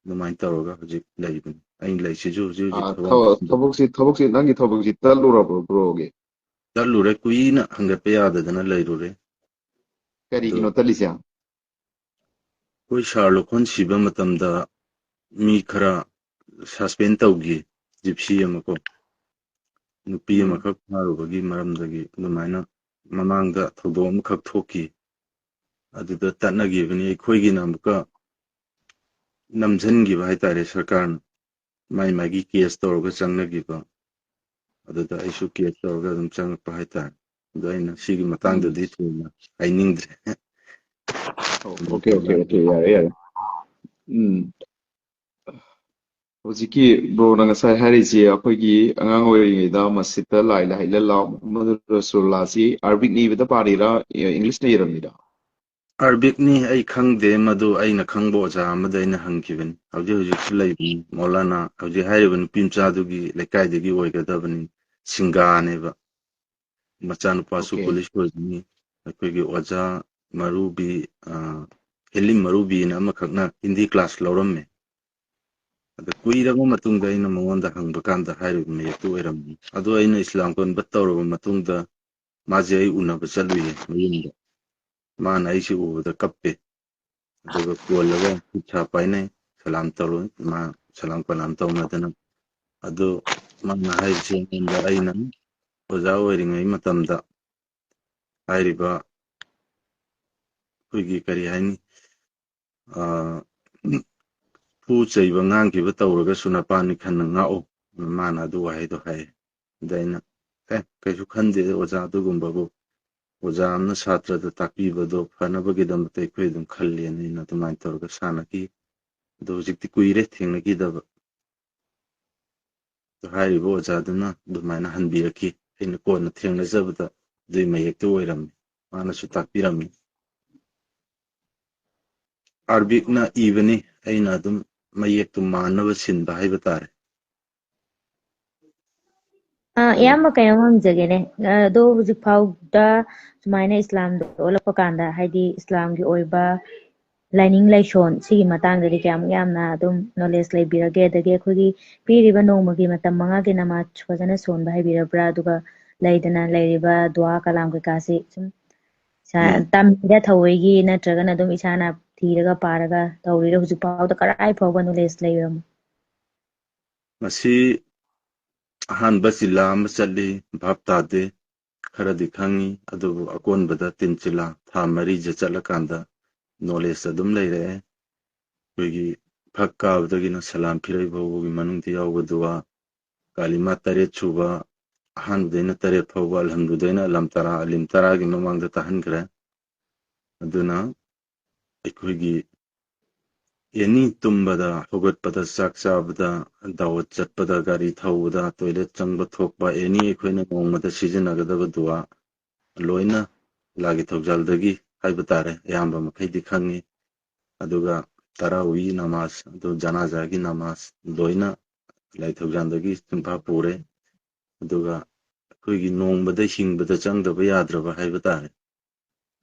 ꯑꯗꯨꯃꯥꯏꯅ ꯇꯧꯔꯒ ꯍꯧꯖꯤꯛ ꯂꯩꯕꯅꯤ꯫ ꯑꯩꯅ ꯂꯩꯁꯤꯁꯨ ꯍꯧꯖꯤꯛ ꯍꯧꯖꯤꯛ ꯑꯥ, ꯊꯕꯛ ꯊꯕꯛ, ꯃꯐꯝꯗ ꯊꯕꯛꯁꯤ, ꯊꯕꯛꯁꯤ, ꯅꯪꯒꯤ ꯊꯕꯛꯁꯤ ꯇꯠꯂꯨꯔꯕ꯭ꯔꯣ, ꯕ꯭ꯔꯣꯒꯤ? ꯆꯠꯂꯨꯔꯦ, ꯀꯨꯏꯅ ꯍꯪꯒꯠꯄ ꯌꯥꯗꯗꯅ ꯂꯩꯔꯨꯔꯦ꯫ ꯑꯗꯨ ꯀꯔꯤꯒꯤꯅꯣ ꯇꯠꯂꯤꯁꯦ? ꯑꯩꯈꯣꯏ ꯁꯥꯔ ꯂꯣꯛꯈꯣꯟ ꯁꯤꯕ ꯃꯇꯝꯗ ꯃꯤ ꯈꯔ suspend ꯇꯧꯈꯤ, ꯖꯤꯞꯁꯤ ꯑꯃꯀꯣ, ꯅꯨꯄꯤ ꯎꯝ꯫ ꯑꯃꯈꯛ ꯐꯥꯔꯨꯕꯒꯤ ꯃꯔꯝꯗꯒꯤ꯫ ꯑꯗꯨꯃꯥꯏꯅ ꯃꯃꯥꯡꯗ ꯊꯧꯗꯣꯛ ꯑꯃꯈꯛ ꯊꯣꯛꯈꯤ, ꯑꯗꯨꯗ ꯇꯠꯅꯈꯤꯕꯅꯤ꯫ ꯑꯩꯈꯣꯏꯒꯤꯅ ꯑꯃꯨꯛꯀ ꯅꯝꯁꯤꯟꯈꯤꯕ ꯍꯥꯏꯇꯥꯔꯦ, ꯁꯔꯀꯥꯔꯅ ꯃꯥꯏ ꯃꯥꯏꯒꯤ case ꯇꯧꯔꯒ ꯆꯪꯅꯈꯤꯕ꯫ ꯑꯗꯨꯗ ꯑꯩꯁꯨ ꯀꯦꯁ ꯇꯧꯔꯒ ꯑꯗꯨꯝ ꯆꯪꯉꯛꯄ ꯍꯥꯏꯇꯥꯔꯦ꯫ ꯑꯗꯣ ꯑꯩꯅ ꯁꯤꯒꯤ ꯃꯇꯥꯡꯗꯗꯤ ꯊꯣꯏꯅ ꯍꯥꯏꯅꯤꯡꯗ꯭ꯔꯦ꯫ ꯑꯣꯀꯦ ꯑꯣꯀꯦ ꯑꯣꯀꯦ ꯌꯥꯔꯦ ꯌꯥꯔꯦ꯫ ꯎꯝ, ꯍꯧꯖꯤꯛꯀꯤ ꯕ꯭ꯔꯣꯅ ꯉꯁꯥꯏ ꯍꯥꯏꯔꯤꯁꯦ, ꯑꯩꯈꯣꯏꯒꯤ ꯑꯉꯥꯡ ꯑꯣꯏꯔꯤꯉꯩꯗ ꯃꯁꯖꯤꯠꯇ ꯂꯥꯏ ꯏꯂꯥꯍ ꯏꯜꯂꯜꯂꯥꯍ ꯃꯨꯍꯝꯃꯗꯨ ꯔꯁꯨꯂꯨꯜꯂꯥꯍꯁꯤ ꯑꯔꯕꯤꯛꯅ ꯏꯕꯗ ꯄꯥꯔꯤꯔꯥ, ꯏꯪꯂꯤꯁꯅ ꯏꯔꯝꯃꯤꯔꯥ? ꯑꯔꯕꯤꯛꯅꯤ, ꯑꯩ ꯈꯪꯗꯦ꯫ ꯃꯗꯨ ꯑꯩꯅ ꯈꯪꯕ ꯑꯣꯖꯥ ꯑꯃꯗ ꯑꯩꯅ ꯍꯪꯈꯤꯕꯅꯤ꯫ ꯍꯧꯖꯤꯛ ꯍꯧꯖꯤꯛꯁꯨ ꯂꯩꯕꯅꯤ, ꯃꯧꯂꯥꯅꯥ꯫ ꯍꯧꯖꯤꯛ ꯍꯥꯏꯔꯤꯕ ꯅꯨꯄꯤ ꯃꯆꯥꯗꯨꯒꯤ ꯂꯩꯀꯥꯏꯗꯒꯤ ꯑꯣꯏꯒꯗꯕꯅꯤ, ꯁꯤꯡꯒꯥꯅꯦꯕ꯫ ꯃꯆꯥꯅꯨꯄꯥꯁꯨ ꯑꯣꯀꯦ꯫ ꯄꯨꯂꯤꯁ ꯑꯣꯏꯕꯅꯤ꯫ ꯑꯩꯈꯣꯏꯒꯤ ꯑꯣꯖꯥ ꯃꯔꯨꯕꯤ, ꯑ, ꯍꯦꯂꯤꯝ ꯃꯔꯨꯕꯤꯅ ꯑꯃꯈꯛꯅ ꯍꯤꯟꯗꯤ ꯀ꯭ꯂꯥꯁ ꯂꯧꯔꯝꯃꯦ꯫ ꯑꯗ ꯀꯨꯏꯔꯕ ꯃꯇꯨꯡꯗ ꯑꯩꯅ ꯃꯉꯣꯟꯗ ꯍꯪꯕ ꯀꯥꯟꯗ ꯍꯥꯏꯔꯤꯕ ꯃꯌꯦꯛꯇꯨ ꯑꯣꯏꯔꯝꯃꯤ꯫ ꯑꯗꯣ ꯑꯩꯅ ꯏꯁꯂꯥꯝ convert ꯇꯧꯔꯕ ꯃꯇꯨꯡꯗ ꯃꯥꯁꯦ ꯑꯩ ꯎꯅꯕ ꯆꯠꯂꯨꯏꯌꯦ ꯃꯌꯨꯝꯗ꯫ ꯃꯥꯅ ꯑꯩꯁꯦ ꯎꯕꯗ ꯀꯞꯄꯦ꯫ ꯑꯗꯨꯒ ꯀꯣꯜꯂꯒ ꯈꯨꯠ ꯁꯥ ꯄꯥꯏꯅꯩ, ꯁꯂꯥꯝ ꯇꯧꯔꯣꯏ, ꯃꯥ ꯁꯂꯥꯝ ꯀꯂꯥꯝ ꯇꯧꯅꯗꯅ꯫ ꯑꯗꯣ ꯃꯥꯅ ꯍꯥꯏꯔꯤꯁꯦ ꯑꯩꯉꯣꯟꯗ, ꯑꯩꯅ ꯑꯣꯖꯥ ꯑꯣꯏꯔꯤꯉꯩ ꯃꯇꯝꯗ ꯍꯥꯏꯔꯤꯕ ꯑꯩꯈꯣꯏꯒꯤ ꯀꯔꯤ ꯍꯥꯏꯅꯤ, ꯑ, ꯐꯨ ꯆꯩꯕ ꯉꯥꯡꯈꯤꯕ ꯇꯧꯔꯒꯁꯨ ꯅꯄꯥꯅꯤ ꯈꯟꯅ ꯉꯥꯛꯎ꯫ ꯃꯥꯅ ꯑꯗꯨ ꯋꯥꯍꯩꯗꯣ ꯍꯥꯏ꯫ ꯑꯗ ꯑꯩꯅ, "ꯑꯦ, ꯀꯩꯁꯨ ꯈꯟꯗꯦ ꯑꯣꯖꯥ, ꯑꯗꯨꯒꯨꯝꯕꯕꯨ꯫ ꯑꯣꯖꯥ ꯑꯃꯅ ꯁꯥꯇ꯭ꯔꯗ ꯇꯥꯛꯄꯤꯕꯗꯣ ꯐꯅꯕꯒꯤꯗꯃꯛꯇ ꯑꯩꯈꯣꯏ ꯑꯗꯨꯝ ꯈꯜꯂꯦꯅ" ꯑꯩꯅ ꯑꯗꯨꯃꯥꯏꯅ ꯇꯧꯔꯒ ꯁꯥꯟꯅꯈꯤ꯫ ꯑꯗꯣ ꯍꯧꯖꯤꯛꯇꯤ ꯀꯨꯏꯔꯦ ꯊꯦꯡꯅꯈꯤꯗꯕ꯫ ꯑꯗꯣ ꯍꯥꯏꯔꯤꯕ ꯑꯣꯖꯥꯗꯨꯅ ꯑꯗꯨꯃꯥꯏꯅ ꯍꯟꯕꯤꯔꯛꯈꯤ꯫ ꯑꯩꯅ ꯀꯣꯟꯅ ꯊꯦꯡꯅꯖꯕꯗ ꯑꯗꯨꯏ ꯃꯌꯦꯛꯇꯨ ꯑꯣꯏꯔꯝꯃꯤ꯫ ꯃꯥꯅꯁꯨ ꯇꯥꯛꯄꯤꯔꯝꯃꯤ꯫ ꯑꯥꯔꯕꯤꯛꯅ ꯏꯕꯅꯤ, ꯑꯩꯅ ꯑꯗꯨꯝ ꯃꯌꯦꯛꯇꯨ ꯃꯥꯟꯅꯕ ꯁꯤꯟꯕ ꯍꯥꯏꯕ ꯇꯥꯔꯦ꯫ ꯑ, ꯏꯌꯥꯝꯕ, ꯀꯩꯅꯣꯝ ꯍꯪꯖꯒꯦꯅꯦ꯫ ꯑ, ꯑꯗꯣ ꯍꯧꯖꯤꯛ ꯐꯥꯎꯗ ꯁꯨꯃꯥꯏꯅ ꯏꯁꯂꯥꯝꯗ ꯑꯣꯜꯂꯛꯄ ꯀꯥꯟꯗ, ꯍꯥꯏꯗꯤ ꯏꯁꯂꯥꯝꯒꯤ ꯑꯣꯏꯕ ꯂꯥꯏꯅꯤꯡ ꯂꯥꯏꯁꯣꯟ ꯁꯤꯒꯤ ꯃꯇꯥꯡꯗꯗꯤ ꯀꯌꯥꯃꯨꯛ ꯌꯥꯝꯅ ꯑꯗꯨꯝ ꯅꯣꯂꯦꯖ ꯂꯩꯕꯤꯔꯒꯦ? ꯑꯗꯒꯤ ꯑꯩꯈꯣꯏꯒꯤ ꯄꯤꯔꯤꯕ ꯅꯣꯡꯃꯒꯤ ꯃꯇꯝ ꯃꯉꯥꯒꯤ ꯅꯃꯥꯖ ꯐꯖꯅ ꯁꯣꯟꯕ ꯍꯩꯕꯤꯔꯕ꯭ꯔꯥ? ꯑꯗꯨꯒ ꯂꯩꯗꯅ ꯂꯩꯔꯤꯕ ꯗꯨꯋꯥ ꯀꯂꯥꯝ ꯀꯩꯀꯥꯁꯤ ꯁꯨꯝ ꯏꯁꯥ-, ꯎꯝ꯫ ꯇꯝꯃꯤꯔ ꯊꯧꯑꯣꯏꯒꯤ, ꯅꯠꯇ꯭ꯔꯒꯅ ꯑꯗꯨꯝ ꯏꯁꯥꯅ ꯊꯤꯔꯒ ꯄꯥꯔꯒ ꯇꯧꯔꯤꯔ? ꯍꯧꯖꯤꯛ ꯐꯥꯎꯗ ꯀꯔꯥꯏ ꯐꯥꯎꯕ ꯅꯣꯂꯦꯖ ꯂꯩꯔꯝꯃꯣ? ꯃꯁꯤ ꯑꯍꯥꯟꯕ ꯆꯤꯜꯂꯥ ꯑꯃ ꯆꯠꯂꯤ, ꯚꯥꯞ ꯇꯥꯗꯦ꯫ ꯈꯔꯗꯤ ꯈꯪꯉꯤ, ꯑꯗꯨꯕꯨ ꯑꯀꯣꯟꯕꯗ ꯇꯤꯟ ꯆꯤꯜꯂꯥ ꯊꯥ ꯃꯔꯤꯁꯦ ꯆꯠꯂꯀꯥꯟꯗ ꯅꯣꯂꯦꯖ ꯑꯗꯨꯝ ꯂꯩꯔꯛꯑꯦ꯫ ꯑꯩꯈꯣꯏꯒꯤ ꯐꯛ ꯀꯥꯕꯗꯒꯤꯅ ꯁꯂꯥꯝ ꯐꯤꯔꯩ ꯐꯥꯎꯕꯒꯤ ꯃꯅꯨꯡꯗ ꯌꯥꯎꯕ ꯗꯨꯋꯥ, ꯀꯥꯂꯤꯃꯥ ꯇꯔꯦꯠ ꯁꯨꯕ, ꯑꯍꯥꯟꯕꯗꯩꯅ ꯇꯔꯦꯠ ꯐꯥꯎꯕ, ꯑꯜꯍꯝꯗꯨꯗꯩꯅ ꯑꯂꯝ ꯇꯔꯥ, ꯑꯂꯤꯝ ꯇꯔꯥꯒꯤ ꯃꯃꯥꯡꯗ ꯇꯥꯍꯟꯈ꯭ꯔꯦ꯫ ꯑꯗꯨꯅ ꯑꯩꯈꯣꯏꯒꯤ ꯑꯦꯅꯤ ꯇꯨꯝꯕꯗ, ꯍꯧꯒꯠꯄꯗ, ꯆꯥꯛ ꯆꯥꯕꯗ, ꯗꯥꯋꯠ ꯆꯠꯄꯗ, ꯒꯥꯔꯤ ꯊꯧꯕꯗ, ꯇꯣꯏꯂꯦꯠ ꯆꯪꯕ ꯊꯣꯛꯄ, ꯑꯦꯅꯤ ꯑꯩꯈꯣꯏꯅ ꯅꯣꯡꯃꯗ ꯁꯤꯖꯤꯟꯅꯒꯗꯕ ꯗꯨꯋꯥ ꯂꯣꯏꯅ ꯑꯜꯂꯥꯒꯤ ꯊꯧꯖꯥꯜꯗꯒꯤ ꯍꯥꯏꯕ ꯇꯥꯔꯦ, ꯑꯌꯥꯝꯕ ꯃꯈꯩꯗꯤ ꯈꯪꯉꯤ꯫ ꯑꯗꯨꯒ ꯇꯔꯥꯋꯤ ꯅꯃꯥꯖ, ꯑꯗꯨ ꯖꯅꯥꯖꯥꯒꯤ ꯅꯃꯥꯖ ꯂꯣꯏꯅ ꯑꯜꯂꯥꯒꯤ ꯊꯧꯖꯥꯜꯗꯒꯤ ꯆꯤꯟꯐꯥ ꯄꯨꯔꯦ꯫ ꯑꯗꯨꯒ ꯑꯩꯈꯣꯏꯒꯤ ꯅꯣꯡꯃꯗ ꯍꯤꯡꯕꯗ ꯆꯪꯗꯕ ꯌꯥꯗ꯭ꯔꯕ ꯍꯥꯏꯕ ꯇꯥꯔꯦ,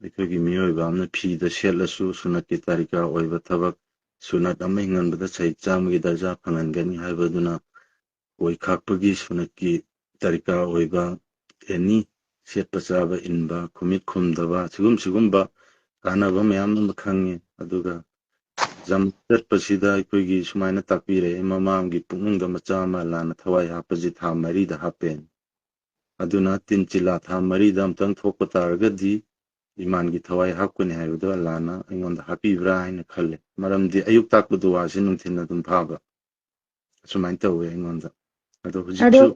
ꯑꯩꯈꯣꯏꯒꯤ ꯃꯤꯑꯣꯏꯕ ꯑꯃꯅ ꯐꯤꯗ ꯁꯦꯠꯂꯁꯨ ꯁꯨꯅꯠꯀꯤ ꯇꯥꯔꯤꯀꯥ ꯑꯣꯏꯕ ꯊꯕꯛ, ꯁꯨꯅꯠ ꯑꯃ ꯍꯤꯡꯍꯟꯕꯗ ꯁꯍꯤꯗ ꯆꯥꯝꯃꯒꯤ ꯗꯔꯖꯥ ꯐꯪꯍꯟꯒꯅꯤ ꯍꯥꯏꯕꯗꯨꯅ, ꯀꯣꯏ ꯈꯥꯛꯄꯒꯤ ꯁꯨꯅꯠꯀꯤ ꯇꯥꯔꯤꯀꯥ ꯑꯣꯏꯕ ꯑꯦꯅꯤ ꯁꯦꯠꯄ ꯆꯥꯕ ꯏꯟꯕ, ꯈꯨꯃꯤꯠ ꯈꯨꯝꯗꯕ, ꯁꯤꯒꯨꯝ ꯁꯤꯒꯨꯝꯕ ꯀꯥꯟꯅꯕ ꯃꯌꯥꯝ ꯑꯃ ꯈꯪꯉꯤ꯫ ꯑꯗꯨꯒ ꯖꯝ ꯆꯠꯄꯁꯤꯗ ꯑꯩꯈꯣꯏꯒꯤ ꯁꯨꯃꯥꯏꯅ ꯇꯥꯛꯄꯤꯔꯛꯑꯦ, ꯃꯃꯥ ꯑꯃꯒꯤ ꯄꯨꯛꯅꯨꯡꯗ ꯃꯆꯥ ꯑꯃ ꯂꯥꯟꯅ ꯊꯋꯥꯏ ꯍꯥꯞꯄꯁꯤ ꯊꯥ ꯃꯔꯤꯗ ꯍꯥꯞꯄꯦ꯫ ꯑꯗꯨꯅ ꯇꯤꯟ ꯆꯤꯂꯥ ꯊꯥ ꯃꯔꯤꯗ ꯑꯃꯨꯛꯇꯪ ꯊꯣꯛꯄ ꯇꯥꯔꯒꯗꯤ ꯏꯃꯥꯟꯒꯤ ꯊꯋꯥꯏ ꯍꯥꯞꯀꯅꯤ ꯍꯥꯏꯕꯗꯣ ꯑꯜꯂꯥꯅ ꯑꯩꯉꯣꯟꯗ ꯍꯥꯞꯄꯤꯕ꯭ꯔꯥ ꯍꯥꯏꯅ ꯈꯜꯂꯦ꯫ ꯃꯔꯝꯗꯤ ꯑꯌꯨꯛ ꯇꯥꯛꯄ ꯗꯨꯋꯥꯁꯤ ꯅꯨꯡꯊꯤꯜ ꯑꯗꯨꯝ ꯐꯥꯕ꯫ ꯑꯁꯨꯃꯥꯏꯅ ꯇꯧꯋꯦ ꯑꯩꯉꯣꯟꯗ꯫ ꯑꯗꯣ ꯑꯗꯣ ꯍꯧꯖꯤꯛꯁꯨ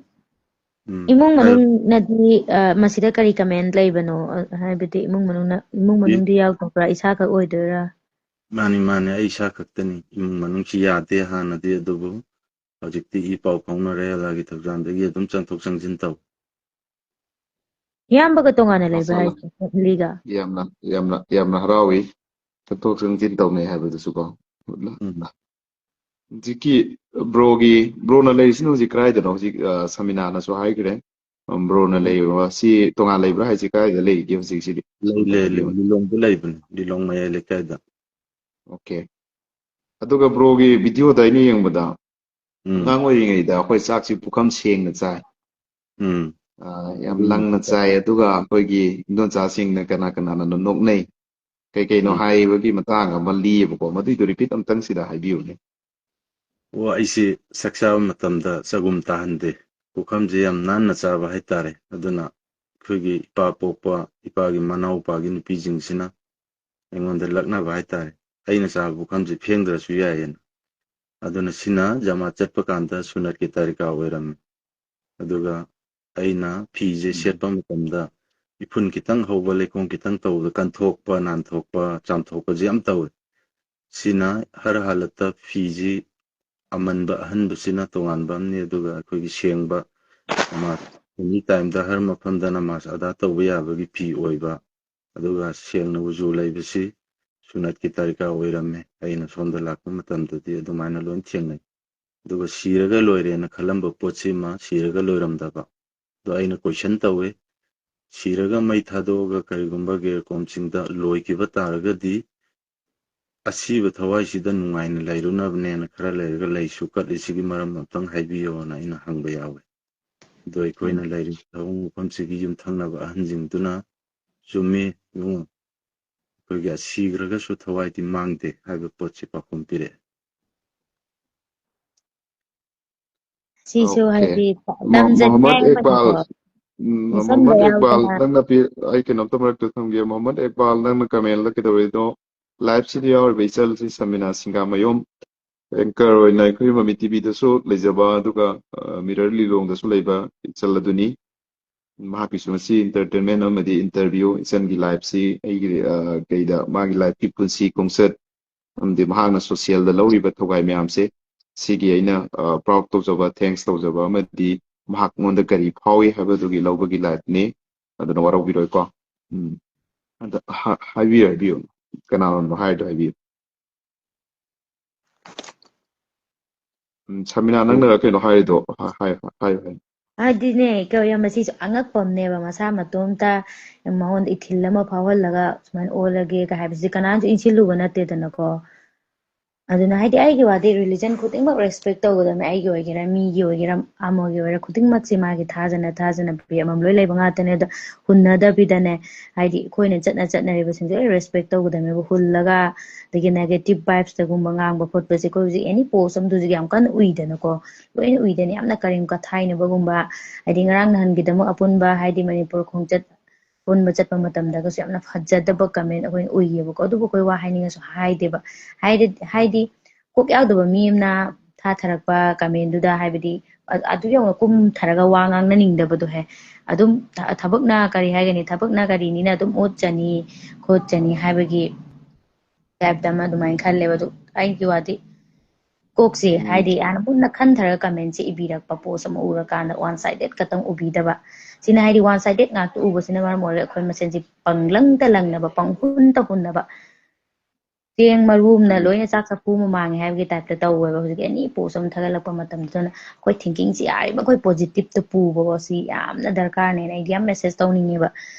ꯎꯝ, ꯏꯃꯨꯡ ꯍꯥꯏꯌꯣ꯫ ꯃꯅꯨꯡꯅꯗꯤ, ꯑ, ꯃꯁꯤꯗ ꯀꯔꯤ ꯀꯃꯦꯟ ꯂꯩꯕꯅꯣ? ꯑ, ꯍꯥꯏꯕꯗꯤ ꯏꯃꯨꯡ ꯃꯅꯨꯡꯅ, ꯏꯃꯨꯡ ꯏ- ꯃꯅꯨꯡꯗꯤ ꯌꯥꯎꯗꯕ꯭ꯔꯥ? ꯏꯁꯥꯈꯛ ꯑꯣꯏꯗꯣꯏꯔꯥ? ꯃꯥꯅꯤ, ꯃꯥꯅꯤ, ꯑꯩ ꯏꯁꯥ ꯈꯛꯇꯅꯤ꯫ ꯏꯃꯨꯡ ꯃꯅꯨꯡꯁꯤ ꯌꯥꯗꯦ ꯍꯥꯟꯅꯗꯤ, ꯑꯗꯨꯕꯨ ꯍꯧꯖꯤꯛꯇꯤ ꯏ ꯄꯥꯎ ꯐꯥꯎꯅꯔꯦ, ꯑꯜꯂꯥꯒꯤ ꯊꯧꯖꯥꯜꯗꯒꯤ ꯑꯗꯨꯝ ꯆꯪꯊꯣꯛ ꯆꯪꯁꯤꯟ ꯇꯧ꯫ ꯏꯌꯥꯝꯕꯒ ꯇꯣꯉꯥꯟꯅ ꯂꯩꯕ꯭ꯔꯥ ꯃꯁꯥꯂꯥ꯫ ꯍꯥꯏꯁꯦ, ꯐꯦꯃꯤꯂꯤꯒ? ꯌꯥꯝꯅ, ꯌꯥꯝꯅ, ꯌꯥꯝꯅ ꯍꯔꯥꯎꯏ꯫ ꯆꯪꯊꯣꯛ ꯆꯪꯁꯤꯟ ꯇꯧꯅꯩ ꯍꯥꯏꯕꯗꯨꯁꯨ ꯀꯣ꯫ ꯎꯝ꯫ ꯍꯧꯖꯤꯛꯀꯤ ꯕ꯭ꯔꯣꯒꯤ, ꯕ꯭ꯔꯣꯅ ꯂꯩꯔꯤꯁꯤꯅ ꯍꯧꯖꯤꯛ ꯀꯗꯥꯏꯗꯅꯣ? ꯍꯧꯖꯤꯛ, ꯑ, ꯁꯃꯤꯅꯥꯅꯁꯨ ꯍꯥꯏꯈ꯭ꯔꯦ꯫ ꯎꯝ, ꯕ꯭ꯔꯣꯅ ꯎꯝ꯫ ꯂꯩꯔꯤꯕ ꯁꯤ ꯇꯣꯉꯥꯟ ꯂꯩꯕ꯭ꯔꯥ ꯍꯥꯏꯁꯤ ꯀꯗꯥꯏꯗ ꯂꯩꯒꯦ ꯍꯧꯖꯤꯛꯁꯤꯗꯤ? ꯂꯩ, ꯂꯩ, ꯂꯩ꯫ ꯂꯤꯂꯣꯡꯗ ꯂꯩꯕꯅꯤ, ꯂꯤꯂꯣꯡ ꯃꯌꯥꯏ ꯂꯩꯀꯥꯏꯗ꯫ ꯑꯣꯀꯦ꯫ ꯑꯗꯨꯒ ꯕ꯭ꯔꯣꯒꯤ ꯚꯤꯗꯤꯑꯣꯗ ꯑꯩꯅ ꯌꯦꯡꯕꯗ, ꯎꯝ꯫ ꯑꯉꯥꯡ ꯑꯣꯏꯔꯤꯉꯩꯗ ꯑꯩꯈꯣꯏ ꯆꯥꯛꯁꯤ ꯄꯨꯈꯝ ꯁꯦꯡꯅ ꯆꯥꯏ꯫ ꯎꯝ꯫ ꯑ, ꯌꯥꯝ ꯎꯝ꯫ ꯂꯪꯅ ꯆꯥꯏ, ꯑꯗꯨꯒ ꯑꯩꯈꯣꯏꯒꯤ ꯏꯟꯗꯣꯟꯆꯥꯁꯤꯡꯅ ꯀꯅꯥ ꯀꯅꯥꯅꯅꯣ ꯅꯣꯛꯅꯩ꯫ ꯀꯩ ꯀꯩꯅꯣ ꯎꯝ꯫ ꯍꯥꯏꯕꯒꯤ ꯃꯇꯥꯡ ꯑꯃ ꯂꯤꯌꯦꯕꯀꯣ, ꯃꯗꯨꯏꯗꯣ ꯔꯤꯄꯤꯠ ꯑꯝꯇꯪ ꯁꯤꯗ ꯍꯥꯏꯕꯤꯌꯨꯅꯦ꯫ ꯑꯣ, ꯑꯩꯁꯤ ꯆꯥꯛ ꯆꯥꯕ ꯃꯇꯝꯗ ꯆꯒꯨꯝ ꯇꯥꯍꯟꯗꯦ꯫ ꯄꯨꯈꯝꯁꯦ ꯌꯥꯝ ꯅꯥꯟꯅ ꯆꯥꯕ ꯍꯥꯏꯇꯥꯔꯦ꯫ ꯑꯗꯨꯅ ꯑꯩꯈꯣꯏꯒꯤ ꯏꯄꯥ ꯄꯣꯛꯄ, ꯏꯄꯥꯒꯤ ꯃꯅꯥꯎꯄꯥꯒꯤ ꯅꯨꯄꯤꯁꯤꯡꯁꯤꯅ ꯑꯩꯉꯣꯟꯗ ꯂꯛꯅꯕ ꯍꯥꯏꯇꯥꯔꯦ꯫ ꯑꯩꯅ ꯆꯥꯕ ꯄꯨꯈꯝꯁꯦ ꯐꯦꯡꯗ꯭ꯔꯁꯨ ꯌꯥꯏꯌꯦꯅ꯫ ꯑꯗꯨꯅ ꯁꯤꯅ ꯖꯃꯥꯠ ꯆꯠꯄ ꯀꯥꯟꯗ ꯁꯨꯅꯠꯀꯤ ꯇꯥꯔꯤꯀꯥ ꯑꯣꯏꯔꯝꯃꯤ꯫ ꯑꯗꯨꯒ ꯑꯩꯅ ꯐꯤꯁꯦ ꯎꯝ꯫ ꯁꯦꯠꯄ ꯃꯇꯝꯗ ꯏꯐꯨꯟ ꯈꯤꯇꯪ ꯍꯧꯕ, ꯂꯩꯈꯣꯝ ꯈꯤꯇꯪ ꯇꯧꯕꯗ ꯀꯟꯊꯣꯛꯄ, ꯅꯥꯟꯊꯣꯛꯄ, ꯆꯥꯝꯊꯣꯛꯄꯁꯦ ꯌꯥꯝ ꯇꯧꯋꯦ꯫ ꯁꯤꯅ ꯍꯔ ꯍꯥꯂꯠꯇ ꯐꯤꯁꯤ ꯑꯃꯟꯕ ꯑꯍꯟꯕꯁꯤꯅ ꯇꯣꯉꯥꯟꯕ ꯑꯃꯅꯤ, ꯑꯗꯨꯒ ꯑꯩꯈꯣꯏꯒꯤ ꯁꯦꯡꯕ ꯅꯃꯥꯖ ꯑꯦꯅꯤ ꯇꯥꯏꯝꯗ ꯍꯔ ꯃꯐꯝꯗ ꯅꯃꯥꯖ ꯑꯗꯥ ꯇꯧꯕ ꯌꯥꯕꯒꯤ ꯐꯤ ꯑꯣꯏꯕ, ꯑꯗꯨꯒ ꯁꯦꯡꯅ ꯎꯖꯨ ꯂꯩꯕꯁꯤ ꯁꯨꯅꯠꯀꯤ ꯇꯥꯔꯤꯀꯥ ꯑꯣꯏꯔꯝꯃꯦ꯫ ꯑꯩꯅ ꯁꯣꯝꯗ ꯂꯥꯛꯄ ꯃꯇꯝꯗꯗꯤ ꯑꯗꯨꯃꯥꯏꯅ ꯂꯣꯏ ꯊꯦꯡꯅꯩ꯫ ꯑꯗꯨꯒ ꯁꯤꯔꯒ ꯂꯣꯏꯔꯦꯅ ꯈꯜꯂꯝꯕ ꯄꯣꯠꯁꯤꯃ ꯁꯤꯔꯒ ꯂꯣꯏꯔꯝꯗꯕ꯫ ꯑꯗꯣ ꯑꯩꯅ ꯀꯣꯏꯁꯟ ꯇꯧꯋꯦ, ꯁꯤꯔꯒ ꯃꯩ ꯊꯥꯗꯣꯛꯑꯒ ꯀꯔꯤꯒꯨꯝꯕ ꯒꯦꯔꯀꯣꯝꯁꯤꯡꯗ ꯂꯣꯏꯈꯤꯕ ꯇꯥꯔꯒꯗꯤ ꯑꯁꯤꯕ ꯊꯋꯥꯏꯁꯤꯗ ꯅꯨꯡꯉꯥꯏꯅ ꯂꯩꯔꯨꯅꯕꯅꯦꯅ ꯈꯔ ꯂꯩꯔꯒ ꯂꯩꯁꯨ ꯀꯠꯂꯤꯁꯤꯒꯤ ꯃꯔꯝ ꯑꯝꯇꯪ ꯍꯥꯏꯕꯤꯌꯣꯅ ꯑꯩꯅ ꯍꯪꯕ ꯌꯥꯎꯋꯦ꯫ ꯑꯗꯣ ꯑꯩꯈꯣꯏꯅ ꯎꯝ꯫ ꯂꯩꯔꯤꯕ ꯊꯕꯛ ꯃꯐꯝꯁꯤꯒꯤ ꯌꯨꯝꯊꯪꯅꯕ ꯑꯍꯟꯁꯤꯡꯗꯨꯅ, "ꯆꯨꯝꯃꯤ ꯏꯕꯨꯡꯉꯣ, ꯑꯩꯈꯣꯏꯒꯤ ꯁꯤꯈ꯭ꯔꯒꯁꯨ ꯊꯋꯥꯏꯗꯤ ꯃꯥꯡꯗꯦ" ꯍꯥꯏꯕ ꯄꯣꯠꯁꯤ ꯄꯥꯎꯈꯨꯝ ꯄꯤꯔꯛꯑꯦ꯫ ꯁꯤꯁꯨ Okay. ꯍꯥꯏꯗꯤ ꯃꯣ-, ꯃꯣꯍꯝꯃꯗ ꯇꯝꯖꯅꯤꯡꯉꯥꯏ ꯏꯛꯕꯥꯜ, ꯑꯣꯏꯅꯀꯣ꯫ ꯎꯝ, ꯃꯁꯝꯗ ꯃꯣꯍꯝꯃꯗ ꯏꯛꯕꯥꯜ, ꯌꯥꯎꯗꯅ꯫ ꯅꯪꯅ ꯄꯤ-, ꯑꯩ ꯀꯩꯅꯣꯝꯇ ꯃꯔꯛꯇ ꯊꯝꯒꯦ꯫ ꯃꯣꯍꯝꯃꯗ ꯏꯛꯕꯥꯜ, ꯅꯪꯅ ꯀꯃꯦꯟꯗ ꯀꯩꯗꯧꯔꯤꯅꯣ? ꯂꯥꯏꯞꯁꯤꯗ ꯌꯥꯎꯔꯤꯕ ꯏꯆꯜꯁꯤ ꯁꯃꯤꯅꯥ ꯁꯤꯡꯒꯥꯃꯌꯨꯝ, anchor ꯑꯣꯏꯅ ꯑꯩꯈꯣꯏ ꯃꯃꯤ ꯇꯤꯚꯤꯗꯁꯨ ꯂꯩꯖꯕ, ꯑꯗꯨꯒ, ꯑ, ꯃꯤꯔꯔ ꯂꯤꯂꯣꯡꯗꯁꯨ ꯂꯩꯕ ꯏꯆꯜ ꯑꯗꯨꯅꯤ꯫ ꯃꯍꯥꯛꯀꯤꯁꯨ ꯉꯁꯤ entertainment ꯑꯃꯗꯤ interview, ꯏꯆꯟꯒꯤ ꯂꯥꯏꯐꯁꯤ ꯑꯩꯒꯤ, ꯑ, ꯀꯩꯗ ꯃꯥꯒꯤ ꯂꯥꯏꯐꯀꯤ ꯄꯨꯟꯁꯤ ꯈꯣꯡꯆꯠ ꯑꯃꯗꯤ ꯃꯍꯥꯛꯅ ꯁꯣꯁꯤꯌꯦꯜꯗ ꯂꯧꯔꯤꯕ ꯊꯧꯒꯥꯏ ꯃꯌꯥꯝꯁꯦ, ꯁꯤꯒꯤ ꯑꯩꯅ, ꯑ, proud ꯇꯧꯖꯕ, thanks ꯇꯧꯖꯕ ꯑꯃꯗꯤ ꯃꯍꯥꯛꯉꯣꯟꯗ ꯀꯔꯤ ꯐꯥꯎꯏ ꯍꯥꯏꯕꯗꯨꯒꯤ ꯂꯧꯕꯒꯤ ꯂꯥꯏꯐꯅꯤ꯫ ꯑꯗꯨꯅ ꯋꯥꯔꯧꯕꯤꯔꯣꯏꯀꯣ꯫ ꯎꯝ꯫ ꯑꯗ ꯍꯥ-, ꯍꯥꯏꯕꯤꯌꯨ, ꯍꯥꯏꯕꯤꯌꯨ꯫ ꯀꯅꯥꯅꯣ ꯍꯥꯏꯔꯤꯗꯣ ꯍꯥꯏꯕꯤꯌꯨ꯫ ꯎꯝ, ꯁꯃꯤꯅꯥ, ꯅꯪꯅ ꯀꯩꯅꯣ ꯍꯥꯏꯔꯤꯗꯣ, ꯍꯥ-, ꯍꯥꯏ-, ꯍꯥꯏꯌꯨ, ꯍꯥꯏꯌꯨ꯫ ꯍꯥꯏꯗꯤꯅꯦ, ꯀꯩ ꯃꯁꯤꯁꯨ ꯑꯉꯛꯄ ꯑꯃꯅꯦꯕ, ꯃꯁꯥ ꯃꯇꯣꯝꯇ ꯃꯉꯣꯟꯗ ꯏꯊꯤꯜ ꯑꯃ ꯐꯥꯎꯍꯜꯂꯒ ꯁꯨꯃꯥꯏꯅ ꯑꯣꯜꯂꯒꯦꯒ ꯍꯥꯏꯕꯁꯤ ꯀꯅꯥꯅꯁꯨ ꯏꯟꯁꯤꯜꯂꯨꯕ ꯅꯠꯇꯦꯗꯅꯀꯣ꯫ ꯑꯗꯨꯅ ꯍꯥꯏꯗꯤ ꯑꯩꯒꯤ ꯋꯥꯗꯤ religion ꯈꯨꯗꯤꯡꯃꯛ respect ꯇꯧꯒꯗꯕꯅꯤ, ꯑꯩꯒꯤ ꯑꯣꯏꯒꯦꯔꯥ, ꯃꯤꯒꯤ ꯑꯣꯏꯒꯦꯔꯥ, ꯑꯃꯒꯤ ꯑꯣꯏꯒꯦꯔꯥ, ꯈꯨꯗꯤꯡꯃꯛꯁꯦ ꯃꯥꯒꯤ ꯊꯥꯖꯅ ꯊꯥꯖꯅꯕꯤ ꯑꯃꯃꯝ ꯂꯣꯏ ꯂꯩꯕ ꯉꯥꯛꯇꯅꯦ꯫ ꯑꯗꯣ ꯍꯨꯟꯅꯗꯕꯤꯗꯅꯦ, ꯍꯥꯏꯗꯤ ꯑꯩꯈꯣꯏꯅ ꯆꯠꯅ ꯆꯠꯅꯔꯤꯕꯁꯤꯡꯁꯦ ꯂꯣꯏ respect ꯇꯧꯒꯗꯕꯅꯦꯕ꯫ ꯍꯨꯜꯂꯒ ꯑꯗꯒꯤ negative vibesꯇꯒꯨꯝꯕ ꯉꯥꯡꯕ ꯈꯣꯠꯄꯁꯦ ꯑꯩꯈꯣꯏ ꯍꯧꯖꯤꯛ any post ꯑꯃꯗ ꯍꯧꯖꯤꯛ ꯌꯥꯝ ꯀꯟꯅ ꯎꯏꯗꯅꯀꯣ, ꯂꯣꯏꯅ ꯎꯏꯗꯅ, ꯌꯥꯝꯅ ꯀꯔꯦꯝ ꯀꯊꯥꯏꯅꯕꯒꯨꯝꯕ, ꯍꯥꯏꯗꯤ ꯉꯔꯥꯡ ꯅꯍꯥꯟꯒꯤꯗꯃꯛ ꯑꯄꯨꯟꯕ ꯍꯥꯏꯗꯤ ꯃꯅꯤꯄꯨꯔ ꯈꯣꯡꯆꯠ ꯄꯨꯟꯕ ꯆꯠꯄ ꯃꯇꯝꯗꯒꯁꯨ ꯌꯥꯝꯅ ꯐꯖꯗꯕ comment ꯑꯩꯈꯣꯏꯅ ꯎꯏꯌꯦꯕꯀꯣ꯫ ꯑꯗꯨꯕꯨ ꯑꯩꯈꯣꯏ ꯋꯥ ꯍꯥꯏꯅꯤꯡꯉꯁꯨ ꯍꯥꯏꯗꯦꯕ꯫ ꯍꯥꯏꯗꯤ, ꯍꯥꯏꯗꯤ ꯀꯣꯛ ꯌꯥꯎꯗꯕ ꯃꯤ ꯑꯃꯅ ꯊꯥꯊꯔꯛꯄ commentꯗꯨꯗ ꯍꯥꯏꯕꯗꯤ ꯑ-, ꯑꯗꯨ ꯌꯧꯅ ꯀꯨꯝꯊꯔꯒ ꯋꯥ ꯉꯥꯡꯅꯅꯤꯡꯗꯕꯗꯣ ꯍꯦ꯫ ꯑꯗꯨꯝ ꯊ-, ꯊꯕꯛꯅ ꯀꯔꯤ ꯍꯥꯏꯒꯅꯤ, ꯊꯕꯛꯅ ꯀꯔꯤꯅꯤꯅ ꯑꯗꯨꯝ ꯑꯣꯠꯆꯅꯤ ꯈꯣꯠꯆꯅꯤ ꯍꯥꯏꯕꯒꯤ type ꯇ ꯑꯃ ꯑꯗꯨꯃꯥꯏꯅ ꯈꯜꯂꯦꯕ꯫ ꯑꯗꯨ ꯑꯩꯒꯤ ꯋꯥꯗꯤ ꯀꯣꯛꯁꯦ, ꯎꯝ꯫ ꯍꯥꯏꯗꯤ ꯍꯥꯟꯅ ꯃꯨꯟꯅ ꯈꯟꯊꯔꯒ comment ꯁꯦ ꯏꯕꯤꯔꯛꯄ post ꯑꯃ ꯎꯔꯀꯥꯟꯗ one sided ꯈꯛꯇꯪ ꯎꯕꯤꯗꯕ꯫ ꯁꯤꯅ ꯍꯥꯏꯗꯤ one sided ꯉꯥꯛꯇ ꯎꯕꯁꯤꯅ ꯃꯔꯝ ꯑꯣꯏꯔꯒ ꯑꯩꯈꯣꯏ ꯃꯁꯦꯟꯁꯤ ꯄꯪꯂꯪꯇ ꯂꯪꯅꯕ, ꯄꯪꯍꯨꯟꯇ ꯍꯨꯟꯅꯕ, ꯆꯦꯡ ꯃꯔꯨ ꯑꯃꯅ ꯎꯝ꯫ ꯂꯣꯏꯅ ꯆꯥꯛ ꯆꯐꯨ ꯑꯃ ꯃꯥꯡꯉꯦ ꯍꯥꯏꯕꯒꯤ type ꯇ ꯇꯧꯋꯦꯕ꯫ ꯍꯧꯖꯤꯛꯀꯤ any post ꯑꯃ ꯊꯥꯒꯠꯂꯛꯄ ꯃꯇꯝꯗꯨꯗꯅ ꯑꯩꯈꯣꯏ thinking ꯁꯤ ꯌꯥꯔꯤꯕ ꯑꯩꯈꯣꯏ positive ꯇ ꯄꯨꯕꯀꯣ, ꯁꯤ ꯌꯥꯝꯅ ꯗꯔꯀꯥꯔꯅꯦꯅ ꯑꯩꯗꯤ ꯌꯥꯝ message ꯇꯧꯅꯤꯡꯉꯦꯕ꯫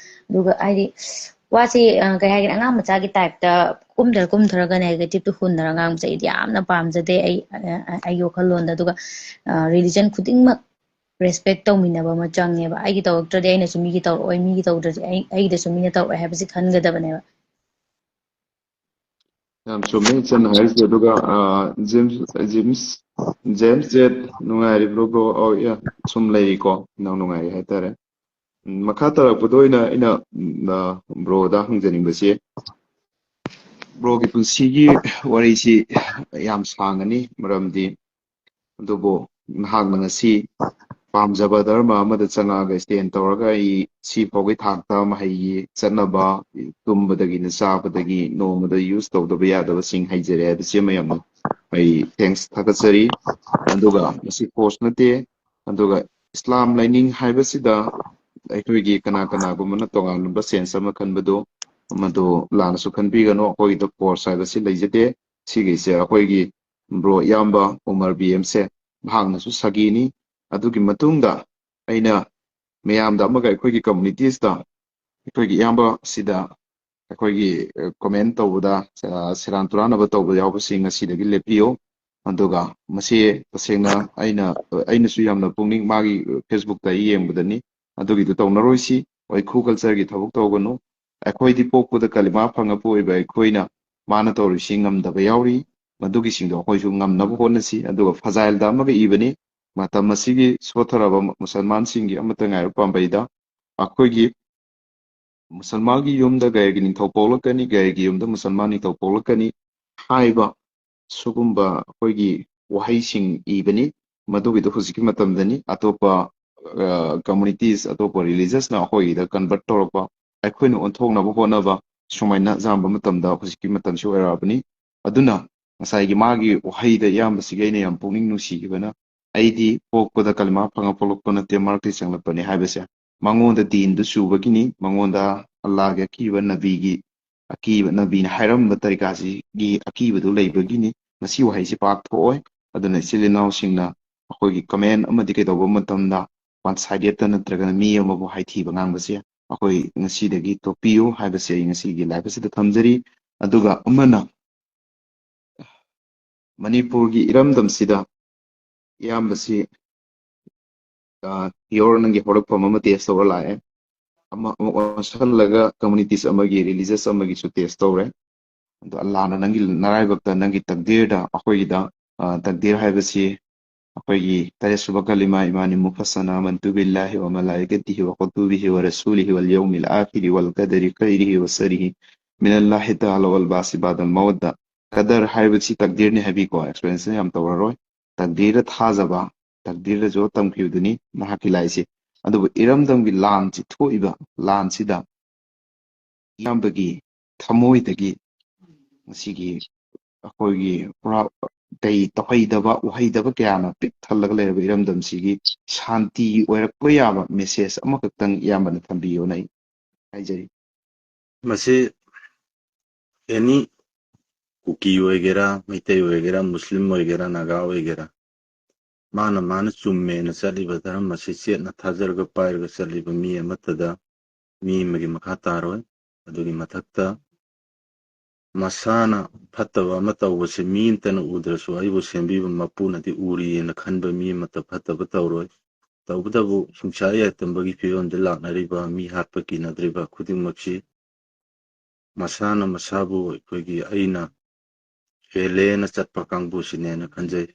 ꯑꯗꯨꯒ ꯍꯥꯏꯗꯤ ꯋꯥꯁꯤ, ꯑ, ꯀꯩ ꯍꯥꯏꯒꯅꯤ, ꯑꯉꯥꯡ ꯃꯆꯥꯒꯤ type ꯇ ꯀꯨꯝꯊꯔ ꯀꯨꯝꯊꯔꯒ negative ꯇ ꯍꯨꯟꯅꯔ ꯉꯥꯡꯕꯁꯦ ꯑꯩꯗꯤ ꯌꯥꯝꯅ ꯄꯥꯝꯖꯗꯦ ꯑꯩ, ꯑ, ꯑ, ꯑꯩꯒꯤ ꯋꯥꯈꯜꯂꯣꯟꯗ꯫ ꯑꯗꯨꯒ, ꯑ, religion ꯈꯨꯗꯤꯡꯃꯛ respect ꯇꯧꯃꯤꯟꯅꯕ ꯑꯃ ꯆꯪꯉꯦꯕ꯫ ꯑꯩꯒꯤ ꯇꯧꯔꯛꯇ꯭ꯔꯗꯤ ꯑꯩꯅꯁꯨ ꯃꯤꯒꯤ ꯇꯧꯔꯛꯑꯣꯏ, ꯃꯤꯒꯤ ꯇꯧꯗ꯭ꯔꯗꯤ ꯑꯩ, ꯑꯩꯒꯤꯗꯁꯨ ꯃꯤꯅ ꯇꯧꯔꯛꯑꯣꯏ ꯍꯥꯏꯕꯁꯤ ꯈꯟꯒꯗꯕꯅꯦꯕ꯫ ꯌꯥꯝ ꯆꯨꯝꯃꯦ ꯏꯆꯟ ꯍꯥꯏꯔꯤꯁꯦ꯫ ꯑꯗꯨꯒ, ꯑ, ꯖꯦꯝꯁ, ꯖꯦꯝꯁ, ꯖꯦꯝꯁ ꯖꯦꯠ, ꯅꯨꯡꯉꯥꯏꯔꯤꯕ꯭ꯔꯣ bro? ꯑꯧ, ꯌꯥ, ꯁꯨꯝ ꯂꯩꯔꯤꯀꯣ, ꯏꯅꯥꯎ ꯅꯨꯡꯉꯥꯏꯔꯤ ꯍꯥꯏꯇꯥꯔꯦ꯫ ꯎꯝ, ꯃꯈꯥ ꯇꯥꯔꯛꯄꯗ ꯑꯣꯏꯅ ꯑꯩꯅ, ꯎꯝ, ꯑ, bro ꯗ ꯍꯪꯖꯅꯤꯡꯕꯁꯤ, bro ꯒꯤ ꯄꯨꯟꯁꯤꯒꯤ ꯋꯥꯔꯤꯁꯤ ꯌꯥꯝ ꯁꯥꯡꯉꯅꯤ, ꯃꯔꯝꯗꯤ, ꯑꯗꯨꯕꯨ ꯅꯍꯥꯛꯅ ꯉꯁꯤ ꯄꯥꯝꯖꯕ ꯙꯔꯃ ꯑꯃꯗ ꯆꯪꯉꯛꯑꯒ stand ꯇꯧꯔꯒ ꯑꯩ ꯁꯤ ꯐꯥꯎꯒꯤ ꯊꯥꯛꯇ ꯃꯍꯩꯒꯤ ꯆꯠꯅꯕ, ꯇꯨꯝꯕꯗꯒꯤꯅ ꯆꯥꯕꯗꯒꯤ ꯅꯣꯡꯃꯗ use ꯇꯧꯗꯕ ꯌꯥꯗꯕꯁꯤꯡ ꯍꯩꯖꯔꯦ ꯍꯥꯏꯕꯁꯤ ꯑꯃ ꯌꯥꯝꯅ ꯑꯩ thanks ꯊꯥꯒꯠꯆꯔꯤ꯫ ꯑꯗꯨꯒ ꯃꯁꯤ force ꯅꯠꯇꯦ꯫ ꯑꯗꯨꯒ ꯏꯁꯂꯥꯝ ꯂꯥꯏꯅꯤꯡ ꯍꯥꯏꯕꯁꯤꯗ ꯑꯩꯈꯣꯏꯒꯤ ꯀꯅꯥ ꯀꯅꯥꯒꯨꯝꯕꯅ ꯇꯣꯉꯥꯟꯕ sense ꯑꯃ ꯈꯟꯕꯗꯨ, ꯃꯗꯨ ꯂꯥꯟꯅꯁꯨ ꯈꯟꯕꯤꯒꯅꯨ꯫ ꯑꯩꯈꯣꯏꯒꯤꯗ force ꯍꯥꯏꯕꯁꯤ ꯂꯩꯖꯗꯦ꯫ ꯁꯤꯒꯤꯁꯦ ꯑꯩꯈꯣꯏꯒꯤ bro ꯏꯌꯥꯝꯕ ꯎꯃꯔ ꯕꯤ ꯑꯦꯝꯁꯦ ꯃꯍꯥꯛꯅꯁꯨ ꯁꯥꯒꯤꯅꯤ꯫ ꯑꯗꯨꯒꯤ ꯃꯇꯨꯡꯗ ꯑꯩꯅ ꯃꯌꯥꯝꯗ ꯑꯃꯒ ꯑꯩꯈꯣꯏꯒꯤ communities ꯇ ꯑꯩꯈꯣꯏꯒꯤ ꯏꯌꯥꯝꯕ ꯁꯤꯗ ꯑꯩꯈꯣꯏꯒꯤ, ꯑ, comment ꯇꯧꯕꯗ, ꯑ, ꯁꯦꯔꯥꯟ ꯇꯨꯔꯥꯟꯅꯕ ꯇꯧꯕ ꯌꯥꯎꯕꯁꯤꯡ ꯉꯁꯤꯗꯒꯤ ꯂꯦꯞꯄꯤꯌꯨ꯫ ꯑꯗꯨꯒ ꯃꯁꯤ ꯇꯁꯦꯡꯅ ꯑꯩꯅ, ꯑꯩꯅꯁꯨ ꯌꯥꯝꯅ ꯄꯨꯛꯅꯤꯡ, ꯃꯥꯒꯤ Facebook ꯇ ꯑꯩ ꯌꯦꯡꯕꯗꯅꯤ꯫ ꯑꯗꯨꯒꯤꯗꯨ ꯇꯧꯅꯔꯣꯏꯁꯤ꯫ ꯋꯥꯏꯈꯨ culture ꯒꯤ ꯊꯕꯛ ꯇꯧꯒꯅꯨ꯫ ꯑꯩꯈꯣꯏꯗꯤ ꯄꯣꯛꯄꯗ ꯀꯂꯤꯃꯥ ꯐꯪꯉꯛꯄ ꯑꯣꯏꯕ ꯑꯩꯈꯣꯏꯅ ꯃꯥꯅ ꯇꯧꯔꯤꯁꯤ ꯉꯝꯗꯕ ꯌꯥꯎꯔꯤ꯫ ꯃꯗꯨꯒꯤꯁꯤꯡꯗꯣ ꯑꯩꯈꯣꯏꯁꯨ ꯉꯝꯅꯕ ꯍꯣꯠꯅꯁꯤ꯫ ꯑꯗꯨꯒ ꯐꯖꯥꯏꯜꯗ ꯑꯃꯒ ꯏꯕꯅꯤ, ꯃꯇꯝ ꯑꯁꯤꯒꯤ ꯁꯣꯠꯊꯔꯕ ꯃꯨꯁꯜꯃꯥꯟꯁꯤꯡꯒꯤ ꯑꯃꯠꯇ ꯉꯥꯏꯔꯕ ꯄꯥꯝꯕꯩꯗ ꯑꯩꯈꯣꯏꯒꯤ ꯃꯨꯁꯜꯃꯥꯟꯒꯤ ꯌꯨꯝꯗ ꯒꯩꯔꯒꯤ ꯅꯤꯡꯊꯧ ꯄꯣꯛꯂꯛꯀꯅꯤ, ꯒꯩꯔꯒꯤ ꯌꯨꯝꯗ ꯃꯨꯁꯜꯃꯥꯟ ꯅꯤꯡꯊꯧ ꯄꯣꯛꯂꯛꯀꯅꯤ ꯍꯥꯏꯕ ꯁꯤꯒꯨꯝꯕ ꯑꯩꯈꯣꯏꯒꯤ ꯋꯥꯍꯩꯁꯤꯡ ꯏꯕꯅꯤ꯫ ꯃꯗꯨꯒꯤꯗꯣ ꯍꯧꯖꯤꯛꯀꯤ ꯃꯇꯝꯗꯅꯤ꯫ ꯑꯇꯣꯞꯄ ꯀꯝꯃꯨꯅꯤꯇꯤꯁ, ꯑꯇꯣꯞꯄ ꯔꯤꯂꯤꯖꯟꯁꯅ ꯑꯩꯈꯣꯏꯒꯤꯗ ꯀꯟꯚꯔꯠ ꯇꯧꯔꯛꯄ, ꯑꯩꯈꯣꯏꯅ ꯑꯣꯟꯊꯣꯛꯅꯕ ꯍꯣꯠꯅꯕ, ꯁꯨꯃꯥꯏꯅ ꯑꯌꯥꯝꯕ ꯃꯇꯝꯗ ꯍꯧꯖꯤꯛꯀꯤ ꯃꯇꯝꯁꯤ ꯑꯣꯏꯔꯛꯑꯕꯅꯤ꯫ ꯑꯗꯨꯅ ꯉꯁꯥꯏꯒꯤ ꯃꯥꯒꯤ ꯋꯥꯍꯩꯗ ꯏꯌꯥꯝꯕꯁꯤꯒꯤ ꯑꯩꯅ ꯌꯥꯝ ꯄꯨꯛꯅꯤꯡ ꯅꯨꯡꯁꯤꯈꯤꯕꯅ, "ꯑꯩꯗꯤ ꯄꯣꯛꯄꯗ ꯀꯂꯤꯃꯥ ꯐꯪꯉ ꯄꯣꯛꯂꯛꯄ ꯅꯠꯇꯦ, ꯃꯔꯛꯇꯒꯤ ꯆꯪꯂꯛꯄꯅꯤ" ꯍꯥꯏꯕꯁꯦ, ꯃꯉꯣꯟꯗ ꯗꯤꯟꯗꯨ ꯆꯨꯕꯒꯤꯅꯤ, ꯃꯉꯣꯟꯗ ꯑꯜꯂꯥꯒꯤ ꯑꯀꯤꯕ, ꯅꯕꯤꯒꯤ ꯑꯀꯤꯕ, ꯅꯕꯤꯅ ꯍꯥꯏꯔꯝꯕ ꯇꯔꯤꯀꯥꯁꯤꯒꯤ ꯑꯀꯤꯕꯗꯨ ꯂꯩꯕꯒꯤꯅꯤ꯫ ꯃꯁꯤ ꯋꯥꯍꯩꯁꯤ ꯄꯥꯛ ꯊꯣꯛꯑꯣꯏ꯫ ꯑꯗꯨꯅ ꯏꯆꯤꯜ ꯏꯅꯥꯎꯁꯤꯡꯅ ꯑꯩꯈꯣꯏꯒꯤ ꯀꯃꯦꯟ ꯑꯃꯗꯤ ꯀꯩꯗꯧꯕ ꯃꯇꯝꯗ ꯋꯥꯟ ꯁꯥꯏꯗꯦꯠꯇ ꯅꯠꯇ꯭ꯔꯒꯅ ꯃꯤ ꯑꯃꯕꯨ ꯍꯥꯏꯊꯤꯕ ꯉꯥꯡꯕꯁꯦ ꯑꯩꯈꯣꯏ ꯉꯁꯤꯗꯒꯤ ꯇꯣꯛꯄꯤꯌꯨ ꯍꯥꯏꯕꯁꯦ ꯑꯩ ꯉꯁꯤꯒꯤ ꯂꯥꯏꯐ ꯑꯁꯤꯗ ꯊꯝꯖꯔꯤ꯫ ꯑꯗꯨꯒ ꯑꯃꯅ, ꯃꯅꯤꯄꯨꯔꯒꯤ ꯏꯔꯝꯗꯝꯁꯤꯗ ꯏꯌꯥꯝꯕꯁꯤ, ꯑ, pure ꯅꯪꯒꯤ ꯍꯧꯔꯛꯐꯝ ꯑꯃ ꯇꯦꯁ ꯇꯧꯔ ꯂꯥꯛꯑꯦ, ꯑꯃ ꯑꯃꯨꯛ ꯑꯣꯟꯁꯜꯂꯒ ꯀꯝꯃꯨꯅꯤꯇꯤꯁ ꯑꯃꯒꯤ, ꯔꯤꯂꯤꯖꯁ ꯑꯃꯒꯤꯁꯨ ꯇꯦꯁ ꯇꯧꯔꯦ꯫ ꯑꯗꯣ ꯑꯜꯂꯥꯅ ꯅꯪꯒꯤ ꯅꯔꯥꯏꯕꯛꯇ, ꯅꯪꯒꯤ ꯇꯛꯗꯤꯔꯗ, ꯑꯩꯈꯣꯏꯒꯤꯗ, ꯑ, ꯇꯛꯗꯤꯔ ꯍꯥꯏꯕꯁꯤ ꯑꯩꯈꯣꯏꯒꯤ ꯇꯔꯦꯠ ꯁꯨꯕ ꯀꯂꯤꯃꯥ, "ꯏꯃꯥꯅꯤ ꯃꯨꯐꯁꯁꯅꯥ, ꯑꯃꯟꯇꯨ ꯕꯤꯜꯂꯥꯍꯤ ꯋ ꯃꯂꯥꯏꯀꯇꯤꯍꯤ ꯋ ꯀꯨꯇꯨꯕꯤꯍꯤ ꯋ ꯔꯁꯨꯂꯤꯍꯤ ꯋꯜ ꯌꯧꯃꯤꯜ ꯑꯥꯈꯤꯔꯤ ꯋꯜ ꯀꯗꯔꯤ ꯈꯩꯔꯤꯍꯤ ꯋ ꯁꯔꯤꯍꯤ ꯃꯤꯅꯜꯂꯥꯍꯤ ꯇꯥꯂꯥ ꯋꯜ ꯕꯥꯁꯤ ꯕꯥꯗꯜ ꯃꯧꯠ"꯫ ꯀꯗꯔ ꯍꯥꯏꯕꯁꯤ ꯇꯛꯗꯤꯔꯅꯤ ꯍꯥꯏꯕꯤꯀꯣ, ꯑꯦꯛꯁꯄ꯭ꯂꯦꯅꯦꯁꯟ ꯌꯥꯝ ꯇꯧꯔꯔꯣꯏ꯫ ꯇꯛꯗꯤꯔꯗ ꯊꯥꯖꯕ, ꯇꯛꯗꯤꯔꯗꯁꯨ ꯇꯝꯈꯤꯕꯗꯨꯅꯤ ꯃꯍꯥꯛꯀꯤ ꯂꯥꯏꯁꯦ꯫ ꯑꯗꯨꯕꯨ ꯏꯔꯝꯗꯝꯒꯤ ꯂꯥꯟꯁꯤ ꯊꯣꯛꯏꯕ ꯂꯥꯟꯁꯤꯗ ꯏꯌꯥꯝꯕꯒꯤ ꯊꯃꯣꯏꯗꯒꯤ ꯉꯁꯤꯒꯤ ꯑꯩꯈꯣꯏꯒꯤ ꯄꯨꯔꯥ ꯀꯩ ꯇꯧꯍꯩꯗꯕ, ꯎꯍꯩꯗꯕ ꯀꯌꯥꯅ ꯄꯤꯛ ꯊꯜꯂꯒ ꯂꯩꯔꯕ ꯏꯔꯝꯗꯝꯁꯤꯒꯤ ꯁꯥꯟꯇꯤ ꯑꯣꯏꯔꯛꯄ ꯌꯥꯕ ꯃꯦꯁꯦꯖ ꯑꯃꯈꯛꯇꯪ ꯏꯌꯥꯝꯕꯅ ꯊꯝꯕꯤꯌꯣꯅ ꯑꯩ ꯍꯥꯏꯖꯔꯤ꯫ ꯃꯁꯤ ꯑꯦꯅꯤ ꯀꯨꯀꯤ ꯑꯣꯏꯒꯦꯔꯥ, ꯃꯩꯇꯩ ꯑꯣꯏꯒꯦꯔꯥ, ꯃꯨꯁꯂꯤꯝ ꯑꯣꯏꯒꯦꯔꯥ, ꯅꯥꯒꯥ ꯑꯣꯏꯒꯦꯔꯥ, ꯃꯥꯅ ꯃꯥꯅ ꯆꯨꯝꯃꯦꯅ ꯆꯠꯂꯤꯕ ꯙꯔꯃ ꯑꯁꯤ ꯆꯦꯠꯅ ꯊꯥꯖꯔꯒ ꯄꯥꯏꯔꯒ ꯆꯠꯂꯤꯕ ꯃꯤ ꯑꯃꯠꯇꯗ ꯃꯤ ꯑꯃꯒꯤ ꯃꯈꯥ ꯇꯥꯔꯣꯏ꯫ ꯑꯗꯨꯒꯤ ꯃꯊꯛꯇ ꯃꯁꯥꯅ ꯐꯠꯇꯕ ꯑꯃ ꯇꯧꯕꯁꯦ ꯃꯤ ꯑꯃꯇꯅ ꯎꯗ꯭ꯔꯁꯨ ꯑꯩꯕꯨ ꯁꯦꯝꯕꯤꯕ ꯃꯄꯨꯅꯗꯤ ꯎꯔꯤꯑꯅ ꯈꯟꯕ ꯃꯤ ꯑꯃꯠꯇ ꯐꯠꯇꯕ ꯇꯧꯔꯣꯏ꯫ ꯇꯧꯕꯇꯕꯨ ꯍꯤꯡꯁꯥ ꯌꯥꯏꯇꯝꯕꯒꯤ ꯐꯤꯕꯝꯗ ꯂꯥꯛꯅꯔꯤꯕ, ꯃꯤ ꯍꯥꯠꯄ ꯀꯤꯅꯗ꯭ꯔꯤꯕ ꯈꯨꯗꯤꯡꯃꯛꯁꯤ ꯃꯁꯥꯅ ꯃꯁꯥꯕꯨ ꯑꯩꯈꯣꯏꯒꯤ ꯑꯩꯅ ꯍꯦꯜꯂꯦꯅ ꯆꯠꯄ ꯀꯥꯡꯕꯨꯁꯤꯅꯦꯅ ꯈꯟꯖꯩ꯫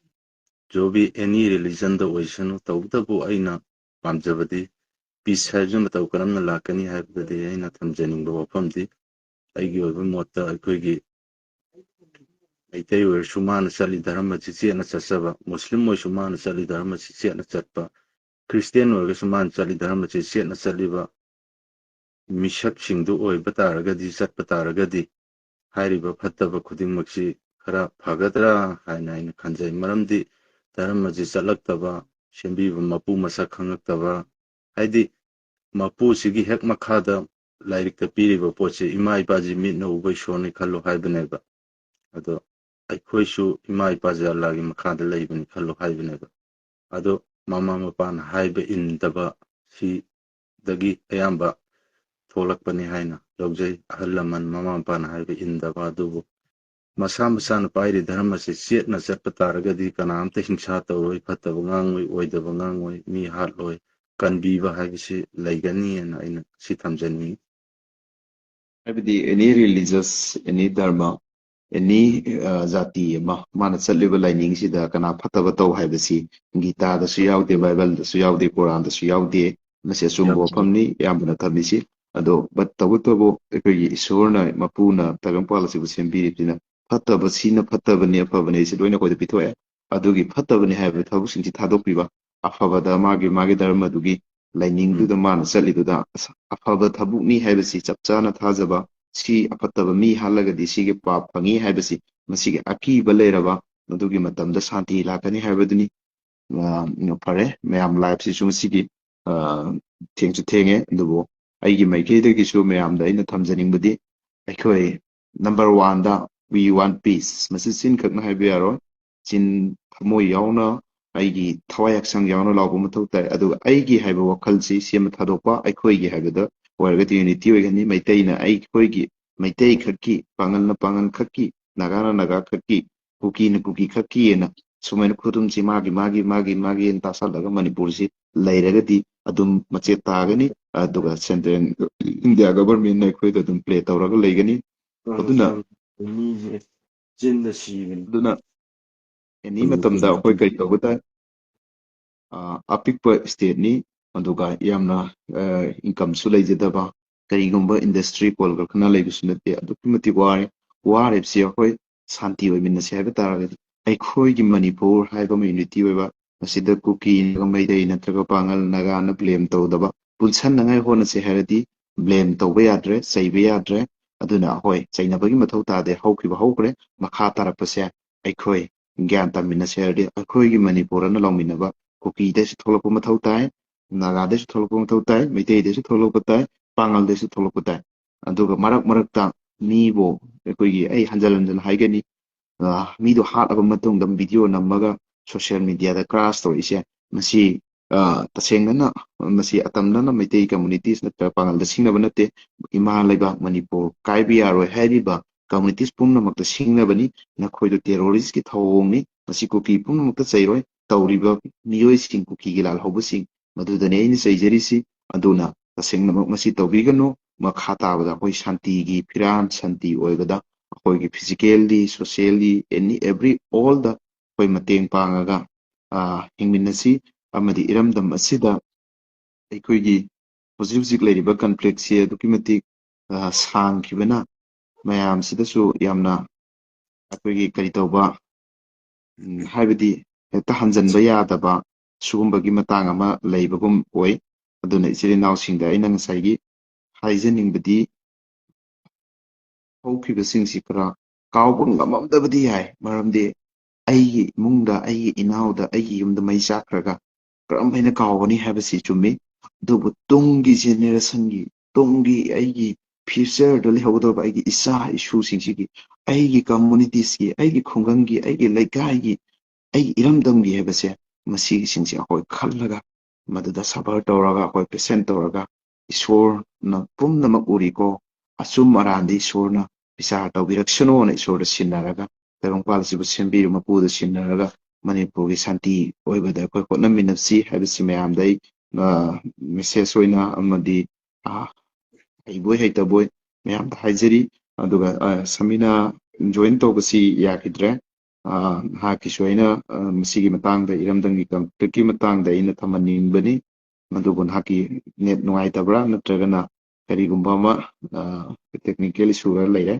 ꯖꯣꯕꯤ ꯑꯦꯅꯤ ꯔꯤꯂꯤꯖꯟꯗ ꯑꯣꯏꯁꯅꯨ, ꯇꯧꯕꯇꯕꯨ ꯑꯩꯅ ꯄꯥꯝꯖꯕꯗꯤ ꯄꯤꯁ ꯍꯥꯏꯕꯁꯤ ꯃꯇꯧ ꯀꯔꯝꯅ ꯂꯥꯛꯀꯅꯤ ꯍꯥꯏꯕꯗꯗꯤ ꯑꯩꯅ ꯊꯝꯖꯅꯤꯡꯕ ꯋꯥꯐꯝꯗꯤ ꯑꯩꯒꯤ ꯑꯣꯏꯕ ꯃꯣꯠꯇ ꯑꯩꯈꯣꯏꯒꯤ ꯃꯩꯇꯩ ꯑꯣꯏꯔꯁꯨ ꯃꯥꯅ ꯆꯠꯂꯤ ꯙꯔꯃꯁꯤ ꯆꯦꯠꯅ ꯆꯠꯆꯕ, ꯃꯨꯁꯂꯤꯝ ꯑꯣꯏꯔꯁꯨ ꯃꯥꯅ ꯆꯠꯂꯤ ꯙꯔꯃꯁꯤ ꯆꯦꯠꯅ ꯆꯠꯄ, ꯈ꯭ꯔꯤꯁꯇꯤꯌꯥꯟ ꯑꯣꯏꯔꯒꯁꯨ ꯃꯥꯅ ꯆꯠꯂꯤ ꯙꯔꯃꯁꯤ ꯆꯦꯠꯅ ꯆꯠꯂꯤꯕ ꯃꯤꯁꯛꯁꯤꯡꯗꯨ ꯑꯣꯏꯕ ꯇꯥꯔꯒꯗꯤ, ꯆꯠꯄ ꯇꯥꯔꯒꯗꯤ, ꯍꯥꯏꯔꯤꯕ ꯐꯠꯇꯕ ꯈꯨꯗꯤꯡꯃꯛꯁꯤ ꯈꯔ ꯐꯒꯗ꯭ꯔꯥ ꯍꯥꯏꯅ ꯑꯩꯅ ꯈꯟꯖꯩ꯫ ꯃꯔꯝꯗꯤ ꯙꯔꯃꯁꯤ ꯆꯠꯂꯛꯇꯕ, ꯁꯦꯝꯕꯤꯕ ꯃꯄꯨ ꯃꯁꯛ ꯈꯪꯉꯛꯇꯕ, ꯍꯥꯏꯗꯤ ꯃꯄꯨꯁꯤꯒꯤ ꯍꯦꯛ ꯃꯈꯥꯗ ꯂꯥꯏꯔꯤꯛꯇ ꯄꯤꯔꯤꯕ ꯄꯣꯠꯁꯦ ꯏꯃꯥ ꯏꯄꯥꯁꯤ ꯃꯤꯠꯅ ꯎꯕ ꯏꯁꯣꯔꯅꯤ ꯈꯜꯂꯨ ꯍꯥꯏꯕꯅꯦꯕ꯫ ꯑꯗꯣ ꯑꯩꯈꯣꯏꯁꯨ ꯏꯃꯥ ꯏꯄꯥꯁꯦ ꯑꯜꯂꯥꯒꯤ ꯃꯈꯥꯗ ꯂꯩꯕꯅꯤ ꯈꯜꯂꯨ ꯍꯥꯏꯕꯅꯦꯕ꯫ ꯑꯗꯣ ꯃꯃꯥ ꯃꯄꯥꯅ ꯍꯥꯏꯕ ꯏꯟꯗꯕ ꯁꯤꯗꯒꯤ ꯑꯌꯥꯝꯕ ꯊꯣꯛꯂꯛꯄꯅꯤ ꯍꯥꯏꯅ ꯂꯧꯖꯩ꯫ ꯑꯍꯜ ꯂꯃꯟ ꯃꯃꯥ ꯃꯄꯥꯅ ꯍꯥꯏꯕ ꯏꯟꯗꯕ ꯑꯗꯨꯕꯨ ꯃꯁꯥ ꯃꯁꯥꯅ ꯄꯥꯏꯔꯤ ꯙꯔꯃꯁꯦ ꯆꯦꯠꯅ ꯆꯠꯄ ꯇꯥꯔꯒꯗꯤ ꯀꯅꯥꯝꯇ ꯍꯤꯡꯁꯥ ꯇꯧꯔꯣꯏ, ꯐꯠꯇꯕ ꯉꯥꯡꯉꯣꯏ, ꯑꯣꯏꯗꯕ ꯉꯥꯡꯉꯣꯏ, ꯃꯤ ꯍꯥꯠꯂꯣꯏ, ꯀꯟꯕꯤꯕ ꯍꯥꯏꯕꯁꯤ ꯂꯩꯒꯅꯤꯅ ꯑꯩꯅ ꯁꯤ ꯊꯝꯖꯅꯤꯡꯏ꯫ ꯍꯥꯏꯕꯗꯤ any religious, any ꯙꯔꯃ, any ꯖꯥꯇꯤ ꯑꯃ ꯃꯥꯅ ꯆꯠꯂꯤꯕ ꯂꯥꯏꯅꯤꯡꯁꯤꯗ ꯀꯅꯥ ꯐꯠꯇꯕ ꯇꯧ ꯍꯥꯏꯕꯁꯤ ꯒꯤꯇꯥꯗꯁꯨ ꯌꯥꯎꯗꯦ, ꯕꯥꯏꯕꯜꯗꯁꯨ ꯌꯥꯎꯗꯦ, ꯀꯣꯔꯥꯟꯗꯁꯨ ꯌꯥꯎꯗꯦ꯫ ꯃꯁꯤ ꯑꯆꯨꯝꯕ ꯋꯥꯐꯝꯅꯤ ꯑꯌꯥꯝꯕꯅ ꯊꯝꯃꯤꯁꯤ꯫ ꯑꯗꯣ but ꯇꯧꯕꯇꯕꯨ ꯑꯩꯈꯣꯏꯒꯤ ꯏꯁꯣꯔꯅ, ꯃꯄꯨꯅ ꯇꯥꯏꯕꯪꯄꯥꯜ ꯑꯁꯤꯕꯨ ꯁꯦꯝꯕꯤꯔꯤꯕꯁꯤꯅ ꯐꯠꯇꯕ, ꯁꯤꯅ ꯐꯠꯇꯕꯅꯤ, ꯑꯐꯕꯅꯤ, ꯑꯩꯁꯤ ꯂꯣꯏꯅ ꯑꯩꯈꯣꯏꯗ ꯄꯤꯊꯣꯛꯑꯦ꯫ ꯑꯗꯨꯒꯤ ꯐꯠꯇꯕꯅꯤ ꯍꯥꯏꯕ ꯊꯕꯛꯁꯤꯡꯁꯤ ꯊꯥꯗꯣꯛꯄꯤꯕ, ꯑꯐꯕꯗ ꯃꯥꯒꯤ ꯃꯥꯒꯤ ꯙꯔꯃꯗꯨꯒꯤ ꯂꯥꯏꯅꯤꯡꯗꯨꯗ ꯃꯥꯅ ꯆꯠꯂꯤꯗꯨꯗ ꯑꯁ-, ꯑꯐꯕ ꯊꯕꯛꯅꯤ ꯍꯥꯏꯕꯁꯤ ꯆꯞ ꯆꯥꯅ ꯊꯥꯖꯕ, ꯁꯤ ꯑꯐꯠꯇꯕ ꯃꯤ ꯍꯥꯠꯂꯒꯗꯤ ꯁꯤꯒꯤ ꯄꯥꯞ ꯐꯪꯉꯤ ꯍꯥꯏꯕꯁꯤ ꯃꯁꯤꯒꯤ ꯑꯀꯤꯕ ꯂꯩꯔꯕ ꯃꯗꯨꯒꯤ ꯃꯇꯝꯗ ꯁꯥꯟꯇꯤ ꯂꯥꯛꯀꯅꯤ ꯍꯥꯏꯕꯗꯨꯅꯤ꯫ ꯑ, ꯐꯔꯦ, ꯃꯌꯥꯝ live ꯁꯤꯁꯨ ꯉꯁꯤꯒꯤ, ꯑ, ꯊꯦꯡꯁꯨ ꯊꯦꯡꯉꯦ, ꯑꯗꯨꯕꯨ ꯑꯩꯒꯤ ꯃꯥꯏꯀꯩꯗꯒꯤꯁꯨ ꯃꯌꯥꯝꯗ ꯑꯩꯅ ꯊꯝꯖꯅꯤꯡꯕꯗꯤ ꯑꯩꯈꯣꯏ number one the we want peace, ꯃꯁꯤ ꯆꯤꯟ ꯈꯛꯅ ꯍꯥꯏꯕ ꯌꯥꯔꯣꯏ꯫ ꯆꯤꯟ ꯊꯃꯣꯏ ꯌꯥꯎꯅ, ꯑꯩꯒꯤ ꯊꯋꯥꯏ ꯍꯛꯆꯥꯡ ꯌꯥꯎꯅ ꯂꯥꯎꯕ ꯃꯊꯧ ꯇꯥꯏ꯫ ꯑꯗꯨꯒ ꯑꯩꯒꯤ ꯍꯥꯏꯕ ꯋꯥꯈꯜꯁꯤ ꯁꯦꯝꯕ ꯊꯥꯗꯣꯛꯄ, ꯑꯩꯈꯣꯏꯒꯤ ꯍꯥꯏꯕꯗ ꯑꯣꯏꯔꯒꯗꯤ unity ꯑꯣꯏꯒꯅꯤ꯫ ꯃꯩꯇꯩꯅ ꯑꯩꯈꯣꯏꯒꯤ, ꯃꯩꯇꯩ ꯈꯛꯀꯤ, ꯄꯥꯉꯜꯅ ꯄꯥꯉꯜ ꯈꯛꯀꯤ, ꯅꯥꯒꯥꯅ ꯅꯥꯒꯥ ꯈꯛꯀꯤ, ꯀꯨꯀꯤꯅ ꯀꯨꯀꯤ ꯈꯛꯀꯤꯑꯅ ꯁꯨꯃꯥꯏꯅ ꯈꯨꯗꯨꯝꯁꯤ ꯃꯥꯒꯤ ꯃꯥꯒꯤ ꯃꯥꯒꯤ ꯃꯥꯒꯤ ꯇꯥꯁꯜꯂꯒ ꯃꯅꯤꯄꯨꯔꯁꯤ ꯂꯩꯔꯒꯗꯤ ꯑꯗꯨꯝ ꯃꯆꯦꯠ ꯇꯥꯒꯅꯤ꯫ ꯑꯗꯨꯒ central India government ꯅ ꯑꯩꯈꯣꯏꯗ ꯑꯗꯨꯝ play ꯇꯧꯔꯒ ꯂꯩꯒꯅꯤ꯫ ꯑꯗꯨꯅ ꯃꯤꯁꯦ ꯆꯤꯟꯗ ꯁꯤꯕꯅꯤ꯫ ꯑꯗꯨꯅ any ꯃꯇꯝꯗ ꯑꯩꯈꯣꯏ ꯀꯔꯤ ꯇꯧꯕ ꯇꯥꯏ? ꯑ, ꯑꯄꯤꯛꯄ state ꯅꯤ, ꯑꯗꯨꯒ ꯌꯥꯝꯅ, ꯑ, income ꯁꯨ ꯂꯩꯖꯗꯕ, ꯀꯔꯤꯒꯨꯝꯕ industry ꯀꯣꯜꯀꯔꯈꯥꯅ ꯂꯩꯕꯁꯨ ꯅꯠꯇꯦ꯫ ꯑꯗꯨꯛꯀꯤ ꯃꯇꯤꯛ ꯋꯥꯔꯦ꯫ ꯋꯥꯔꯤꯕꯁꯤ ꯑꯩꯈꯣꯏ ꯁꯥꯟꯇꯤ ꯑꯣꯏꯃꯤꯟꯅꯁꯦ ꯍꯥꯏꯕ ꯇꯥꯔꯒꯗꯤ, ꯑꯩꯈꯣꯏꯒꯤ ꯃꯅꯤꯄꯨꯔ ꯍꯥꯏꯕ ꯑꯃ unity ꯑꯣꯏꯕ, ꯃꯁꯤꯗ ꯀꯨꯀꯤ ꯅꯠꯇ꯭ꯔꯒ ꯃꯩꯇꯩ ꯅꯠꯇ꯭ꯔꯒ ꯄꯥꯉꯜ ꯅꯥꯒꯥꯅ blame ꯇꯧꯗꯕ, ꯄꯨꯟꯁꯟꯅꯉꯥꯏ ꯍꯣꯠꯅꯁꯦ ꯍꯥꯏꯔꯗꯤ blame ꯇꯧꯕ ꯌꯥꯗ꯭ꯔꯦ, ꯆꯩꯕ ꯌꯥꯗ꯭ꯔꯦ꯫ ꯑꯗꯨꯅ ꯍꯣꯏ, ꯆꯩꯅꯕꯒꯤ ꯃꯊꯧ ꯇꯥꯗꯦ, ꯍꯧꯈꯤꯕ ꯍꯧꯈ꯭ꯔꯦ, ꯃꯈꯥ ꯇꯥꯔꯛꯄꯁꯦ ꯑꯩꯈꯣꯏ ꯒ꯭ꯌꯥꯟ ꯇꯥꯃꯤꯟꯅꯁꯦ ꯍꯥꯏꯔꯗꯤ, ꯑꯩꯈꯣꯏꯒꯤ ꯃꯅꯤꯄꯨꯔ ꯑꯅ ꯂꯧꯃꯤꯟꯅꯕ ꯀꯨꯀꯤꯗꯩꯁꯨ ꯊꯣꯛꯂꯛꯄ ꯃꯊꯧ ꯇꯥꯏ, ꯅꯥꯒꯥꯗꯩꯁꯨ ꯊꯣꯛꯂꯛꯄ ꯃꯊꯧ ꯇꯥꯏ, ꯃꯩꯇꯩꯗꯩꯁꯨ ꯊꯣꯛꯂꯛꯄ ꯇꯥꯏ, ꯄꯥꯉꯜꯗꯩꯁꯨ ꯊꯣꯛꯂꯛꯄ ꯇꯥꯏ꯫ ꯑꯗꯨꯒ ꯃꯔꯛ ꯃꯔꯛꯇ ꯃꯤꯕꯨ, ꯑꯩꯈꯣꯏꯒꯤ, ꯑꯩ ꯍꯟꯖꯟ ꯍꯟꯖꯟ ꯍꯥꯏꯒꯅꯤ, ꯑ, ꯃꯤꯗꯣ ꯍꯥꯠꯂꯕ ꯃꯇꯨꯡꯗ video ꯅꯝꯃꯒ social media ꯗ crush ꯇꯧꯔꯛꯏꯁꯦ, ꯃꯁꯤ, ꯑ, ꯇꯁꯦꯡꯅꯅ ꯃꯁꯤ ꯑꯇꯝꯅꯅ ꯃꯩꯇꯩ communities ꯅꯠꯇ꯭ꯔꯒ ꯄꯥꯉꯜꯗ ꯁꯤꯡꯅꯕ ꯅꯠꯇꯦ꯫ ꯏꯃꯥ ꯂꯩꯕꯥꯛ ꯃꯅꯤꯄꯨꯔ ꯀꯥꯏꯕ ꯌꯥꯔꯣꯏ ꯍꯥꯏꯔꯤꯕ communities ꯄꯨꯝꯅꯃꯛꯇ ꯁꯤꯡꯅꯕꯅꯤ꯫ ꯅꯈꯣꯏꯗꯣ terrorist ꯀꯤ ꯊꯧꯑꯣꯡꯅꯤ꯫ ꯃꯁꯤ ꯀꯨꯀꯤ ꯄꯨꯝꯅꯃꯛꯇ ꯆꯩꯔꯣꯏ꯫ ꯇꯧꯔꯤꯕ ꯃꯤꯑꯣꯏꯁꯤꯡ, ꯀꯨꯀꯤꯒꯤ ꯂꯥꯜꯍꯧꯕꯁꯤꯡ, ꯃꯗꯨꯗꯅꯤ ꯑꯩꯅ ꯆꯩꯖꯔꯤꯁꯤ꯫ ꯑꯗꯨꯅ ꯇꯁꯦꯡꯅꯃꯛ ꯃꯁꯤ ꯇꯧꯕꯤꯒꯅꯨ꯫ ꯃꯈꯥ ꯇꯥꯕꯗ ꯑꯩꯈꯣꯏ ꯁꯥꯟꯇꯤꯒꯤ ꯐꯤꯔꯥꯟ, ꯁꯥꯟꯇꯤ ꯑꯣꯏꯕꯗ ꯑꯩꯈꯣꯏꯒꯤ physically, socially, any, every, all ꯗ ꯑꯩꯈꯣꯏ ꯃꯇꯦꯡ ꯄꯥꯡꯉꯒ, ꯑ, ꯍꯤꯡꯃꯤꯟꯅꯁꯤ꯫ ꯑꯃꯗꯤ ꯏꯔꯝꯗꯝ ꯑꯁꯤꯗ ꯑꯩꯈꯣꯏꯒꯤ ꯍꯧꯖꯤꯛ ꯍꯧꯖꯤꯛ ꯂꯩꯔꯤꯕ conflict ꯁꯤ ꯑꯗꯨꯛꯀꯤ ꯃꯇꯤꯛ, ꯑ, ꯁꯥꯡꯈꯤꯕꯅ ꯃꯌꯥꯝꯁꯤꯗꯁꯨ ꯌꯥꯝꯅ ꯑꯩꯈꯣꯏꯒꯤ ꯀꯔꯤ ꯇꯧꯕ, ꯎꯝ, ꯍꯥꯏꯕꯗꯤ ꯍꯦꯛꯇ ꯍꯟꯖꯟꯕ ꯌꯥꯗꯕ ꯁꯤꯒꯨꯝꯕꯒꯤ ꯃꯇꯥꯡ ꯑꯃ ꯂꯩꯕꯒꯨꯝ ꯑꯣꯏ꯫ ꯑꯗꯨꯅ ꯏꯆꯤꯜ ꯏꯅꯥꯎꯁꯤꯡꯗ ꯑꯩꯅ ꯉꯁꯥꯏꯒꯤ ꯍꯥꯏꯖꯅꯤꯡꯕꯗꯤ, ꯍꯧꯈꯤꯕꯁꯤꯡꯁꯤ ꯈꯔ ꯀꯥꯎꯕ ꯉꯝꯃꯝꯗꯕꯗꯤ ꯌꯥꯏ, ꯃꯔꯝꯗꯤ ꯑꯩꯒꯤ ꯏꯃꯨꯡꯗ, ꯑꯩꯒꯤ ꯏꯅꯥꯎꯗ, ꯑꯩꯒꯤ ꯌꯨꯝꯗ ꯃꯩ ꯆꯥꯛꯈ꯭ꯔꯒ ꯀꯔꯝ ꯍꯥꯏꯅ ꯀꯥꯎꯒꯅꯤ ꯍꯥꯏꯕꯁꯤ ꯆꯨꯝꯃꯤ꯫ ꯑꯗꯨꯕꯨ ꯇꯨꯡꯒꯤ generation ꯒꯤ, ꯇꯨꯡꯒꯤ ꯑꯩꯒꯤ future ꯗ ꯂꯩꯍꯧꯒꯗꯧꯕ ꯑꯩꯒꯤ ꯏꯆꯥ ꯏꯁꯨꯁꯤꯡꯁꯤꯒꯤ, ꯑꯩꯒꯤ communities ꯀꯤ, ꯑꯩꯒꯤ ꯈꯨꯡꯒꯪꯒꯤ, ꯑꯩꯒꯤ ꯂꯩꯀꯥꯏꯒꯤ, ꯑꯩꯒꯤ ꯏꯔꯝꯗꯝꯒꯤ ꯍꯥꯏꯕꯁꯦ, ꯃꯁꯤꯒꯤꯁꯤꯡꯁꯦ ꯑꯩꯈꯣꯏ ꯈꯜꯂꯒ, ꯃꯗꯨꯗ suffer ꯇꯧꯔꯒ, ꯑꯩꯈꯣꯏ patient ꯇꯧꯔꯒ, ꯏꯁꯣꯔꯅ ꯄꯨꯝꯅꯃꯛ ꯎꯔꯤꯀꯣ, ꯑꯆꯨꯝ ꯑꯔꯥꯟꯗꯤ ꯏꯁꯣꯔꯅ ꯕꯤꯆꯥꯔ ꯇꯧꯕꯤꯔꯛꯁꯅꯣꯅ ꯏꯁꯣꯔꯗ ꯁꯤꯟꯅꯔꯒ, ꯇꯥꯏꯕꯪꯄꯥꯜ ꯑꯁꯤꯕꯨ ꯁꯦꯝꯕꯤꯔꯤꯕ ꯃꯄꯨꯗ ꯁꯤꯟꯅꯔꯒ, ꯃꯅꯤꯄꯨꯔꯒꯤ ꯁꯥꯟꯇꯤ ꯑꯣꯏꯕꯗ ꯑꯩꯈꯣꯏ ꯍꯣꯠꯅꯃꯤꯟꯅꯁꯤ ꯍꯥꯏꯕꯁꯤ ꯃꯌꯥꯝꯗ ꯑꯩ, ꯑ, message ꯑꯣꯏꯅ ꯑꯃꯗꯤ, ꯑ, ꯍꯩꯕꯣꯏ ꯍꯩꯇꯕꯣꯏ ꯃꯌꯥꯝꯗ ꯍꯥꯏꯖꯔꯤ꯫ ꯑꯗꯨꯒ, ꯑ, ꯁꯃꯤꯅꯥ join ꯇꯧꯕꯁꯤ ꯌꯥꯈꯤꯗ꯭ꯔꯦ꯫ ꯑ, ꯅꯍꯥꯛꯀꯤꯁꯨ ꯑꯩꯅ, ꯑ, ꯃꯁꯤꯒꯤ ꯃꯇꯥꯡꯗ, ꯏꯔꯝꯗꯝꯒꯤ conflict ꯀꯤ ꯃꯇꯥꯡꯗ ꯑꯩꯅ ꯊꯝꯍꯟꯅꯤꯡꯕꯅꯤ꯫ ꯃꯗꯨꯕꯨ ꯅꯍꯥꯛꯀꯤ net ꯅꯨꯡꯉꯥꯏꯇꯕ꯭ꯔꯥ ꯅꯠꯇ꯭ꯔꯒꯅ ꯀꯔꯤꯒꯨꯝꯕ ꯑꯃ, ꯑ, technical issue ꯈꯔ ꯂꯩꯔꯦ,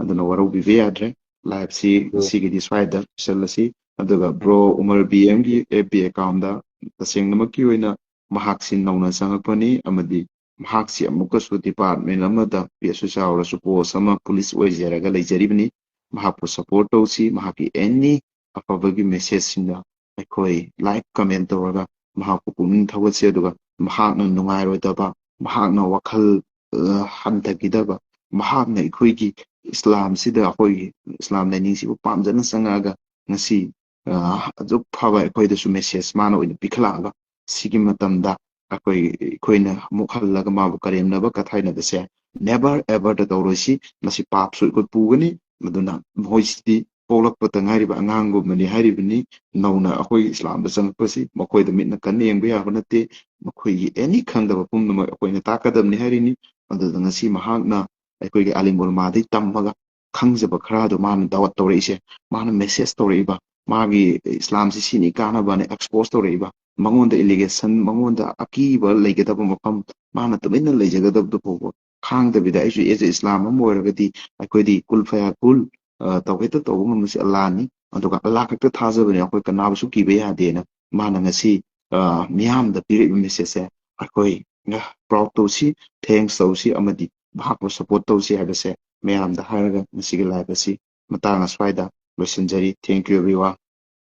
ꯑꯗꯨꯅ ꯋꯥꯔꯧꯕꯤꯕ ꯌꯥꯗ꯭ꯔꯦ꯫ live ꯁꯤ ꯉꯁꯤꯒꯤꯗꯤ ꯁ꯭ꯋꯥꯏꯗ ꯂꯣꯏꯁꯤꯜꯂꯁꯤ꯫ ꯑꯗꯨꯒ bro ꯎꯃꯔ B M ꯒꯤ F B account ꯇ ꯇꯁꯦꯡꯅꯃꯛꯀꯤ ꯑꯣꯏꯅ ꯃꯍꯥꯛꯁꯤ ꯅꯧꯅ ꯆꯪꯉꯛꯄꯅꯤ ꯑꯃꯗꯤ ꯃꯍꯥꯛꯁꯤ ꯑꯃꯨꯛꯀꯁꯨ department ꯑꯃꯗ ꯄꯤꯛꯑꯁꯨ ꯆꯥꯎꯔꯁꯨ post ꯑꯃ police ꯑꯣꯏꯖꯔꯒ ꯂꯩꯖꯔꯤꯕꯅꯤ꯫ ꯃꯍꯥꯛꯄꯨ support ꯇꯧꯁꯤ꯫ ꯃꯍꯥꯛꯀꯤ any ꯑꯐꯕꯒꯤ message ꯁꯤꯡꯅ ꯑꯩꯈꯣꯏ like comment ꯇꯧꯔꯒ ꯃꯍꯥꯛꯄꯨ ꯄꯨꯛꯅꯤꯡ ꯊꯧꯒꯠꯁꯤ꯫ ꯑꯗꯨꯒ ꯃꯍꯥꯛꯅ ꯅꯨꯡꯉꯥꯏꯔꯣꯏꯗꯕ, ꯃꯍꯥꯛꯅ ꯋꯥꯈꯜ, ꯑ, ꯍꯟꯊꯈꯤꯗꯕ, ꯃꯍꯥꯛꯅ ꯑꯩꯈꯣꯏꯒꯤ ꯏꯁꯂꯥꯝꯁꯤꯗ, ꯑꯩꯈꯣꯏꯒꯤ ꯏꯁꯂꯥꯝ ꯂꯥꯏꯅꯤꯡꯁꯤꯕꯨ ꯄꯥꯝꯖꯅ ꯆꯪꯉꯛꯑꯒ ꯉꯁꯤ, ꯑ, ꯑꯗꯨꯛ ꯐꯕ ꯑꯩꯈꯣꯏꯗꯁꯨ message ꯃꯥꯅ ꯑꯣꯏꯅ ꯄꯤꯈꯠꯂꯛꯑꯒ ꯁꯤꯒꯤ ꯃꯇꯝꯗ ꯑꯩꯈꯣꯏ, ꯑꯩꯈꯣꯏꯅ ꯑꯃꯨꯛ ꯍꯜꯂꯒ ꯃꯥꯕꯨ ꯀꯔꯦꯝꯅꯕ ꯀꯊꯥꯏꯅꯕꯁꯦ never ever ꯇ ꯇꯧꯔꯣꯏꯁꯤ꯫ ꯃꯁꯤ ꯄꯥꯞꯁꯨ ꯑꯩꯈꯣꯏ ꯄꯨꯒꯅꯤ꯫ ꯑꯗꯨꯅ ꯃꯈꯣꯏꯁꯤꯗꯤ ꯄꯣꯛꯂꯛꯄꯇ ꯉꯥꯏꯔꯤꯕ ꯑꯉꯥꯡꯒꯨꯝꯕꯅꯤ ꯍꯥꯏꯔꯤꯕꯅꯤ꯫ ꯅꯧꯅ ꯑꯩꯈꯣꯏ ꯏꯁꯂꯥꯝꯗ ꯆꯪꯉꯛꯄꯁꯤ ꯃꯈꯣꯏꯗ ꯃꯤꯠꯅ ꯀꯟꯅ ꯌꯦꯡꯕ ꯌꯥꯕ ꯅꯠꯇꯦ꯫ ꯃꯈꯣꯏꯒꯤ any ꯈꯪꯗꯕ ꯄꯨꯝꯅꯃꯛ ꯑꯩꯈꯣꯏꯅ ꯇꯥꯛꯀꯗꯕꯅꯤ ꯍꯥꯏꯔꯤꯅꯤ꯫ ꯑꯗꯨꯗ ꯉꯁꯤ ꯃꯍꯥꯛꯅ ꯑꯩꯈꯣꯏꯒꯤ ꯑꯥꯂꯤꯝ ꯎꯂꯃꯥꯗꯒꯤ ꯇꯝꯃꯒ ꯈꯪꯖꯕ ꯈꯔꯗꯣ ꯃꯥꯅ ꯗꯥꯋꯠ ꯇꯧꯔꯛꯏꯁꯦ, ꯃꯥꯅ message ꯇꯧꯔꯛꯏꯕ, ꯃꯥꯒꯤ ꯏꯁꯂꯥꯝꯁꯤ ꯁꯤꯅꯤ ꯀꯥꯟꯅꯕꯅ expose ꯇꯧꯔꯛꯏꯕ, ꯃꯉꯣꯟꯗ allegation, ꯃꯉꯣꯟꯗ ꯑꯀꯤꯕ ꯂꯩꯒꯗꯕ ꯃꯐꯝ, ꯃꯥꯅ ꯇꯨꯃꯤꯟꯅ ꯂꯩꯖꯒꯗꯕꯗꯨ ꯐꯥꯎꯕ ꯈꯥꯡꯗꯕꯤꯗ, ꯑꯩꯁꯨ as a ꯏꯁꯂꯥꯝ ꯑꯃ ꯑꯣꯏꯔꯒꯗꯤ ꯑꯩꯈꯣꯏꯗꯤ ꯀꯨꯜ ꯐꯌꯥ ꯀꯨꯜ, ꯑ, ꯇꯧꯍꯦꯛꯇ ꯇꯧꯕ ꯉꯝꯕꯁꯤ ꯑꯜꯂꯥꯍꯅꯤ, ꯑꯗꯨꯒ ꯑꯜꯂꯥꯍ ꯈꯛꯇ ꯊꯥꯖꯕꯅꯤ, ꯑꯩꯈꯣꯏ ꯀꯅꯥꯕꯨꯁꯨ ꯀꯤꯕ ꯌꯥꯗꯦꯅ ꯃꯥꯅ ꯉꯁꯤ, ꯑ, ꯃꯤꯌꯥꯝꯗ ꯄꯤꯔꯛꯏꯕ message ꯁꯦ ꯑꯩꯈꯣꯏ, ꯑ, proud ꯇꯧꯁꯤ, thanks ꯇꯧꯁꯤ ꯑꯃꯗꯤ ꯃꯍꯥꯛꯄꯨ support ꯇꯧꯁꯤ ꯍꯥꯏꯕꯁꯦ ꯃꯌꯥꯝꯗ ꯍꯥꯏꯔꯒ ꯉꯁꯤꯒꯤ live ꯑꯁꯤ ꯃꯇꯥꯡ ꯑꯁ꯭ꯋꯥꯏꯗ ꯂꯣꯏꯁꯤꯟꯖꯔꯤ꯫ Thank you everyone.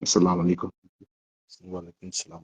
ꯑꯁꯂꯥꯃꯨ ꯑꯂꯩꯀꯨꯝ꯫ ꯋꯥꯂꯩꯀꯨꯝ ꯁꯂꯥꯝ꯫